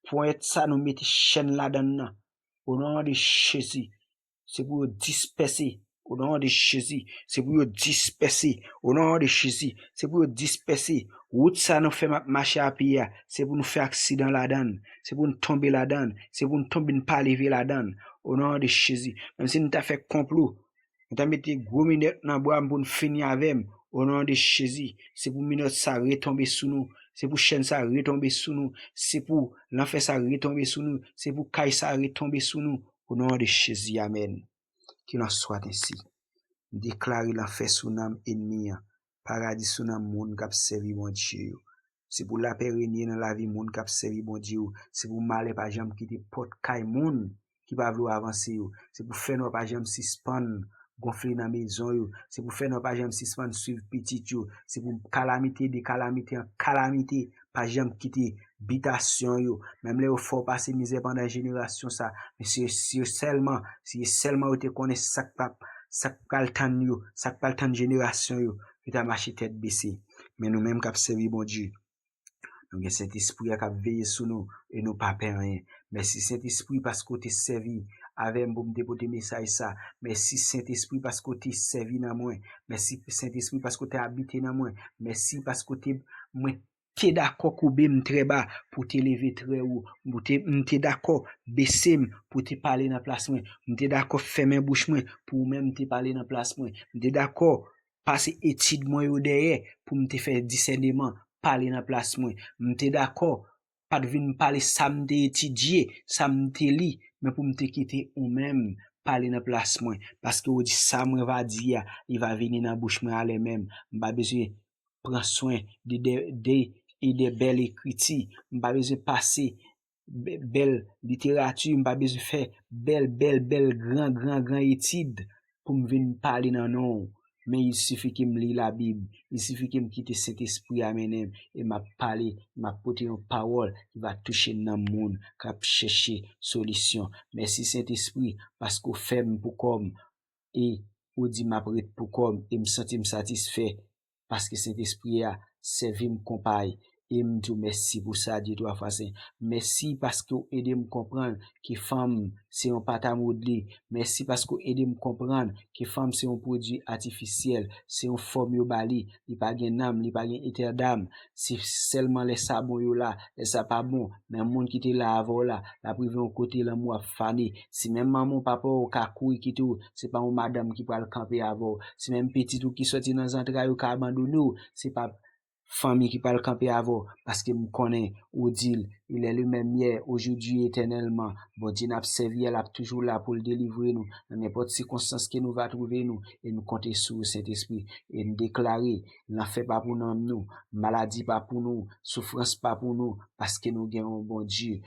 Ponyèt sa nou mete chèn ladan l nan. O non de Jezi, se pou yo dispèse. O non de Jezi, se pou yo dispèse. O non de Jezi, se pou yo dispèse. Wout sa nou fè m ap mache a pye a, se pou nou fè aksidan ladan l. Se pou n tonbe ladan l. Se pou n tonbe, n pa leve ladan l. O non de Jezi. Menm si n ta fè konplo, Yo ta mete gwo minòt nan bra m pou n fini avè m. O non de Jezi, se pou minòt sa retonbe sou nou. Se pou chèn sa retonbe sou nou. Se pou lanfè sa retonbe sou nou. Se pou kay sa retonbe sou nou. O non de Jezi, amèn. Qu'il en soit ainsi. M deklare lanfè sou nanm ènmi an, paradi sou nanm moun k ap sèvi Bondye yo. Se pou lapè renye nan lavi moun k ap sèvi Bondye yo. Se pou malè pa janm kite pòt kay moun ki pa vle w avanse yo. Se pou fènwa pa janm sispann gonfle nan mezon yo. Se pou fènwa pa janm sispann swiv pitit yo. Se pou kalamite de kalamite an kalamite pa janm kite bitasyon yo. Menm lè yo fè w pase mizè pandan jenerasyon sa, men se yo sèlman, se yo sèlman yo te konnen sa k pap, sa k pral tann yo, sa k pral tann jenerasyon yo, yo ta mache tèt bese. Men nou menm k ap sèvi Bondye, nou gen Sentespri a k ap veye sou nou e nou pa pè anyen. Mèsi Sentespri paske w te sèvi avè m pou m te pote mesaj sa. Mèsi Sentespri paske w te sèvi nan mwen. Mèsi Sentespri paske w te abite nan mwen. Mèsi paske w te, mwen te dakò koube m trè ba pou te leve trè wo. M te, m te dakò bese m pou te pale nan plas mwen. M te dakò fèmen bouch mwen pou ou menm te pale nan plas mwen. M te dakò pase etid mwen yo dèyè pou m te fè disèneman pale nan plas mwen. M te dakò pa t vin pale sa m te etidye, sa m te li, men pou m te kite ou menm pale nan plas mwen. Paske ou di sa mwen va di a, li va vini nan bouch mwen alè menm. M pa bezwen pran swen de, de, de, e de bèl ekriti. M pa bezwen pase bè- bèl literati, m pa bezwen fè bèl, bèl, bèl, gran, gran, gran etid pou m vin pale nan non w. Men il sifi ke m li Labib, il sifi ke m kite Sentespri a mennen m, e m ap pale, m ap pote yon pawòl ki va touche nanm moun k ap chèche solisyon. Mèsi Sentespri, paske w fè m pou kò m, e ou di m ap ret pou kò m, e m santi m satisfè, paske Sentespri a sèvi m konpay, e m di w mèsi pou sa, Dye twa fwa sen. Mèsi paske w ede m konprann ke fanm se yon pat a modle. Mèsi paske w ede m konprann ke fanm se yon pwodui atifisyèl, se yon fòm yo ba li, li pa gen nanm, li pa gen etèdam. Se sèlman lè sa bon yo la, lè sa pa bon, men moun ki te la avè w la, l ap rive yon kote lanmou ap fane. Si menm manman w, papa w ka kouri kite w, se pa yon madanm ki pral kanpe avè w. Si menm pitit ou ki sòti nan zantray ou ka abandone w, se pa fanmi ki pral kanpe avè w, paske m konnen ou di l, il est le même hier, aujourd'hui, éternellement. Bondye n ap sèvi a, l ap toujou la pou l delivre nou nan nenpòt sikonstans ke nou va twouve nou, e nou konte sou ou, Sentespri, e n deklare, lanfè pa pou nanm nou, maladi pa pou nou, soufrans pa pou nou, paske nou gen yon Bondye.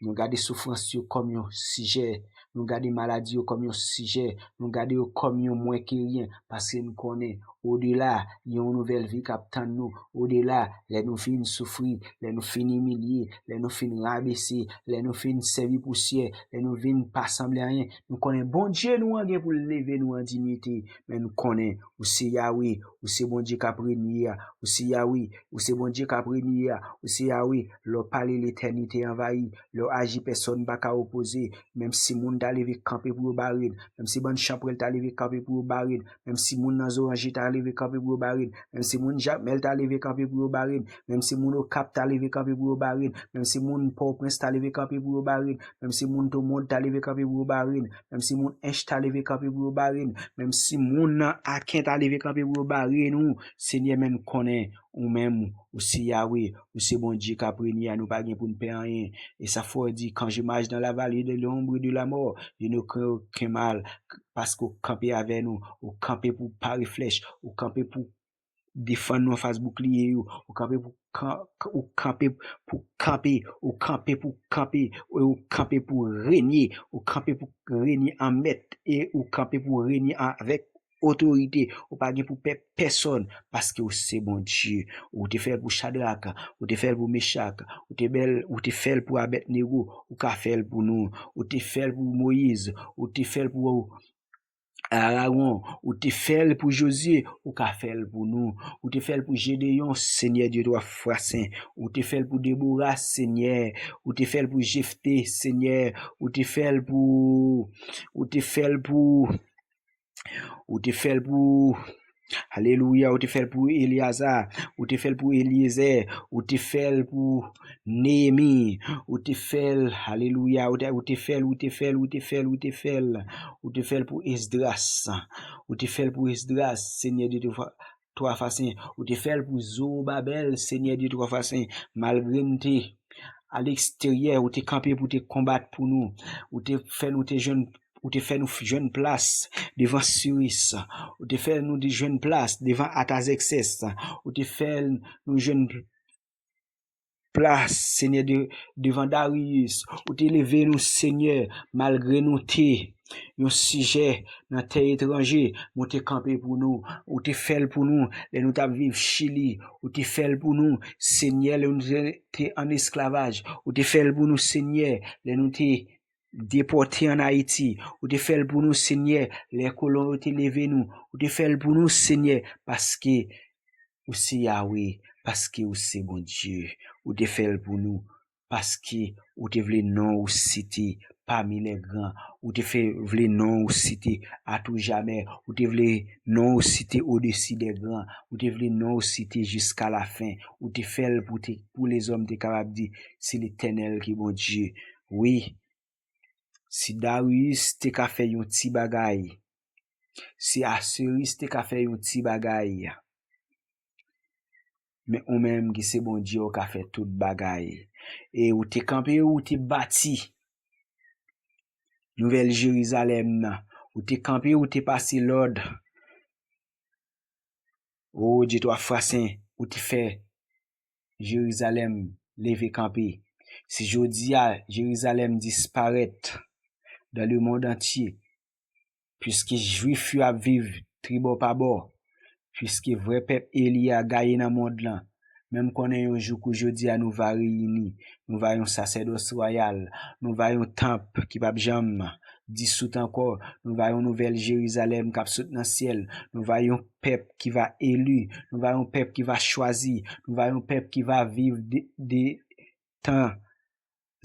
Nou gade soufrans yo kòm yon sijè, nou gade maladi yo kòm yon sijè, nou gade yo kòm yon mwen ke ryen, paske n konnen odela, gen yon nouvèl vi k ap tann nou. Odela, lè nou fin soufri, lè nou fin imilye, lè nou fin rabese, lè nou fin sèvi pousyè, lè nou vin pa sanble anyen, nou konnen Bondye nou an gen pou l leve nou an diyite. Men nou konnen ou se Yawe, ou se Bondye k ap renye a, ou se Yawe, ou se Bondye k ap renye a, ou se Yawe. Lè w pale, letènite anvayi. Lè w aji, pèsòn pa ka opoze. Menm si moun ta leve kanpe pou yo bare n, menm si bann chanpwèl ta leve kanpe pou yo bare n, menm si moun nan Zoranje ta leve kanpe pou yo bare n, menm si moun Jakmèl ta leve kanpe pou yo bare n, menm si moun Okap ta leve kanpe pou yo bare n, menm si moun Pòtoprens ta leve kanpe pou yo bare n, menm si moun Tomond ta leve kanpe pou yo bare n, menm si moun Ench ta leve kanpe pou yo bare n, menm si moun nan Aken ta leve kanpe pou yo bare nou, Senyè, men n konnen ou menm, ou se Yawe, ou se Bondye k ap renye a, nou pa gen pou n pè anyen. E sa fè w di, quand je marche dans la vallée de l'ombre de la mort, je ne crains aucun mal, paske w kanpe avè nou, ou kanpe pou pare flèch, ou kanpe pou defann nou anfas boukliye yo, ou kanpe pou kan- ou kanpe pou kanpe, ou kanpe pou kanpe, e ou kanpe pou renye, ou kanpe pou renye an mèt, e ou kanpe pou renye avèk otorite, ou pa gen pou pè pèsòn, paske ou se Bondye. Ou te fè l pou Chadrak, ou te fè l pou Mechak, ou te bèl, ou te fè l pou Abèdnego, ou ka fè l pou nou. Ou te fè l pou Moyiz, ou te fè l pou Arawon, ou te fè l pou Jozye, ou ka fè l pou nou. Ou te fè l pou Jedeyon, Senyè Dye twa fwa sen. Ou te fè l pou Debora, Senyè. Ou te fè l pou Jefte, Senyè. Ou te fè l pou, ou te fè l pou, ou te fè l pou Alelouya, ou te fè l pou Elyaza, ou te fè l pou Elyezè, ou te fè l pou Neyemi, ou te fè l, alelouya, ou te, ou te fè l, ou te fè l, ou te fè l, ou te fè l, ou te fè l pou Esdras, ou te fè l pou Esdras, Senyè Dye twa, twa fasen, ou te fè l pou Zowobabèl, Senyè Dye twa fasen, malgre n te a leksteryè, ou te kanpe pou te konbat pou nou, ou te fè nou te jwenn ou te fè nou jwenn plas devan Siris, ou te fè nou jwenn plas devan Atazèksès, ou te fè nou jwenn plas, Senyè, de, devan Dariyis, ou te leve nou, Senyè, malgre nou te yon sijè nan tè etranje, men w te kanpe pou nou, ou te fè l pou nou, lè nou t ap viv Chili, ou te fè l pou nou, Senyè, lè nou te, te an esklavaj, ou te fè l pou nou, Senyè, lè nou te depòte ann Ayiti. Ou te fè l pou nou, Senyè, lè kolon yo te leve nou. Ou te fè l pou nou, Senyè, paske ou se Yawe, paske ou se Bondye. Ou te fè l pou nou, paske ou te vle non ou site pami lè gran. Ou te fè, vle non ou site a tou jamè. Ou te vle non ou site odesi dè gran. Ou te vle non ou site jiska lafen. Ou te fè l pou, te, pou lèzòm te kapab di, se Letènèl ki Bondye. Wi, si Dariyis te ka fè yon ti bagay, si Asiris te ka fè yon ti bagay, men ou menm ki se Bondye, ou ka fè tout bagay. E ou te kanpe, ou te bati Nouvèl Jerizalèm nan. Ou te kanpe, ou te pase lòd. O Dye twa fwa sen, ou te fè Jerizalèm leve kanpe. Si jodi a Jerizalèm disparèt dans le monde entier, piske Jwif yo ap viv tribò pa bò, piske vrè pèp eli a gaye nan mond lan, men m konnen yon jou kou jodi a nou va reyini, nou va yon sasèdòs wayal, nou va yon tanp ki p ap janm disout ankò, nou va yon nouvèl Jerizalèm k ap sot nan syèl, nou va yon pèp ki va eli, nou va yon pèp ki va chwazi, nou va yon pèp ki va viv de, de tan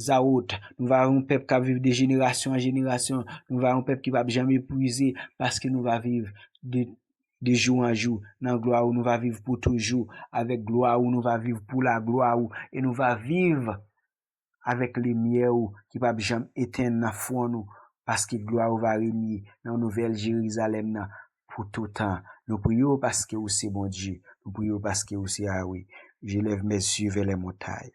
a wòt, nou va yon pèp k ap viv de jenerasyon an jenerasyon, nou va yon pèp ki p ap janm epwize, paske nou va viv de, de jou an jou nan glwa ou, nou va viv pou toujou avèk glwa ou, nou va viv pou laglwa ou, e nou va viv avèk limyè ou ki p ap janm etenn nan fwon nou, paske glwa ou va renye nan nouvèl Jerizalèm nan pou toutan. Nou priye w paske ou se Bondye. Nou priye w paske ou se Yawe. Je lève mes yeux vers les montagnes.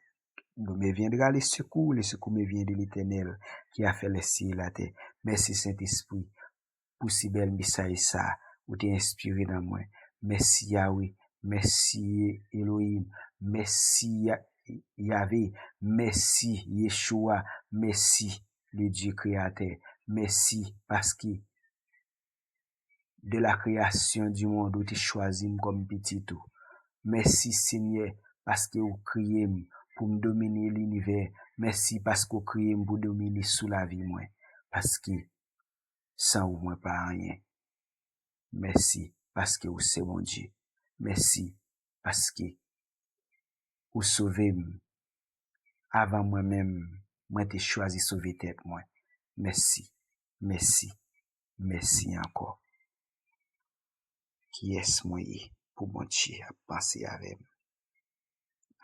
D'où me viendra le secours? Le secours me vient de l'Éternel qui a fait les cieux et la terre. Mèsi, Sentespri, pou si bèl mesaj sa ou te enspire nan mwen. Mèsi, Yawe. Mèsi, Elohim. Mèsi, Ya-, Yave. Mèsi, Yeshua. Mèsi, le Dieu créateur. Mèsi, paske de la création du monde, ou te chwazi m kòm pitit ou. Mèsi, Senyè, paske ou kreye m pou m domine linivè. Mèsi paske ou kreye m pou domine sou lavi mwen. Paske san ou, mwen pa anyen. Mèsi paske ou se Bondye. Mèsi paske ou sove m avan mwen menm, mwen te chwazi sove tèt mwen. Mèsi, mèsi, mèsi ankò. Kiyès mwen ye pou Bondye ap panse avè m?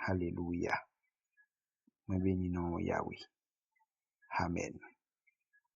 Alelouya. Mwen beni non w, Yawe. Amèn.